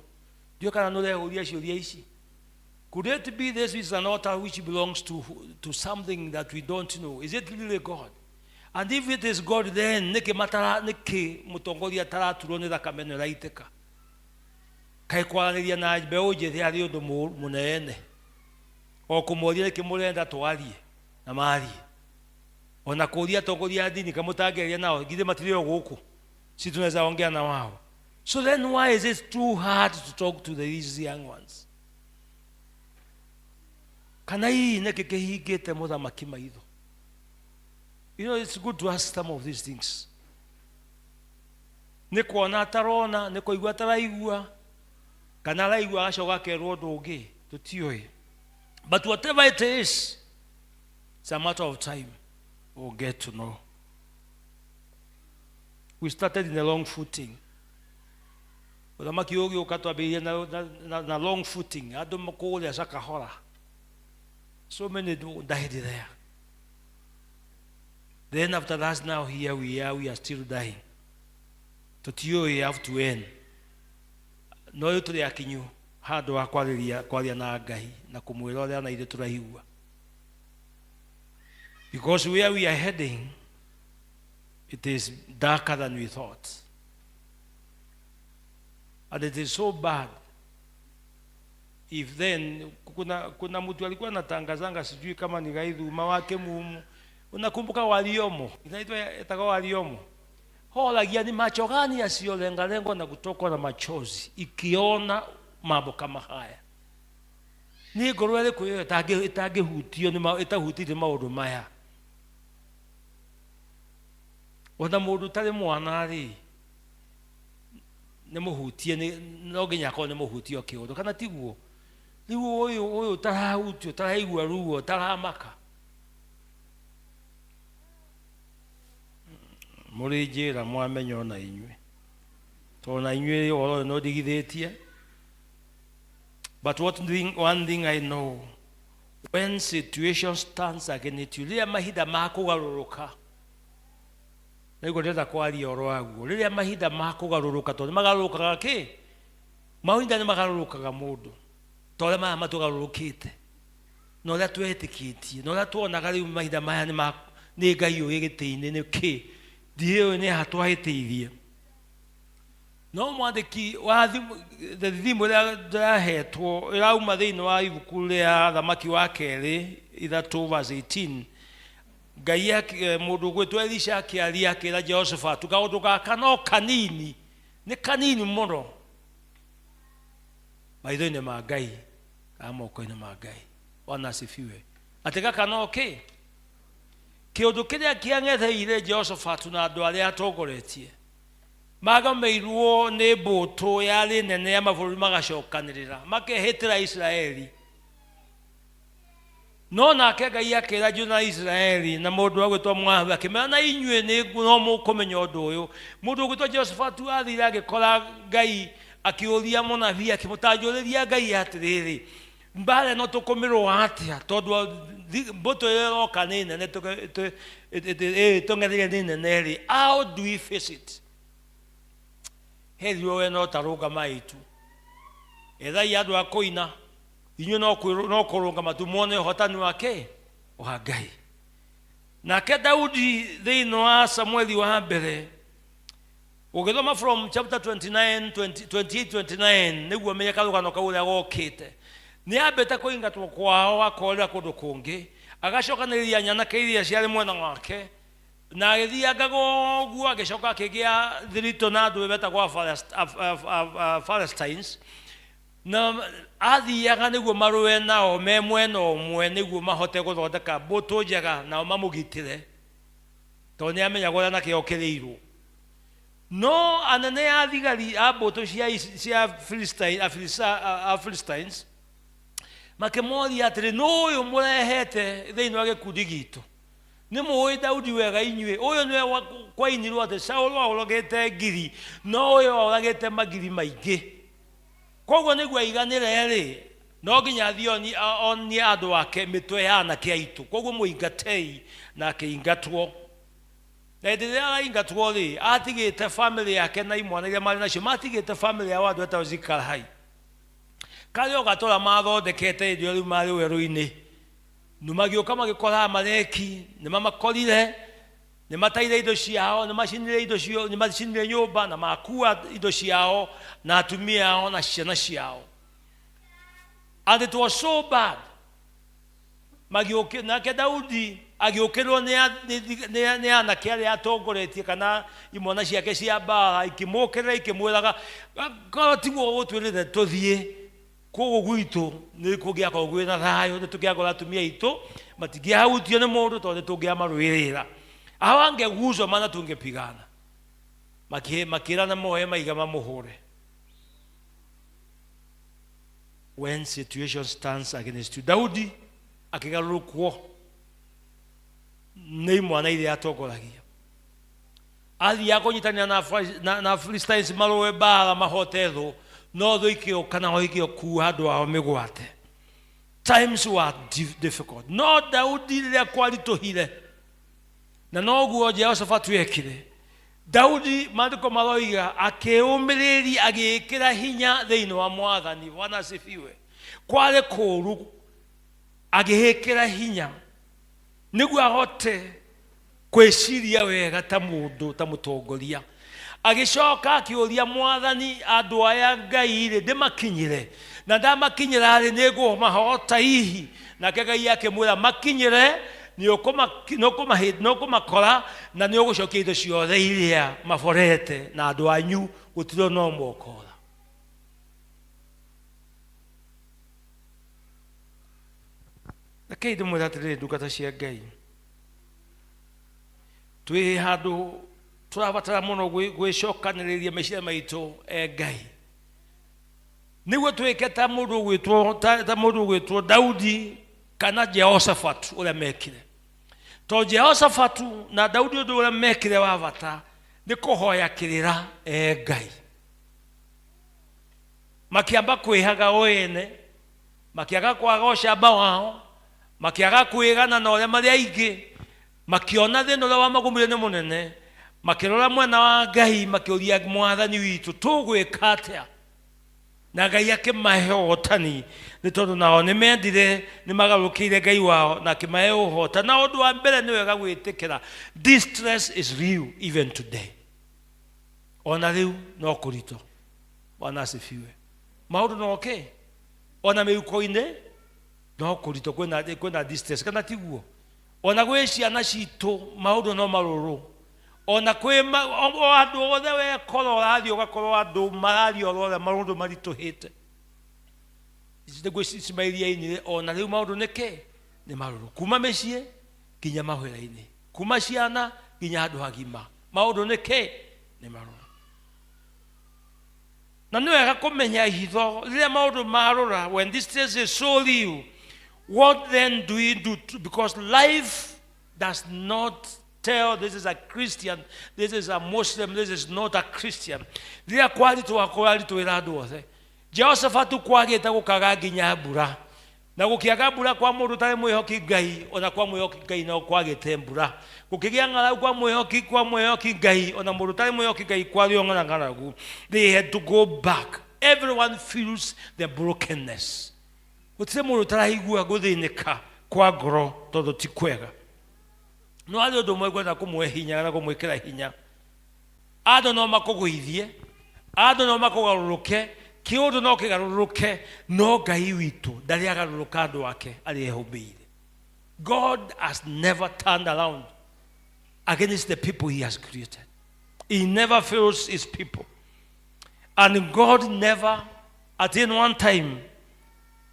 ndiũĩ kana nĩ ũrehũria ciũria ici. Could it be this is an altar which belongs to something that we don't know? Is it really God? And if it is God, then nĩkĩ matara nĩkĩ mũtongoria ataraturwo nĩ thakame ĩno ĩraitĩka? Kaĩ kwaranĩria na mbeũ njĩthĩ arĩ ũndũ mũnene o kũmoria nĩkĩ mũrenda twarie na marie ona kũria atongoria a ndini kamũtangĩaria nao githĩ matirĩ o gũkũ, si tunaweza ongea na wao? So then why is it too hard to talk to these young ones? Kana hihi nĩkĩ kĩhingĩte mũthamaki maitho? It's good to ask some of these things. Nĩ kuona atarona, nĩ kũigua ataraigua, kana araigua agacoka akerwo ũndũ ũngĩ tũtiũĩ. But whatever it is, it's a matter of time we'll get to know. We started in the long footing. Ũthamaki ũyũ ũgĩũka twambĩrĩirie na long footing, andũ kũrĩa Shakahola. So many died there. Then after that, now here we are still dying. Tũtiũĩ have to end. No rĩu tũrĩ akinyu handũ ha kwaria na Ngai na kũmwĩra ũrĩa na ithuĩ tũraigua. Because where we are heading, it is darker than we thought. And it is so bad. If then, kuna mtu alikuwa anatangazanga, sijui kama ni Gaithuma wake mumu. Unakumbuka Waliomo? Inaitwa itakuwa Waliomo. Hola, ni macho gani yasiyolengalengwa na kutokwa na machozi ikiona mambo kama haya? Ni ngoro ĩrĩkũ ĩyo ĩtangĩhutio nĩ ĩtahutĩtie maũndũ maya? Ona mũndũ ũtarĩ mwana rĩ, nĩ mũhutie, no nginya akorwo nĩ mũhutio kĩũndũ, kana tiguo? Rĩu ũyũ ũtarahutio, ũtaraigua ruo, ũtaramaka. Mũrĩ njĩra mwamenya ona inyuĩ, tondũ na inyuĩ ũhoro ũyũ nĩ ũndigithĩtie. But one thing I know, when situation stands against you, rĩrĩa mahinda ma kũgarũrũka, nĩguo ndĩrenda kwaria ũhoro waguo, rĩrĩa mahinda ma kũgarũrũka, tondũ nĩ magarũrũkaga kĩ? Mahinda nĩ magarũrũkaga mũndũ, ta ũrĩa maya matũgarũrũkĩte, na ũrĩa twetĩkĩtie, na ũrĩa tuonaga rĩu mahinda maya nĩ Ngai ũrĩ gĩtĩ-inĩ nĩ kĩ? Ndiũĩ nĩ ha twahĩtĩirie. No mwandĩki wa thimũ ĩrĩa ndĩrahetwo ĩrauma thĩinĩ wa ibuku rĩa Thamaki wa kerĩ ithatũ verse 18. Ngai mũndũ ũgwĩtwo Elisha akĩaria akĩra Jehoshaphat, kaũndũ gaka no kanini, nĩ kanini mũno maitho-inĩ ma Ngai kana moko-inĩ ma Ngai. Bwana asifiwe. Atĩ gaka no kĩ? Kĩũndũ kĩrĩa kĩang'etheire Jehoshaphat na andũ arĩa atongoretie magomeirwo nĩ mbũtũ yarĩ nene ya mabũrũri magacokanĩrĩra makehĩtĩra Isiraeli. No nake Ngai akĩra Juda na Isiraeli na mũndũ agwĩtwo Moabi akĩmera, na inyuĩ nĩ no mũkũmenya ũndũ ũyũ. Mũndũ ũgwĩtwo Jehoshaphat athire agĩkora Ngai akĩũria mũnabii akĩmũtanjũrĩria Ngai atĩrĩrĩ, mbara ĩno tũkũmĩrũa atĩa tondũ mbũtũ ĩrĩa ĩroka nĩ nene, tũng'etheire nĩ nene rĩ, how do we face it? Herirwo we no tarũgamai tu, ethai andũ a kũina, inyuĩ no kũrũgama tu muone ũhotani wake wa Ngai. Nake Daudi thĩinĩ wa Samueli wa mbere ũgĩthoma from chapter 29, 28, 29 nĩguo ũmenye karũgano kau ũrĩa gokĩte. Nĩ ambĩte kũingatwo kwao akorĩra kũndũ kũngĩ, agacokanĩrĩria nyanake iria ciarĩ mwena wake, na agĩthianga ũguo agĩcoka akĩgĩa thiritũ na andũ metagwo Philistines, na athiaga nĩguo marũe nao me mwena ũmwe nĩguo mahote gũthondeka mbũtũ njega nao mamũgitĩre, tondũ nĩ amenyaga ũrĩa anake okĩrĩirwo. No anene a thigari a mbũtũ cia Philistines makĩmoria atĩrĩ, nũ ũyũ mũrehete thĩinĩ wa gĩkundi gitũ? Nĩ mũĩ Daudi wega inyuĩ, ũyũ nĩwe kwainirwo atĩ Saũlũ aũragĩte ngiri, no ũyũ aũragĩte magiri maingĩ. Koguo nĩguo aiganĩre rĩ, no nginya athiĩ onie andũ ake mĩtwe ya anake aitũ. Koguo mũingatei, na akĩingatwo. Na hĩndĩ ĩrĩa araingatwo rĩ, atigĩte family yake na imwana iria marĩ nacio, matigĩte family yao andũ etagwo Zikalahai. Karĩ o gatũra mathondekete hĩndĩ ĩyo rĩu marĩ werũ-inĩ. Nĩ magĩũka magĩkora Amaleki, nĩ mamakorire, nĩ mataire indo ciao, nĩ macinire indo cio, nĩ macinire nyũmba na makua indo ciao na atumia ao na ciana ciao. And it was so bad. Magĩũkĩ nake Daudi agĩũkĩrwo nĩ anake arĩa atongoretie kana imwana ciake cia mbara ikĩmũkĩrĩra ikĩmwĩraga korwo tiguo ũgũtwĩrĩte tũthiĩ kũgũ gwitũ nĩ kũngĩakorwo kwĩna thayũ, nĩ tũngĩakora atumia aitũ matingĩahutio nĩ mũndũ tondũ nĩ tũngĩamarũĩrĩra. Hawangeguzwa maana tungepigana. Makĩrana moe maiga mamũhũre. When situation stands against you, Daudi akĩgarũrũkwo nĩ imwana iria atongoragia. Athiaga kũnyitanĩra na Philistines marũe mbara mahote thũ, no thũ ikĩũka nao igĩkua andũ ao mĩgwate. Times were difficult. No Daudi rĩrĩa kwaritũhire, na noguo Jehoshafatu ekire, Daudi maandĩko maroiga akĩũmĩrĩria agĩĩkĩra hinya thĩinĩ wa Mwathani. Bwana asifiwe. Kwarĩ kũũru agĩĩkĩra hinya nĩguo ahote kwĩciria wega ta mũndũ, ta mũtongoria. Agĩcoka akĩũria Mwathani, andũ aya Ngai rĩ ndĩmakinyĩre, na ndamakinyĩra rĩ nĩngũmahota hihi? Nake Ngai akĩmwĩra makinyĩre, nĩũkũmakora na nĩũgũcokia indo ciothe iria maborete na andũ anyu gũtirĩ no mokora. Rekei ndĩmwĩre atĩrĩrĩ, ndungata cia Ngai, twĩ handũ tũrabatara mũno gwĩcokanĩrĩria meciria maitũ e Ngai, nĩguo twĩke ta mũndũ ũgwĩtwo, ta mũndũ ũgwĩtwo Daudi kana Jehoshafatu ũrĩa mekire. Tondũ Jehoshafatu na Daudi ũndũ ũrĩa mekire wa bata nĩ kũhoya kĩrĩra e Ngai. Makĩamba kwĩhaga o ene, makĩaga kwaga ũcamba wao, makĩaga kwĩgana na ũrĩa marĩ aingĩ, makĩona thĩna ũrĩa wamagũmire nĩ mũnene, makĩrora mwena wa Ngai, makĩũria Mwathani witũ tũgwĩka atĩa? Na Ngai akĩmahe ũhotani, nĩ tondũ nao nĩ mendire, nĩ magarũrũkĩire Ngai wao na akĩmahe ũhotani. Na ũndũ wa mbere nĩ wega gwĩtĩkĩra distress is real even today. Ona rĩu no kũritũ. Bwana asifiwe. Maũndũ no okay. Ona mĩhuko-inĩ no kũritũ, kwĩna distress, kana tiguo? Ona gwĩ ciana citũ maũndũ no marũrũ. Ona kwĩ o andũ othe wekora ũrathiĩ ũgakorwo andũ mararia oro ũrĩa maũndũ maritũhĩte. Ici nĩguo cimairia-inĩ, ona rĩu maũndũ nĩ kĩ? Nĩ marũrũ. Kuma mĩciĩ nginya mawĩra-inĩ, kuma ciana nginya andũ agima, maũndũ nĩ kĩ? Nĩ marũrũ. Na nĩ wega kũmenya hitho rĩrĩa maũndũ marũra, when this stress is so real, what then do we do? Because life does not tell this is a Christian, this is a Muslim, this is not a Christian. Rĩrĩa kwaritũha kũraritũhĩra andũ othe. Jehoshafatu kwagĩte gũkaga nginya mbura, na gũkĩaga mbura kwa mũndũ ũtarĩ mwĩhoki Ngai, ona kwa mwĩhoki Ngai no kwagĩte mbura. Gũkĩgĩa ng'aragu kwa mwĩhoki Ngai, ona mũndũ ũtarĩ mwĩhoki Ngai kwarĩ o ng'aragu. They had to go back. Everyone feels the brokenness. Gũtirĩ mũndũ ũtaraigua gũthĩnĩka kwa ngoro tondũ ti kwega. No harĩ ũndũ ũmwe ngwenda kũmũhe hinya kana kũmwĩkĩra hinya. Andũ no makũgũithie, andũ no makũgarũrũke, kĩũndũ no kĩgarũrũke, no Ngai witũ ndarĩ agarũrũka andũ ake arĩa ehũmbĩire. God has never turned around against the people he has created. He never fails his people. And God never at any one time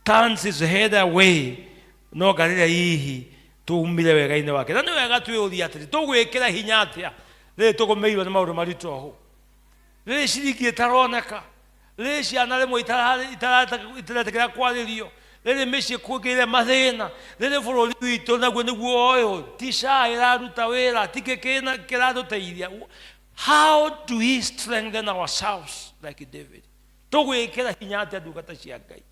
turns his head away. No ngarĩrĩa hihi tũumire wega-inĩ wake. Na nĩ wega twĩyũrie atĩrĩ, tũgwĩkĩra hinya atĩa rĩrĩ tũgũmĩirwo nĩ maũndũ maritũ ũũ? Rĩrĩ ciringi ĩtaroneka, rĩrĩ ciana rĩmwe itaretĩkĩra kwarĩrio, rĩrĩ mĩciĩ kũgĩire mathĩna, rĩrĩ bũrũri witũ naguo nĩguo ũyũ, ti SHA ĩraruta wĩra, ti kĩ kĩratũteithia. How do we strengthen ourselves like David? Tũgwĩkĩra hinya atĩa ndungata cia Ngai?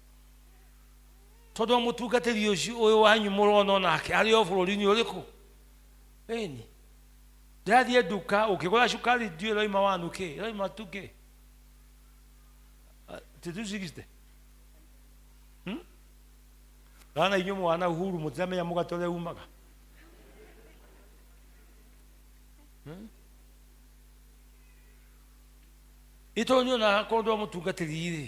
Tondũ wa mũtungatĩri ũcio ũyũ wanyu mũrona onake arĩ o bũrũri-inĩ ũrĩkũ? Ĩni. Ndĩrathiĩ nduka ũkĩgũra cukari ndiũĩ ĩroima wanu kĩ? Ĩroima tu kĩ? Ti 260? Rana inyuĩ mwana Uhuru mũtiramenya mũgate ũrĩa umaga. Ĩtondũ nyonaga kũndũ mũtungatĩri rĩ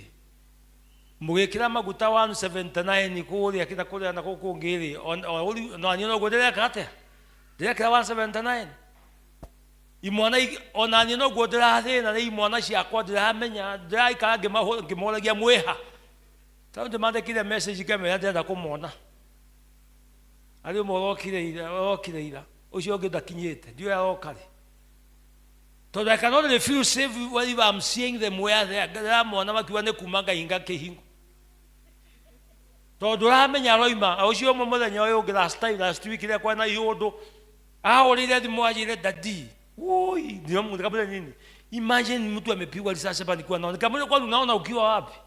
mũgĩkĩra maguta 179 kũrĩa kĩna kũrĩa na kũu kũngĩ rĩ na niĩ noguo ndĩreka atĩa ndĩrekĩra 179 imwana ona niĩ noguo ndĩrathĩna nĩ imwana ciakwa ndĩramenya ndĩraikara ngĩmoragia mwĩha tondũ ndĩmandĩkire message ngamera ndĩrenda kũmona arĩ ũmwe ũrokire ira ũrokire ira ũcio ũngĩ ndakinyĩte ndiũĩ aroka rĩ tondũ I cannot refuse save when if I'm seeing them where they are ndĩramona makiuga nĩ kuma ngahinga kĩhingo tondũ ũramenya aroima ũcio ũmwe mũthenya ũyũ ũngĩ last time last week rĩrĩa kwarĩ na iũndũ ahũrĩire thimũ anjĩre dadi woi nikamwambia nini imagine mtu amepigwa risasi hapa nikiwa naona nikamwambia kwani unaona ukiwa wapi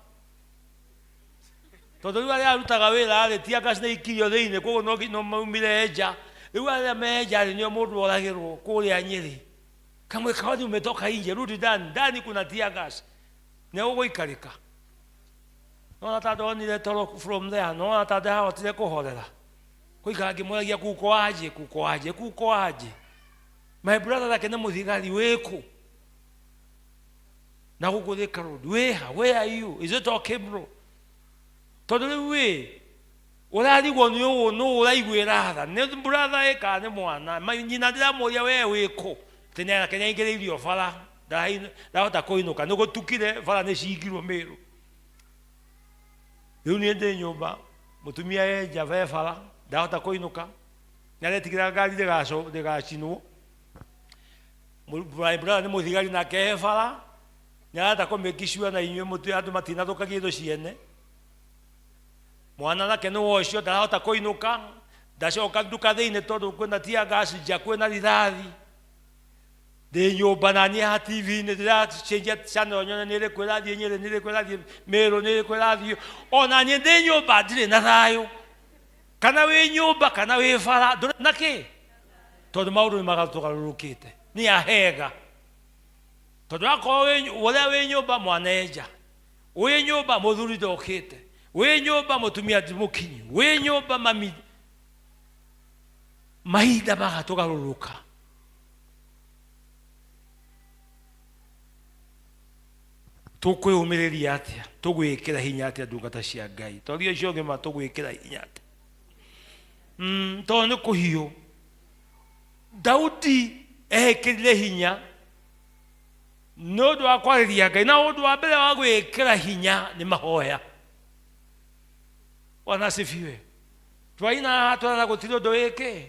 tondũ rĩu arĩa arutaga wĩra rĩ ti anga nĩ ikirio thĩinĩ koguo no no maumire nja rĩu arĩa me nja rĩ nĩo mũndũ oragĩrwo kũrĩa Nyĩrĩ kamwe kawani umetoka nje rudi ndani ndani kuna tear gas nĩ ũgũikarĩka nona ta ndonire toro from there nona ta ndahotire kũhorera kũikara ngĩmũragia kuko aje kuko aje kuko aje my brother nake nĩ mũthigari wĩkũ na gũkũ Thika Road wĩha where are you is it okay bro tondũ rĩu wĩ ũrarigwo nĩ ũũ nũ ũraiguĩra tha nĩ brother ĩ kana nĩ mwana nyina ndĩramũria we wĩkũ atĩ nake nĩaingĩrĩirio bara ndahota kũinũka nĩ gũtukire bara nĩ cingirwo Mĩrũ rĩu niĩ ndĩ nyũmba mũtumia e nja be bara ndahota kũinũka nĩaretigĩra ngari ndĩgacinwo my brother nĩ mũthigari nake e bara nĩarenda kũmĩkicua na inyuĩ mũtu andũ matinathũkagia indo ciene mwana nake nĩ wocio ndarahota kũinũka ndacoka nduka thĩinĩ tondũ kwĩna tear gas nja kwĩna rithathi ndĩ nyũmba na niĩ haha TV-inĩ ndĩracenjia channel nyone nĩ ĩrĩkũ ĩrathiĩ Nyĩrĩ nĩ ĩrĩkũ ĩrathiĩ Mĩrũ nĩ ĩrĩkũ ĩrathiĩ ona niĩ ndĩ nyũmba ndirĩ na thayũ kana wĩ nyũmba kana wĩ bara ndũrĩ na kĩ tondũ maũndũ nĩ magatũgarũrũkĩte nĩ ahega tondũ akorwo ũrĩa wĩ nyũmba mwana enja wĩ nyũmba mũthuri ndokĩte wĩ nyũmba mũtumia ti mũkinyu wĩ nyũmba mami mahinda magatũgarũrũka tũkwĩyũmĩrĩria atĩa tũgwĩkĩra hinya atĩa ndungata cia Ngai tondũ icio ũngĩ ma tũgwĩkĩra hinya atĩa tondũ nĩ kũhiũ Daudi ehĩkĩrire hinya nĩ ũndũ wa kwarĩria Ngai na ũndũ wa mbere wa gwĩkĩra hinya nĩ mahoya Bwana asifiwe twaina haha tũrana gũtirĩ ũndũ wĩkĩ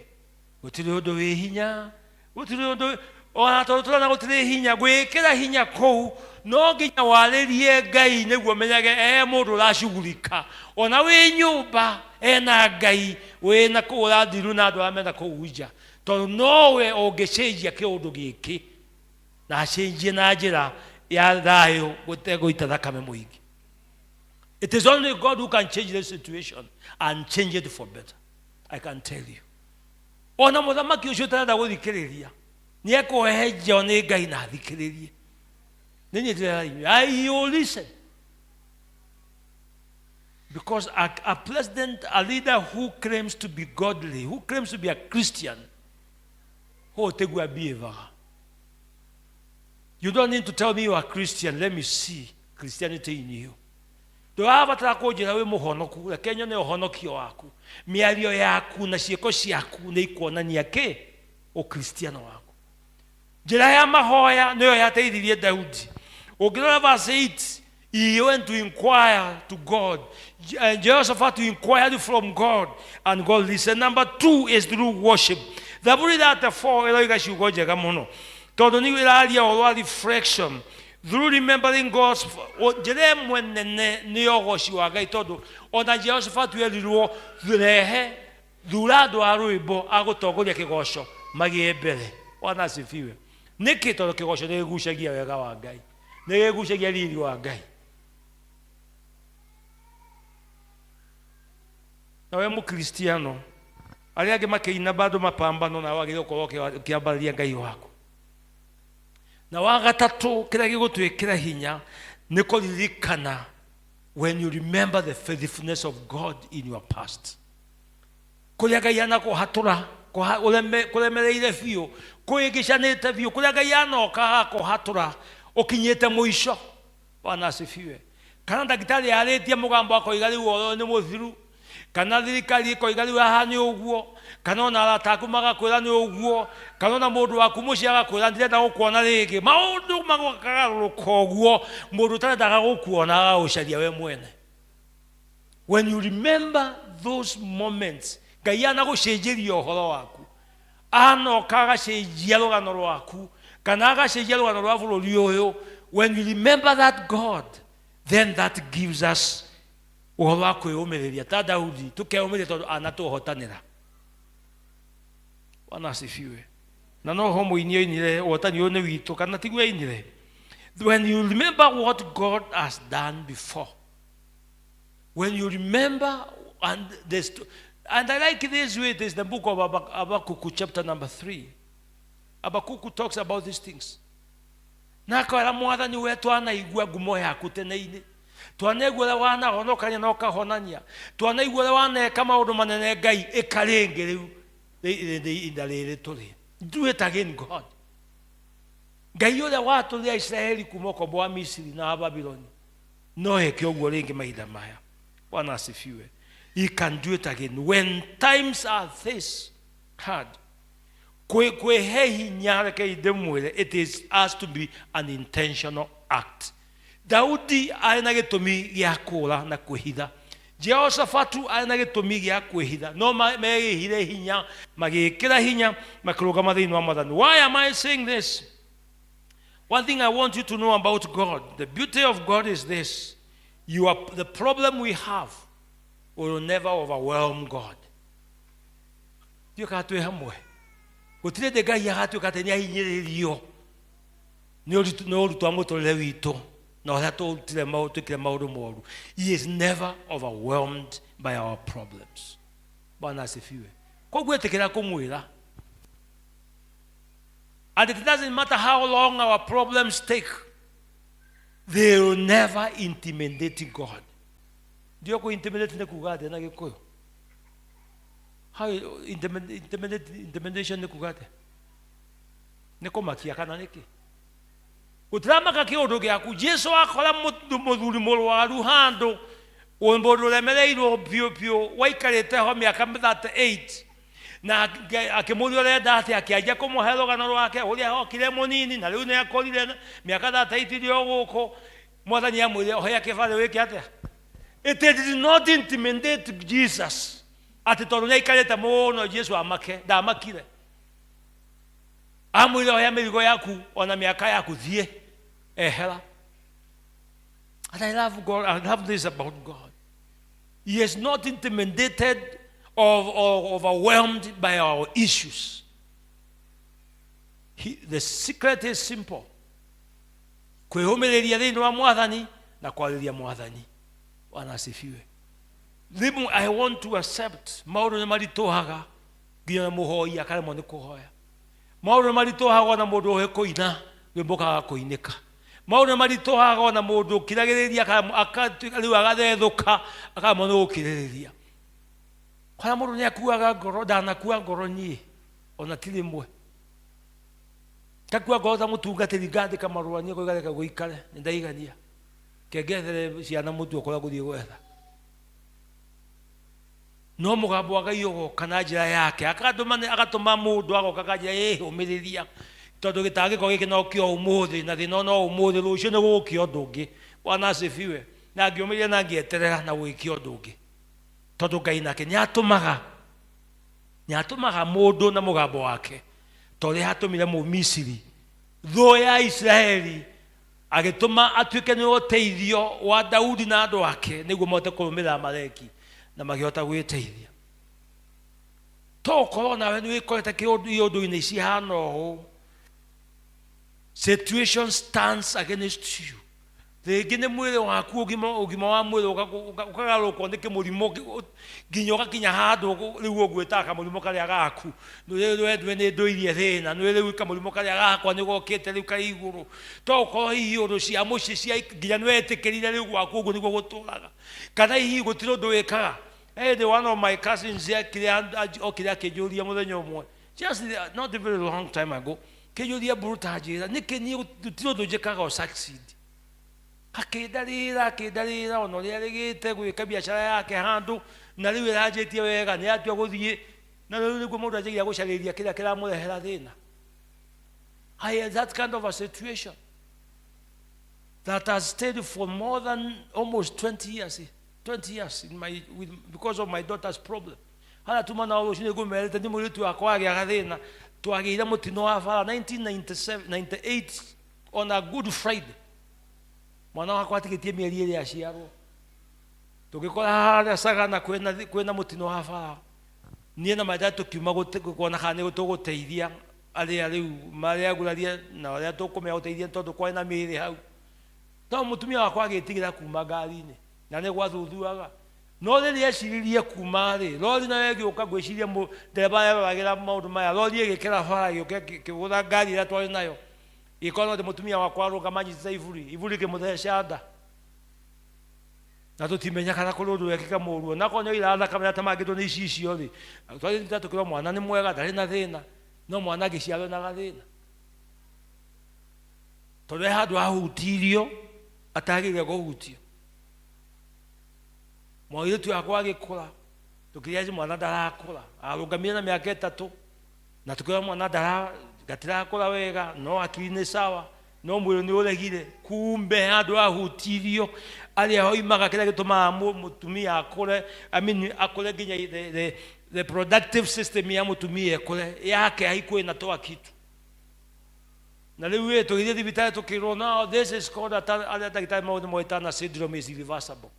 gũtirĩ ũndũ wĩ hinya gũtirĩ ũndũ ona tondũ tũrona gũtirĩ hinya gwĩkĩra hinya kũu no nginya warĩrie Ngai nĩguo menyage e mũndũ ũracugurika ona wĩ nyũmba ena Ngai wĩna kũu ũrathiru na andũ arĩa mena kũu nja tondũ nowe ũngĩcenjia kĩũndũ gĩkĩ na acenjie na njĩra ya thayũ gũtegũita thakame mũingĩ It is only God who can change the situation and change it for better. I can tell you. Ona mũthamaki ũcio ũtarenda gũthikĩrĩria nĩ ekũhehenjwo nĩ Ngai na athikĩrĩrie. Nĩ niĩ ndĩrera inyuĩ. I will listen. Because a president, a leader who claims to be godly, who claims to be a Christian, who tiguo behave. You don't need to tell me you are Christian. Let me see Christianity in you. Ndũrabatara kũnjĩra wĩ mũhonoku reke nyone ũhonokio waku mĩario yaku na ciĩko ciaku nĩ ikuonania kĩ ũkristiano waku njĩra ya mahoya nĩyo yateithirie Daudi ũngĩrora verse 8 he went to inquire to God Jehoshaphat inquired from God and God listened number 2 is through worship Thaburi 34 ĩroiga ciugo njega mũno tondũ nĩ ĩraria ũhoro wa reflection through remembering God's njĩra ĩmwe nene nĩ ũgoci wa Ngai tondũ ona Jehoshaphat erirwo rehe thura andũ a rwĩmbo agũtongoria kĩgoco magĩe mbere Bwana asifiwe nĩkĩ tondũ kĩgoco nĩ gĩgucagia wega wa Ngai nĩ gĩgucagia riri wa Ngai na we mũkristiano arĩa angĩ makĩina bado mapambano na wagĩrĩirwo gũkorwo ũkĩambararia Ngai waku na wa gatatũ kĩrĩa gĩgũtwĩkĩra hinya nĩ kũririkana when you remember the faithfulness of God in your past Kũrĩa Ngai anakũhatũra, kũremereire biũ, kwĩgĩcanĩte biũ, kũrĩa Ngai anoka agakũhatũra ũkinyĩte mũico. Bwana asifiwe. Kana ndagĩtarĩ arĩtie mũgambo akoiga rĩu ũhoro nĩ mũthiru, kana thirikari ĩkoiga rĩu haha nĩ ũguo, kana ona arata aku magakwĩra nĩ ũguo, kana ona mũndũ waku mũciĩ agakwĩra ndirenda gũkuona rĩngĩ. Maũndũ magarũrũka ũguo, mũndũ ũtarendaga gũkuona agagũcaria we mwene. When you remember those moments, Ngai anagũcenjeria ũhoro waku, anoka agacenjia rũgano rwaku, kana agacenjia rũgano rwa bũrũri ũyũ. When you remember that God, then that gives us ũhoro wa kwĩyũmĩrĩria ta Daudi, tũkeyũmĩrĩria tondũ anatũhotanĩra. Bwana asifiwe. Na no ho mũini oinire ũhotani ũyũ nĩ witũ, kana tiguo ainire? When you remember what God has done before, when you remember, and this, and I like this way, it is the book of Habakkuk, chapter number 3. Habakkuk talks about these things. Na akoera mwathani we twanaigua ngumo yaku tene-inĩ, twanaigua ũrĩa wanahonokania na ũkahonania, twanaigua ũrĩa waneka maũndũ manene Ngai, ĩka rĩngĩ rĩu ihinda rĩrĩ tũrĩ. Do it again, God. Ngai ũrĩa watũrire Isiraeli kuma ũkombo wa Misiri na wa Babiloni, no eke ũguo rĩngĩ mahinda maya. Bwana asifiwe. He can do it again when times are this hard. Kwĩhe hinya, reke ndĩmwĩre, it is has to be an intentional act. Daudi arĩ na gĩtũmi gĩa kũũra na kwĩhitha, Jehoshafatu arĩ na gĩtũmi gĩa kwĩhitha, no megĩhire hinya, magĩĩkĩra hinya, makĩrũgama thĩinĩ wa Mwathani. Why am I saying this? One thing I want you to know about God, the beauty of God is this: the problem we have will never overwhelm God. Ndiũ kana twĩ hamwe. Gũtirĩ hĩndĩ Ngai agatuĩka atĩ nĩ ahinyĩrĩrio nĩ ũritũ wa mũtũrĩre witũ na ũrĩa tũrutire twĩkire maũndũ moru. He is never overwhelmed by our problems. Bwana asifiwe. Koguo ĩtĩkĩra kũmwĩra. And it doesn't matter how long our problems take, they will never intimidate God. Ndio ku intimidate nĩ kuga atĩa na Gĩkũyũ? How intimidation nĩ kuga atĩa? Nĩ kũmakia kana nĩkĩ? Gũtiramaka kĩũndũ gĩaku. Jesu akora mũthuri mũrwaru handũ, mũndũ ũremereirwo biũ biũ, waikarĩte ho mĩaka 38, na akĩmũria ũrenda atĩa, akĩanjia kũmũhe rũgano rwake ũrĩa okire mũnini na rĩu nĩ akũrire mĩaka 38 rĩ o gũkũ. Mwathani amwĩrire oya kĩbarĩ wĩke atĩa? It did not intimidate Jesus atĩ tondũ nĩ aikarĩte mũno Jesu amake, ndamakire. Amwĩrire oya mĩrigo yaku ona mĩaka yaku, thiĩ ehera. And I love God. I love this about God. He is not intimidated or overwhelmed by our issues. The secret is simple. Kwĩyũmĩrĩria thĩinĩ wa Mwathani na kwarĩria Mwathani. Bwana asifiwe. Rĩmwe I want to accept maũndũ nĩ maritũhaga nginya na mũhoi akaremwo nĩ kũhoya. Maũndũ nĩ maritũhaga ona mũndũ ũĩ kũina rwĩmbo kaga kũinĩka. Maũndũ nĩ maritũhaga ona mũndũ ũkiragĩrĩria rĩu agathethũka akaremwo nĩ gũkirĩrĩria. Kwana mũndũ nĩ akuaga ngoro, ndanakua ngoro niĩ ona ti rĩmwe. Ngakua ngoro ta mũtungatĩri, ngandĩka marũa niĩ ngoiga reke gũikare, nĩ ndaigania. Kengethere ciana mũtu ũkũrĩa ngũthiĩ gwetha. No mũgambo wa Ngai ũgoka na njĩra yake, agatũma mũndũ agoka akanjĩra, ĩĩ ũmĩrĩria, tondũ gĩtangĩko gĩkĩ no kĩo ũmũthĩ, na thĩna no ũmũthĩ, rũciũ nĩ gũgũkĩa ũndũ ũngĩ. Bwana asifiwe. Na ngĩũmĩrĩria na ngĩeterera na gũgĩkĩa ũndũ ũngĩ, tondũ Ngai nake nĩatũmaga mũndũ na mũgambo wake, ta ũrĩa atũmire Mũmisiri thũ ya Isiraeli, agĩtũma atuĩke nĩ ũteithio wa Daudi na andũ ake nĩguo mahote kũrũmĩrĩra Amaleki na makĩhota gwĩteithia. To ũkorwo nawe nĩ wĩkorete iũndũ-inĩ cihana ũũ, situation stands against you. Rĩngĩ nĩ mwĩrĩ waku, ũgima wa mwĩrĩ ũkagarũrũkwo nĩ kĩmũrimũ nginya ũgakinya handũ rĩu ũgwĩtaga kamũrimũ karĩa gaku nĩ nĩ ndũirie thĩna, nĩ rĩu kamũrimũ karĩa gakwa nĩ gokĩte rĩu karĩ igũrũ. To ũkorwo hihi ũndũ cia mũciĩ cia nginya nĩ wetĩkĩrire rĩu gwaku ũguo nĩguo gũtũraga, kana hihi gũtirĩ ũndũ wĩkaga. Hey, the one of my cousins ekire okire akĩnjũria mũthenya ũmwe just not a very long time ago, kĩnjũria Bruta, njĩra nĩkĩ niĩ gũtirĩ ũndũ njĩkaga o succeed. Akĩndarĩra akĩndarĩra ona ũrĩa arĩgĩte gwĩka biacara yake handũ na rĩu ĩranjĩtie wega nĩ atua gũthiĩ na rĩu nĩguo mũndũ anjagia gũcarĩria kĩrĩa kĩramũrehera thĩna. I had that kind of a situation that has stayed for more than almost 20 years, 20 years in my, with, because of my daughter's problem. Harĩa tuma nao rũcinĩ ngũmerĩte nĩ mũirĩtu wakwa agĩa gathĩna, twagĩire mũtino wa bara 1997 98 on a Good Friday. Mwana wakwa atigĩtie mĩeri ĩrĩ aciarwo, tũgĩkora harĩa Sagana kwĩna mũtino wa bara. Niĩ na my dad tũkiuma kuona kana nĩ tũgũteithia arĩa rĩu marĩa agurarie na arĩa tũkũmenya gũteithia tondũ kwarĩ na mĩĩrĩ hau. No mũtumia wakwa agĩtigĩra kuma ngari-inĩ na nĩ gwathuthuaga, no rĩrĩa eciririe kuma rĩ, rori nayo ĩgĩũka. Ngwĩciria ndereba yaroragĩra maũndũ maya, rori ĩgĩkĩra bara, ĩgĩũka ĩkĩgũtha ngari ĩrĩa twarĩ nayo. Ĩkorwo atĩ mũtumia wakwa arũgama anyitĩte iburi, iburi ĩkĩmũtheca nda na tũtimenya kana kũrĩ ũndũ wekĩka mũru, onakorwo nĩ oira thakame atamangĩtwo nĩ icicio rĩ. Twarĩ tũkĩrwo mwana nĩ mwega, ndarĩ na thĩna, no mwana agĩciarwo na gathĩna tondũ he handũ ahutirio atagĩrĩire kũhutio. Mũirĩtu wakwa agĩkũra, tũkĩria mwana ndarakũra, arũgamire na mĩaka 3 na tũkĩra mwana ndara gatirakũra wega, no akili nĩ sawa, no mwĩrĩ nĩ ũregire. Kumbe handũ ahutirio arĩa hoimaga kĩrĩa gĩtũmaga mũtumia akũre, I mean, akũre nginya the productive system ya mũtumia ĩkũre yake haikuwa inatoa kitu. Na rĩu ĩ tũgĩthiĩ thibitarĩ tũkĩrwo, no this is called arĩa ndagĩtarĩ maũndũ moĩ syndrome is irreversible.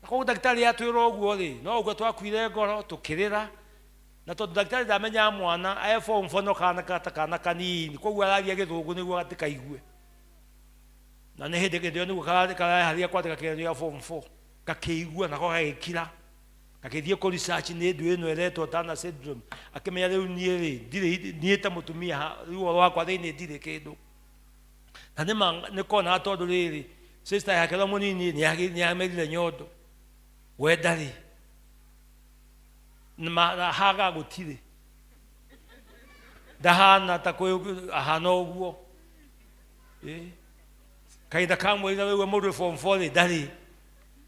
Na koguo ndagĩtarĩ atwĩra ũguo rĩ, no ũguo twakuire ngoro tũkĩrĩra, na tondũ ndagĩtarĩ ndamenyaga mwana e form four no kana ta kana kanini, koguo araria gĩthũngũ nĩguo gatikaigue, na nĩ hĩndĩ ĩyo nĩguo karaharĩria kwandĩka kĩgeranio gĩa form 4, gakĩigua nako gagĩkira, gagĩthiĩ kũ research nĩ ndũ ĩno ĩretwo Turner syndrome. Akĩmenya rĩu niĩ rĩ ndirĩ, niĩ ta mũtumia rĩu ũhoro wakwa thĩinĩ ndirĩ kĩndũ. Na nĩma nĩ konaga tondũ rĩrĩ sister yake ũrĩa mũnini nĩ amerire nyondo, we ndarĩ haga gũtirĩ, ndahana ta kwĩ ahana ũguo. Kahinda ka mweri na rĩu mũndũ form 4 rĩ ndarĩ,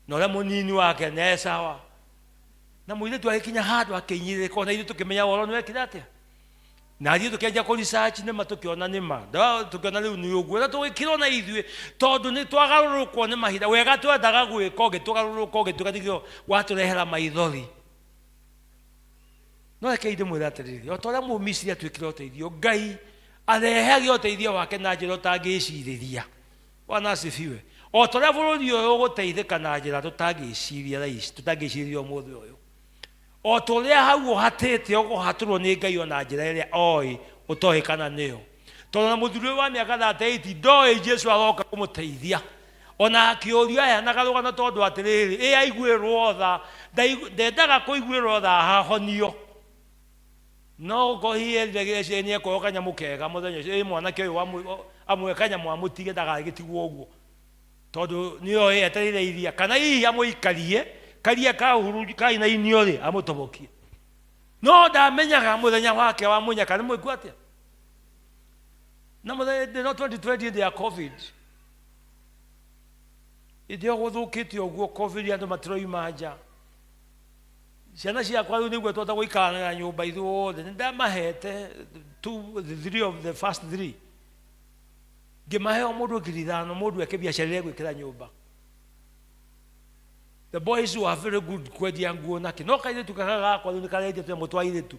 na ũrĩa mũnini wake nĩ sawa. Na mũirĩtu agĩkinya handũ akĩinyĩrĩrĩka, ona ithuĩ tũkĩmenya ũhoro nĩ wekire atĩa, na ithuĩ tũkĩanjia kũ research nĩma, tũkĩona nĩma, tũkĩona rĩu nĩ ũguo, na tũgĩkirwo na ithuĩ tondũ nĩ twagarũrũkwo nĩ mahinda. Wega twendaga gwĩka ũgĩtũgarũrũka ũgĩtuĩka nĩkĩo watũrehera maithori. No reke ndĩmwĩre atĩrĩrĩ, o ta ũrĩa Mũmisiri atuĩkire ũteithio, Ngai arehage ũteithio wake na njĩra ũtangĩcirĩria. Bwana asifiwe. O ta ũrĩa bũrũri ũyũ ũgũteithĩka na njĩra tũtangĩciria thaa ici, tũtangĩcirĩria ũmũthĩ ũyũ, o ta ũrĩa hau ũhatĩte ũkũhatũrwo nĩ Ngai ona njĩra ĩrĩa oĩ ũtoĩ kana nĩyo, tondũ na mũthuri ũyũ wa mĩaka 38 ndoĩ Jesu aroka kũmũteithia. Ona akĩũrio aheanaga rũgano tondũ atĩrĩrĩ, ĩ aiguĩrwo tha, ndendaga kũiguĩrwo tha ahonio, no gũkorwo hihi erire nĩ ekũheo kanyamũ kega mũthenya ũcio, ĩ mwanake ũyũ amũhe kanyamũ amũtige ndagagĩtigwo ũguo, tondũ nĩoĩ etereire iria, kana hihi amũikarie karia kainainio rĩ amũtobokie, no ndamenyaga mũthenya wake wa mũnyaka nĩ mũiku atĩa. Na mũthenya no 2020 hĩndĩ ya COVID, hĩndĩ ĩyo gũthũkĩte ũguo COVID, andũ matiroima nja, ciana ciakwa rĩu nĩguo twahota gũikarana nyũmba ithuothe. Nĩ ndamahete two, the three of the first three, ngĩmahe o mũndũ 5,000, mũndũ eke biacara ĩrĩa egwĩkĩra nyũmba. The boys who are very good kwendia nguo nake, no kairĩtu kaka gakwa rĩu nĩ karendia tũnyamũ twa airĩtu.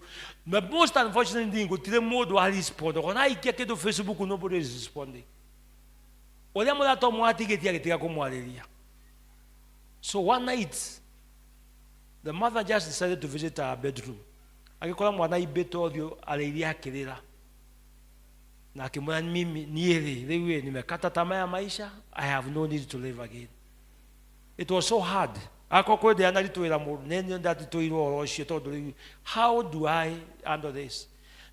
The most unfortunate thing, gũtirĩ mũndũ wa respond ona aikia kĩndũ Facebook, nobody is responding. Ũrĩa mũrata ũmwe atigĩtie agĩtiga kũmwarĩria. So one night the mother just decided to visit her bedroom, agĩkora mwana aimbĩte ũthiũ arĩirie akĩrĩra, na akĩmwĩra, mimi niĩ rĩ rĩu ĩ nimekata tamaa ya maisha, I have no need to live again. It was so hard. Akorwo kwĩ ndĩanaritũĩra mũndũ nĩ ndatitũirwo ũhoro ũcio, tondũ rĩu how do I handle this?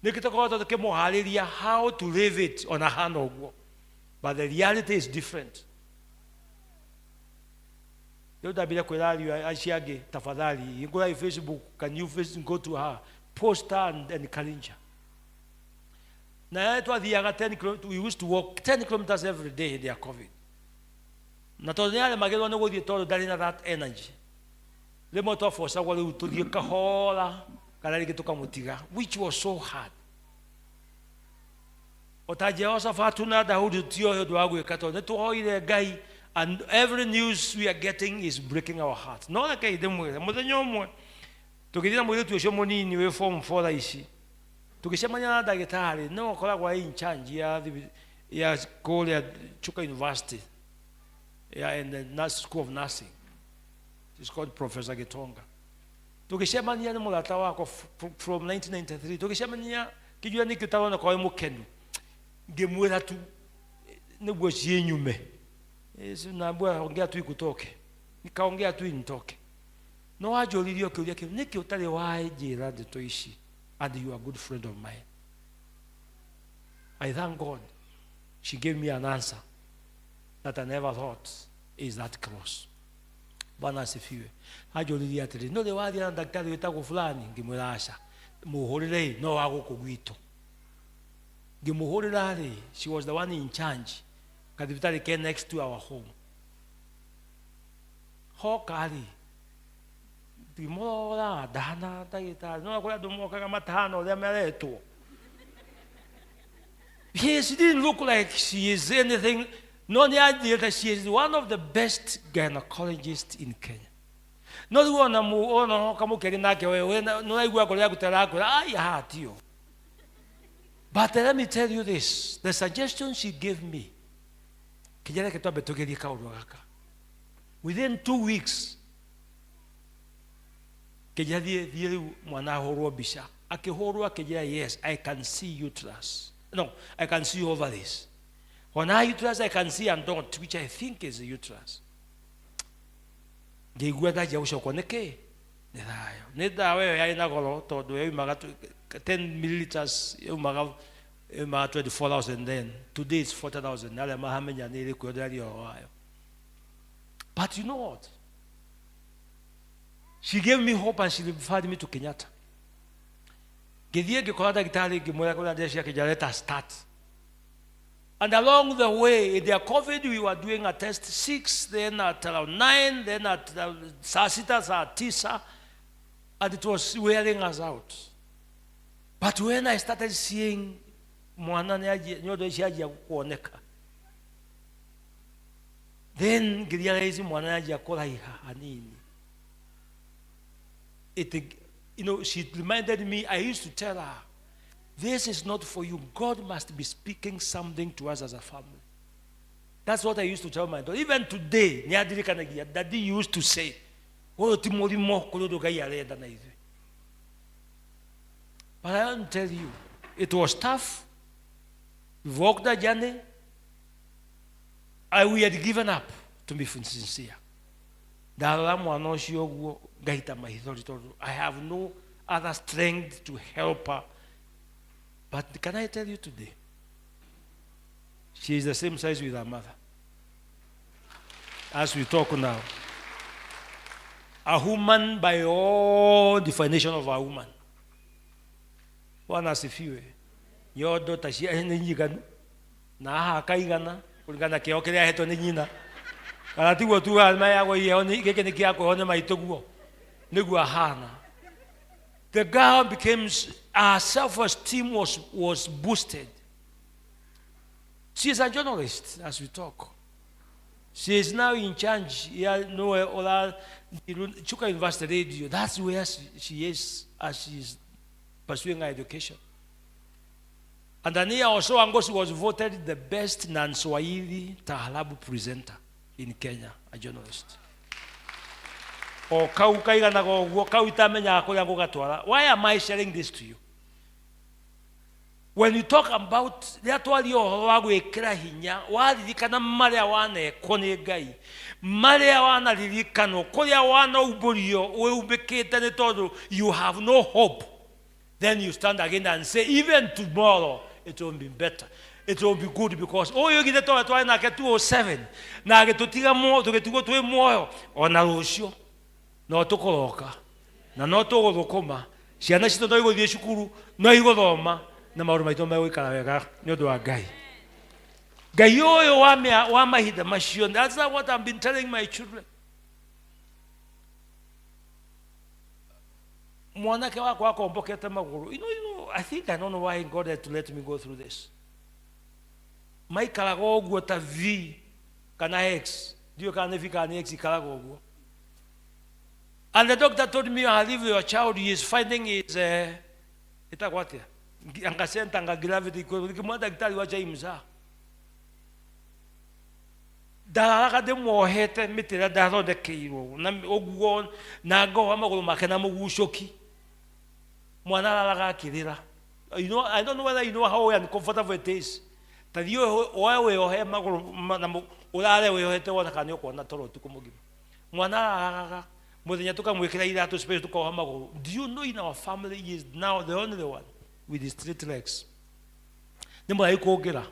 Nĩkĩ tũkoretwo tũkĩmũharĩria how to live it ona hana ũguo, but the reality is different. Rĩu ndambire kwĩra ariũ acio angĩ, tafadhali hingũrai Facebook, can you face, go to her, post her and encourage her. Na twathiaga 10 we used to walk 10 kilometers every day hĩndĩ ya COVID, na tondũ nĩ aremagĩrwo nĩ gũthiĩ tondũ ndarĩ na that energy, rĩmwe twabocagwo rĩu tũthiĩ kahora kana rĩngĩ tũkamũtiga, which was so hard. O ta Jehoshaphat na Daudi, tũtioĩ ũndũ wa gwĩka tondũ nĩ tũhoire Ngai, and every news we are getting is breaking our hearts. No reke ndĩmwĩre, mũthenya ũmwe tũgĩthiĩ na mũirĩtu ũcio mũnini wĩ form 4 thaa ici, tũgĩcemania na ndagĩtarĩ no akoragwo in charge ya kũrĩa Chuka University ya in the nurse, School of Nursing. She's called Professor Gitonga. Tũgĩcemania nĩ mũrata wakwa from 1993. Tũgĩcemania kĩnjũra nĩkĩ ũtarona kwa wĩ mũkenu, ngĩmwĩra tu nĩguo ciĩnyume. Naambua ongea tu ikutoke, nikaongea tu initoke. No wanjũririe kĩũria kĩu, nĩkĩ ũtarĩ wanjĩra ndeto ici, and you are a good friend of mine? I thank God she gave me an answer that I never thought is that close. Bwana asifiwe. Anjũririe atĩrĩ, no rĩ wathiĩ na ndagĩtarĩ wĩtagwo fulani? Ngĩmwĩra aca, mũhũrĩre no wa gũkũ gwitũ. Ngĩmũhũrĩra rĩ, she was the one in charge kathibitarĩ ke next to our home. Hoka rĩ, ngĩmũrora ndahana ndagĩtarĩ no kũrĩ andũ mokaga matahana ũrĩa maretwo. She didn't look like she is anything. No nĩ anjĩrĩte she is one of the best gynecologists in Kenya. No rĩu ona ona hoka mũkĩaria nake, we nĩ ũraigua ngoro yaku ta ĩrakwĩra ai haha tio. But let me tell you this, the suggestion she gave me, kijana, reke twambe tugerie kaũndũ gaka. Within 2 weeks kĩnjĩra thiĩ thiĩ rĩu mwana ahũrwo mbica. Akĩhũrwo akĩnjĩra, "Yes, I can see uterus. No, I can see ovaries. On her uterus I can see a dot which I think is a uterus." Ngĩigua ndanjia gũcokwo nĩ kĩ nĩ thayũ. Nĩ ndawa ĩyo yarĩ na goro tondũ yaumaga 10 milliliters yaumaga 24,000 then, today it's 40,000. Arĩa mahamenya nĩ ĩrĩkũ ndĩraria ũhoro wayo. But you know what, she gave me hope and she referred me to Kenyatta. Ngĩthiĩ ngĩkora ndagĩtarĩ, ngĩmwĩra kũrĩa ndĩreciria, akĩnjĩra, "Let us start." And along the way, in their COVID, we were doing a test 6, then at around 9, then at saa sita, saa tisa, and it was wearing us out. But when I started seeing mwana nĩ ũndũ ici anjia kuoneka, then ngĩrealize mwana nĩ anjia kũraiha hanini. It you know she reminded me, I used to tell her, "This is not for you. God must be speaking something to us as a family." That's what I used to tell my daughter. Even today nĩ andirikanagia, "Daddy used to say ũyũ ti mũrimũ, kũrĩ ũndũ Ngai arenda na ithuĩ." But I want to tell you, it was tough. We walked that journey. We had given up, to be sincere. Ndarora mwana ũcio ũguo ngaita maithori tondũ I have no other strength to help her. But can I tell you today, she is the same size with her mother as we talk now. A woman by all definition of a woman. Bwana asifiwe. Nyondo ta cia nĩ nyiganu na haha akaigana kũringana na kĩheo kĩrĩa ahetwo nĩ nyina, kana tiguo tugaga mayagwo iheo gĩkĩ nĩ kĩa kwĩheo nĩ maitũ guo nĩguo ahana. The girl became, her self-esteem was boosted. She is a journalist as we talk. She is now in charge ya nowe ora Chuka University Radio. That's where she is as she is pursuing her education. And Ania also Angosi was voted the best non-Swahili Taarabu presenter in Kenya, a journalist. O kau kaiganaga ũguo kau itamenyaga kũrĩa ngũgatwara. Why am I sharing this to you? When you talk about rĩrĩa twaria ũhoro wa gwĩkĩra hinya, waririkana marĩa wanekwo nĩ Ngai, marĩa wanaririkanwo, kũrĩa wanaumbũrio wĩumbĩkĩte nĩ tondũ you have no hope, then you stand again and say, "Even tomorrow it will be better." It will be good because ũyũ githĩ towe twarĩ nake 207 na agĩtũtiga tũgĩtigwo twĩ muoyo ona rũciũ no tũkũroka na no tũgũthũkũma ciana citũ no igũthiĩ cukuru no igũthoma na maũndũ maitũ megũikara wega nĩ ũndũ wa Ngai. Ngai ũyũ wa mahinda macio, that's what I've been telling my children. Mwanake wakwa akombokete magũrũ. I think I don't know why God had to let me go through this. Maikaraga ũguo ta V kana X, ndiũĩ kana nĩ V kana nĩ X ikaraga ũguo. And the doctor told me, I leave your child, he is finding his, ĩtagwo atĩa? Anga center, anga gravity, ngĩmwona ndagĩtarĩ wa James ha. Ndararaga ndĩmuohete mĩtĩ ĩrĩa ndathondekeirwo na ũguo na ngoha magũrũ make na mũgucũki. Mwana araraga akĩrĩra. I don't know whether you know how uncomfortable it is. Ta thiĩ woe wĩohe magũrũ na ũrare wĩohete wona kana nĩ ũkuona toro ũtukũ mũgima. Mwana arararaga mũthenya tũkamwĩkĩra iratũ special tũkoha magũrũ. Do you know in our family he is now the only one with his straight legs? Nĩ mũraihu kũngĩra.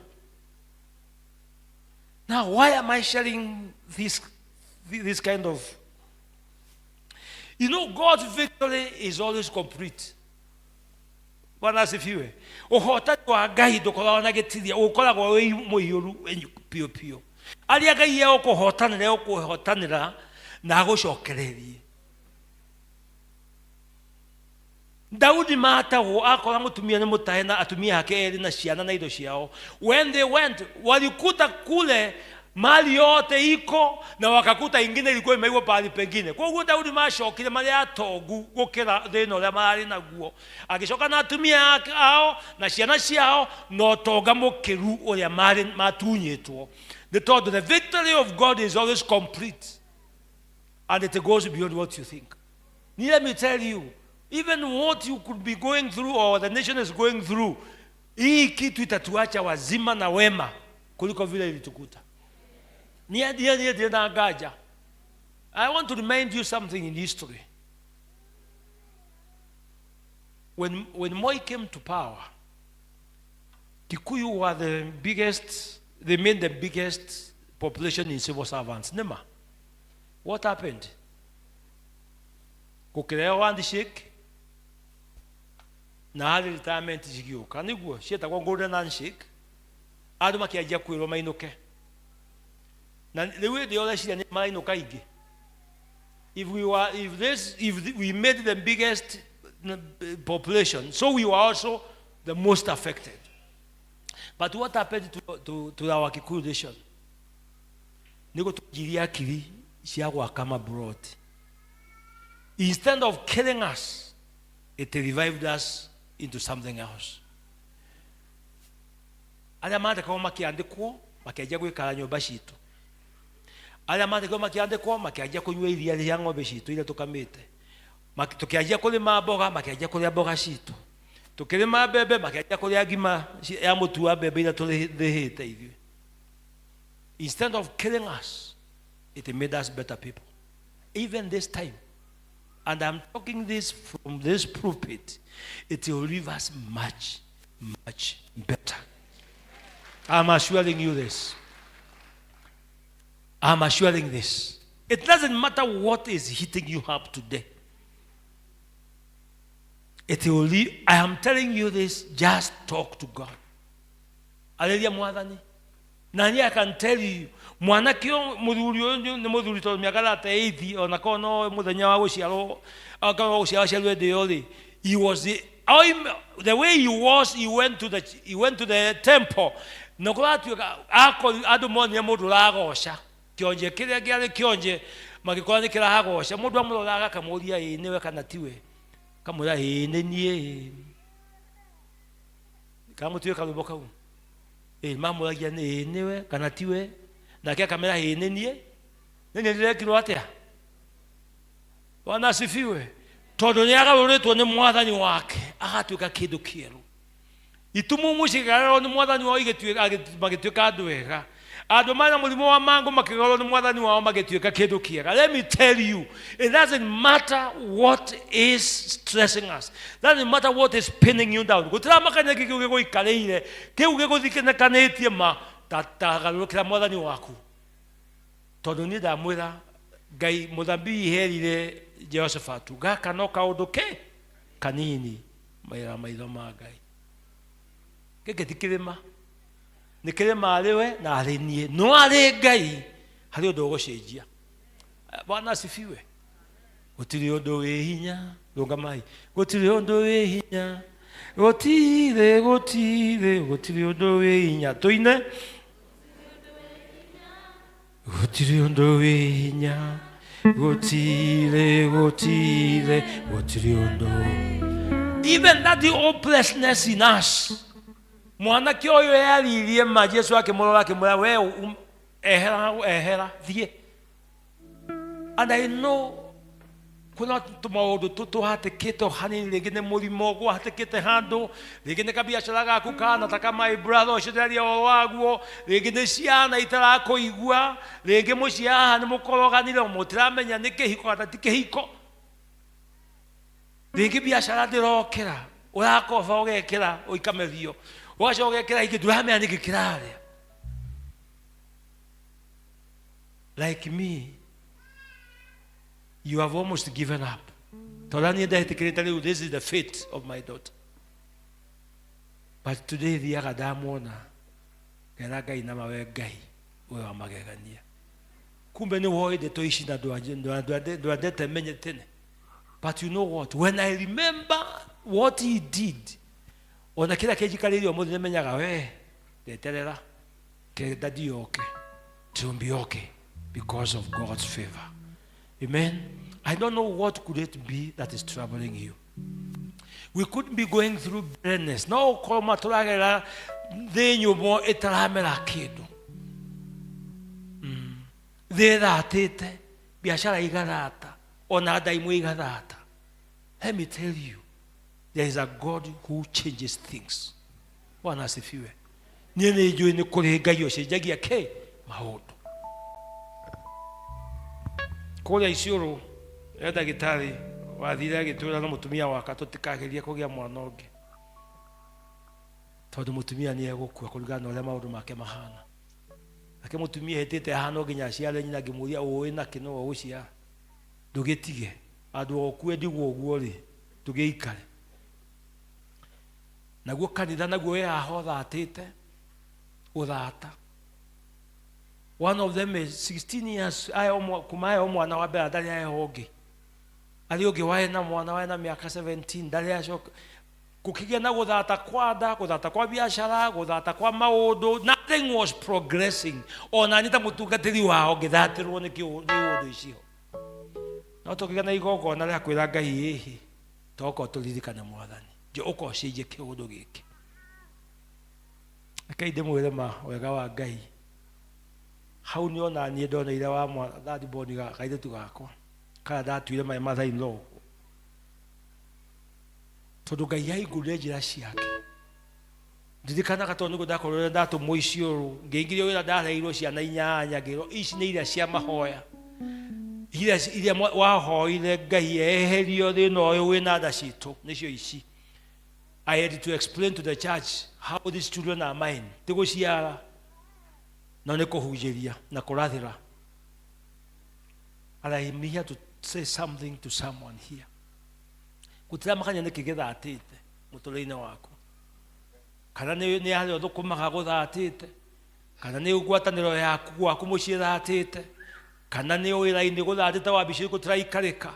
Now, why am I sharing this kind of... God's victory is always complete. Bwana asifiwe. Ũhotani wa Ngai ndũkoragwo na gĩtiria, ũkoragwo wĩ mũiyũru piũ piũ. Arĩa Ngai egũkũhotanĩra, egũkũhotanĩra na agũcokererie. Daudi matagwo akora mũtumia nĩ mũtahe na atumia ake erĩ na ciana na indo ciao. When they went, walikuta kule mali yote iko na wakakuta ingine ilikuwa imeigwo pahali pengine. Koguo Daudi macokire marĩ atongu gũkĩra thĩna ũrĩa mararĩ naguo. Agĩcoka na atumia ao na ciana ciao na ũtonga mũkĩru ũrĩa marĩ matunyĩtwo. Nĩ tondũ the victory of God is always complete and it goes beyond what you think. Let me tell you, even what you could be going through or the nation is going through, hii kitu itatuacha wazima na wema kuliko vile ilitukuta. Ni na ngaja. I want to remind you something in history. When Moi came to power, Kikuyu were the biggest, they made the biggest population in civil servants. Nema. What happened? Gũkĩrehwo handshake na harĩ retirement cigĩũka nĩguo ciĩtagwo golden handshake, andũ makĩanjia kwĩrwo mainũke na rĩu hĩndĩ ĩyo ũreciria nĩ marainũka aingĩ. If we were, if this, if we made the biggest population, so we were also the most affected. But what happened to our Kikuyu nation? Nĩ gũtũnjiria akiri cia gwaka mabroti. Instead of killing us, it revived us into something else. Arĩa mandĩkagwo makĩandĩkwo makĩanjia gwĩkara nyũmba citũ. Arĩa mandĩkagwo makĩandĩkwo makĩanjia kũnyua iria rĩa ng'ombe citũ iria tũkamĩte. Tũkĩanjia kũrĩma mboga makĩanjia kũrĩa mboga citũ. Tũkĩrĩma mbembe makĩanjia kũrĩa ngima ya mũtu wa mbembe iria tũrĩhĩte ithuĩ. Instead of killing us, it made us better people. Even this time, and I'm talking this from this pulpit, it will leave us much, much better. I'm assuring you this. I'm assuring this. It doesn't matter what is hitting you up today. It will leave, I am telling you this, just talk to God. Aleluya mwathani. Na niĩ I can tell you, mwanake ũyũ, mũthuri ũyũ nĩ mũthuri tondũ mĩaka 38, ona korwo no mũthenya wa gũciarwo, akorwo gũciarwo aciarirwo hĩndĩ ĩyo rĩ, he was the, I'm, the way he was, he went to the temple. Na kũratuĩka, andũ monire mũndũ ũragoca. Kĩonje kĩrĩa kĩarĩ kĩonje, magĩkora nĩ kĩragoca. Mũndũ amũroraga akamũria, ĩĩ nĩwe kana tiwe? Akamwĩra, ĩĩ nĩ niĩ. Kana mũtiũĩ karwĩmbo kau? Ĩĩ, mamũragia nĩ ĩĩ nĩwe kana tiwe? Nake akamwĩra, ĩĩ nĩ niĩ. Nĩ niĩ ndĩrekirwo atĩa? Bwana asifiwe. Tondũ nĩ agarũrĩtwo nĩ mwathani wake, agatuĩka kĩndũ kĩerũ. Itumumu cigarũrwo nĩ mwathani wao magĩtuĩka andũ ega. Andũ marĩ na mũrimũ wa mangũ makĩgarũrwo nĩ mwathani wao magĩtuĩka kĩndũ kĩega. Let me tell you, it doesn't matter what is stressing us. Doesn't matter what is pinning you down. Gũtiramakania kĩ kĩu gĩgũikarĩire, kĩu gĩgũthikinekanĩtie ma, ta garũrũkĩra mwathani waku. Tondũ niĩ ndamwĩra Ngai mũthambii herire Jehoshafatu, gaka no kaũndũ ke kanini maira maitho ma Ngai. Gĩkĩ ti kĩrĩma, nĩ kĩrĩma arĩ we na arĩ niĩ, no arĩ Ngai harĩ ũndũ ũgũcenjia. Bwana asifiwe. Gũtirĩ ũndũ wĩ hinya, rũgamai. Gũtirĩ ũndũ wĩ hinya, gũtirĩ, gũtirĩ, gũtirĩ ũndũ wĩ hinya. Tũine. Gũtirĩ ũndũ wĩ hinya, gũtirĩ, gũtirĩ, gũtirĩ ũndũ. Even that the hopelessness in us. Mwanake ũyũ eyaririe ma Jesu akĩmũrora akĩmwĩra we ehera, ehera, thiĩ. And I know kuna tũmaũndũ tũhatĩkĩte o hanini, rĩngĩ nĩ mũrimũ ũgũhatĩkĩte handũ, rĩngĩ nĩ kabiacara gaku kahana ta ka my brother ũcio ndĩraria ũhoro waguo, rĩngĩ nĩ ciana itarakũigua, rĩngĩ mũciĩ haha nĩ mũkoroganire mũtiramenya nĩ kĩhiko kana ti kĩhiko, rĩngĩ biacara ndĩrokĩra, ũrakoba ũgekĩra ũikamerio, ũgacoka ũgekĩra ingĩ ndũramenya nĩkĩ kĩrarĩa. Like me, you have almost given up. Tondũ niĩ ndetĩkĩrĩte rĩu, this is the fate of my daughter. But today thiaga ndamwona, ngera Ngai na mawe Ngai ũyũ wa magegania. Kumbe nĩ woĩ ndeto ici na ndwendete menye tene. But you know what? When I remember what he did, ona kĩrĩa kĩnjikarĩire ũmũthĩ nĩmenyaga we ndeterera kenda ndioke, it will be okay because of God's favor. Amen. I don't know what could it be that is troubling you. We could be going through barrenness. No ũkorwo matũragerera thĩ nyũmũ ĩtaramera kĩndũ. Thĩ ĩthatĩte, biacara igathata, ona ndaimũ igathata. Let me tell you, there is a God who changes things. Bwana asifiwe. Niĩ nĩ njũĩ nĩ kũrĩ Ngai ũcenjagia kĩ maũndũ. Kũrĩa Isiolo he ndagĩtarĩ wathire agĩtwĩra na mũtumia waka tũtikagerie kũgĩa mwana ũngĩ tondũ mũtumia nĩ egũkua kũringana na ũrĩa maũndũ make mahana. Nake mũtumia ehĩtĩte haha no nginya aciare nyina, ngĩmũria ũĩ nakĩ no ũgũciara, ndũgĩtige andũ ũkue ndigwo ũguo rĩ, tũgĩikare. Naguo kanitha naguo wĩ haha ũthatĩte ũthata. One of them is 16 years, aya kuma aya mwana wa mbere ndarĩ aheho ũngĩ. Arĩ ũngĩ warĩ na mwana warĩ na mĩaka 17 ndarĩ acoka. Gũkĩgĩa na gũthata kwa nda, gũthata kwa biacara, gũthata kwa maũndũ, nothing was progressing. Ona niĩ ta mũtungatĩri wao ngĩthatĩrwo nĩ ũndũ icio. No tũkĩgĩa na igongona rĩa kwĩra Ngai ĩhĩ, toka ũtũririkane mwathani, njo ũka ũcenjie kĩũndũ gĩkĩ. Rekei ndĩmwĩre ma wega wa Ngai. Hau nĩ ona niĩ ndoneire wa third born kairĩtu gakwa karĩa ndatuire my mother in law, tondũ Ngai ahingũrire njĩra ciake. Ndirikanaga tondũ nĩguo ndakorirwo ndatũmwo Isiolo, ngĩingĩrio wĩra, ndareirwo ciana inyanya, ngĩrwo ici nĩ iria cia mahoya, iria wahoire Ngai eherio thĩna ũyũ wĩna nda citũ, nĩcio ici. I had to explain to the church how these children are mine. Ti gũciara, no nĩ kũhunjĩria na kũrathĩra. And I am here to say something to someone here. Gũtiramakania nĩkĩ gĩthatĩte mũtũrĩre-inĩ waku, kana nĩ harĩa ũthũkũmaga gũthatĩte, kana nĩ ngwatanĩro yaku gwaku mũciĩ ĩthatĩte, kana nĩ wĩra-inĩ gũthatĩte wabici gũtiraikarĩka,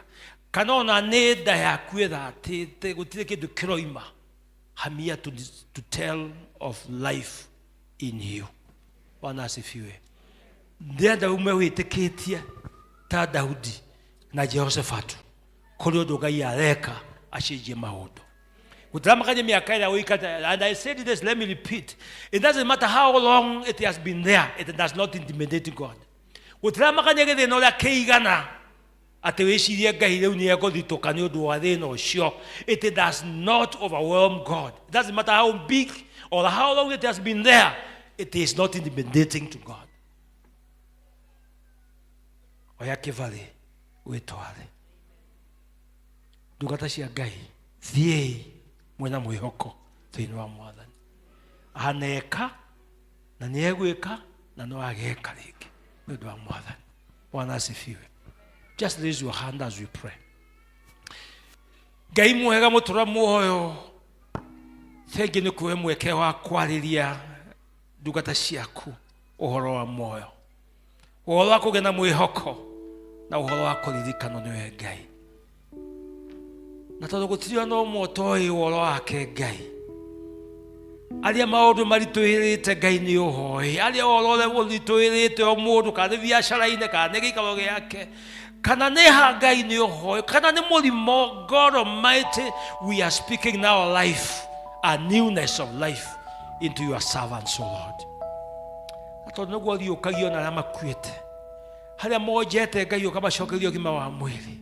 kana ona nĩ nda yaku ĩthatĩte, gũtirĩ kĩndũ kĩroima. I'm here to tell of life in you. Bwana asifiwe. Ndĩrenda ume wĩtĩkĩtie ta Daudi na Jehoshafatu kũrĩ ũndũ Ngai areka acenjie maũndũ. Gũtiramakania mĩaka ĩrĩa ũikarĩte. And I said this, let me repeat. It doesn't matter how long it has been there, it does not intimidate God. Gũtiramakania gĩthĩna ũrĩa kĩigana atĩ wĩcirie Ngai rĩu nĩ egũthitũka nĩ ũndũ wa thĩna ũcio. It does not overwhelm God. It doesn't matter how big or how long it has been there, it is not intimidating to God. Oya kĩbarĩ wĩtware. Ndungata cia Ngai, thiĩi mwĩna mwĩhoko thĩinĩ wa Mwathani. Aneka na nĩ egwĩka na no ageka rĩngĩ nĩ ũndũ wa Mwathani. Bwana asifiwe. Just raise your hand as we pray. Ngai mwega mũtũra muoyo, thengi nĩ kuhe mweke wa kwarĩria ndungata ciaku ũhoro wa muoyo, ũhoro wa kũgĩa na mwĩhoko na ũhoro wa kũririkanwo nĩwe Ngai. Na tondũ gũtirĩ ona ũmwe ũtoĩ ũhoro wake Ngai, arĩa maũndũ maritũhĩrĩte Ngai nĩ ũhoĩ, arĩa ũhoro ũrĩa ũritũhĩrĩte o mũndũ, kana nĩ biacara-inĩ, kana nĩ gĩikaro gĩake, kana nĩ ha Ngai nĩ ũhoĩ, kana nĩ mũrimũ. God Almighty, we are speaking now life, a newness of life into your servants, O Lord. Na tondũ nĩguo riũkagio na arĩa makuĩte, harĩa monjete Ngai ũkamacokeria ũgima wa mwĩrĩ,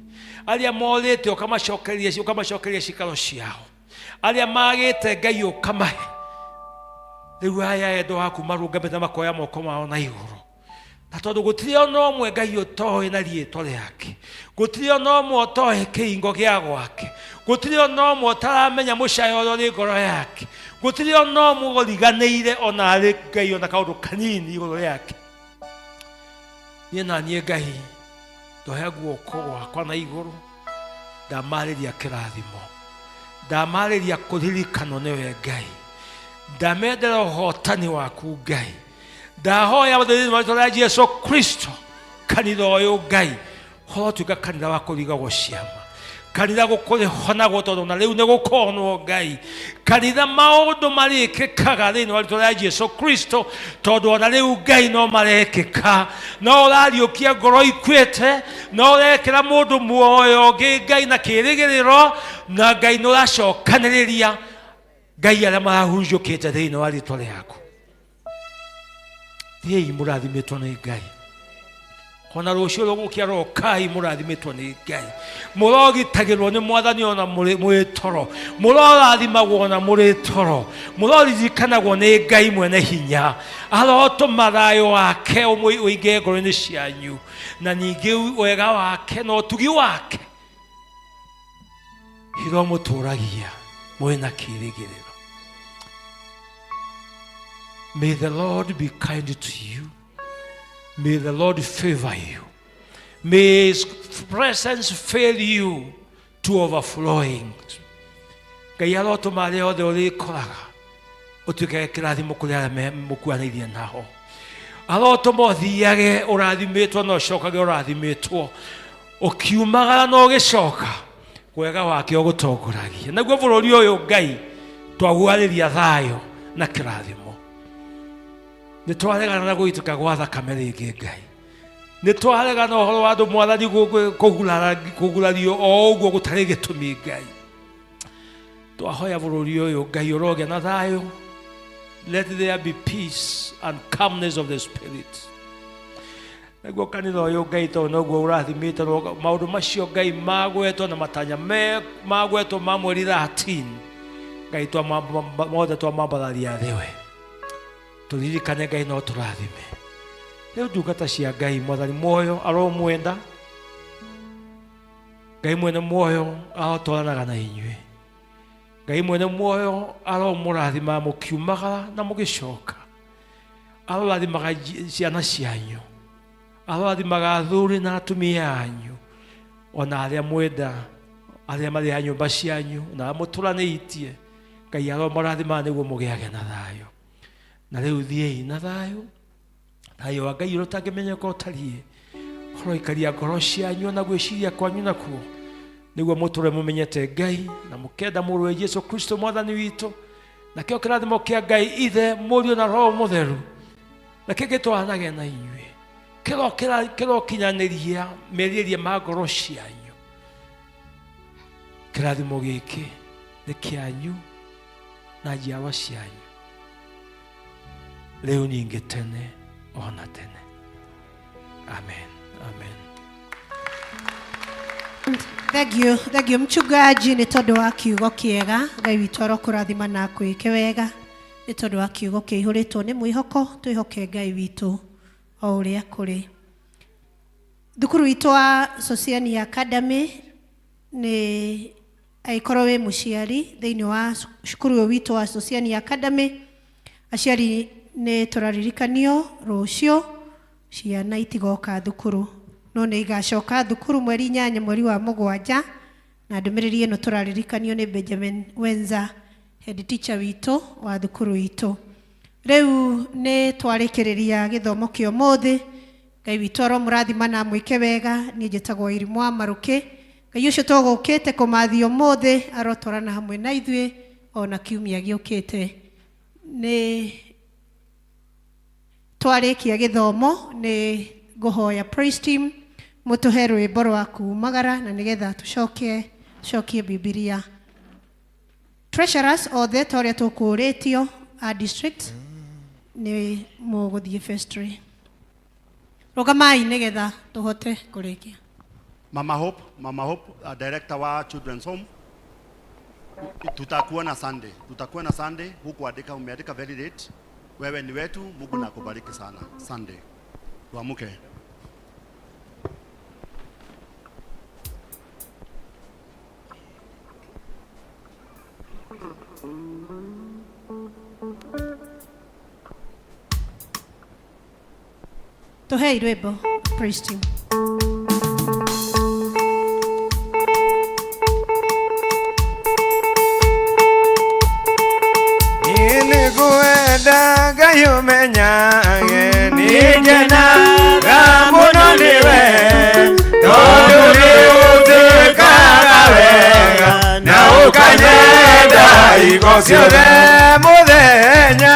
arĩa morĩte ũkamacokeria cikaro ciao, arĩa magĩte Ngai ũkamahe. Rĩu aya endwa aku marũgamĩte makoya moko mao na igũrũ, na tondũ gũtirĩ ona ũmwe Ngai ũtoĩ na rĩĩtwa rĩake, gũtirĩ ona ũmwe ũtoĩ kĩhingo gĩa gwake, gũtirĩ ona ũmwe ũtaramenya mũcayo ũrĩa ũrĩ ngoro yake, gũtirĩ ona ũmwe ũriganĩire ona arĩ Ngai ona kaũndũ kanini igũrũ rĩake. Niĩ na niĩ Ngai ndoya guoko gwakwa na igũrũ, ndamarĩria kĩrathimo, ndamarĩria kũririkanwo nĩwe Ngai, ndamendera ũhotani waku Ngai, ndahoya thĩinĩ wa rĩĩtwa rĩa Jesu Kristo, kanitha ũyũ Ngai ũrotuĩka kanitha wa kũringagwo ciama, kanitha gũkũrĩhonagwo tondũ na rĩu nĩ gũkonwo Ngai, kanitha maũndũ marĩkĩkaga thĩinĩ wa rĩĩtwa rĩa Jesu Kristo, tondũ ona rĩu Ngai no marekĩka, no ũrariũkia ngoro ikuĩte, no ũrekĩra mũndũ muoyo ũngĩ Ngai na kĩĩrĩgĩrĩro, na Ngai nĩ ũracokanĩrĩria Ngai arĩa marahunjũkĩte thĩinĩ wa rĩĩtwa rĩaku. Thiĩi mũrathimĩtwo nĩ Ngai. Ona rũciũ rũgũkĩa rokai mũrathimĩtwo nĩ Ngai. Mũrogitagĩrwo nĩ Mwathani ona mwĩ toro, mũrorathimagwo ona mũrĩ toro, mũroririkanagwo nĩ Ngai mwene hinya. Arotũma thayũ wake ũingĩhe ngoro-inĩ cianyu, na ningĩ wega wake na ũtugi wake iromũtũragia mwĩna kĩĩrĩgĩrĩro. May the Lord be kind to you. May the Lord favor you. May his presence fill you to overflowing. Ngai arotũma arĩa othe ũrĩkoraga ũtuĩke kĩrathimo kũrĩ arĩa mũkuanĩirie nao. Arotũma ũthiage ũrathimĩtwo na ũcokage ũrathimĩtwo, ũkiumagara na ũgĩcoka, wega wake ũgũtongoragia. Naguo bũrũri ũyũ Ngai twaguarĩria thayũ na kĩrathimo. Nĩ twaregana na gũitĩka gwa thakame rĩngĩ Ngai, nĩ twaregana ũhoro wa andũ Mwathani kũgurario o ũguo gũtarĩ gĩtũmi Ngai. Twahoya bũrũri ũyũ Ngai ũrogĩa na thayũ. Let there be peace and calmness of the spirit. Naguo kanitha ũyũ Ngai tondũ noguo ũrathimĩte maũndũ macio Ngai magwetwo na matanya magwetwo ma mweri 13 Ngai mothe twamambararia thĩ we tũririkane Ngai no tũrathime. Rĩu ndungata cia Ngai Mwathani muoyo aromwenda, Ngai mwene muoyo arotwaranaga na inyuĩ, Ngai mwene muoyo aromũrathima mũkiumagara na mũgĩcoka, arorathimaga ciana cianyu, arorathimaga athuri na atumia anyu, ona arĩa mwenda, arĩa marĩ a nyũmba cianyu na arĩa mũtũranĩitie, Ngai aromũrathimaga nĩguo mũgĩage na thayũ. Na rĩu thiĩi na thayũ, thayũ wa Ngai ũrĩa ũtangĩmenyeka ũtariĩ, ũroikaria ngoro cianyu na gwĩciria kwanyu nakuo, nĩguo mũtũre mũmenyete Ngai na mũkenda mũrũwe Jesu Kristo Mwathani witũ. Nakĩo kĩrathimo kĩa Ngai Ithe, Mũriũ na Roho Mũtheru, nakĩo gĩtwaranage na inyuĩ, kĩrokinyanĩria merirĩria ma ngoro cianyu. Kĩrathimo gĩkĩ nĩ kĩanyu na njiarwa cianyu, rĩu ningĩ tene ona tene. Amen, amen. Thank you, thank you mchungaji nĩ tondũ wa kiugo kĩega. Ngai witũ arokũrathima na akwĩke wega nĩ tondũ wa kiugo kĩihũrĩtwo nĩ mwĩhoko. Twĩhoke Ngai witũ o ũrĩa kũrĩ. Thukuru witũ wa Sociani Academy nĩ angĩkorwo wĩ mũciari thĩinĩ wa cukuru ũyũ witũ wa Sociani Academy, aciari nĩ tũraririkanio rũciũ ciana itigoka thukuru, no nĩ igacoka thukuru mweri 8 mweri wa 7, na ndũmĩrĩri ĩno tũraririkanio nĩ Benjamin Wenza, head teacher witũ wa thukuru itũ. Rĩu nĩ twarĩkĩrĩria gĩthomo kĩa ũmũthĩ. Ngai witũ aromũrathima na amwĩke wega. Niĩ njĩtagwo Irimũ wa Marũkĩ. Ngai ũcio tũgũkĩte kũmathia ũmũthĩ arotwarana hamwe na ithuĩ ona kiumia gĩũkĩte. Nĩ twarĩkia gĩthomo nĩ ngũhoya praise team mũtũhe rwĩmbo rwa kumagara na nĩgetha tũcokie Bibilia. Treasurers othe ta ũrĩa tũkũrĩtio a district nĩ mũgũthiĩ vestry. Rũgamai nĩgetha tũhote kũrĩkia. Mama Hope, Mama Hope, director wa Children's Home. Tutakuona Sunday. Tutakuona Sunday. Hukuandika, umeandika very late. Wewe ni wetu, Mungu na akubariki sana. Sunday. Tuamuke. Tũhei rwĩmbo praise team. Nĩngwenda Ngai ũmenyage nĩngenaga mũno nĩwe, tondũ nĩũnjĩkaga wega na ũkanyenda hingo ciothe mũthenya.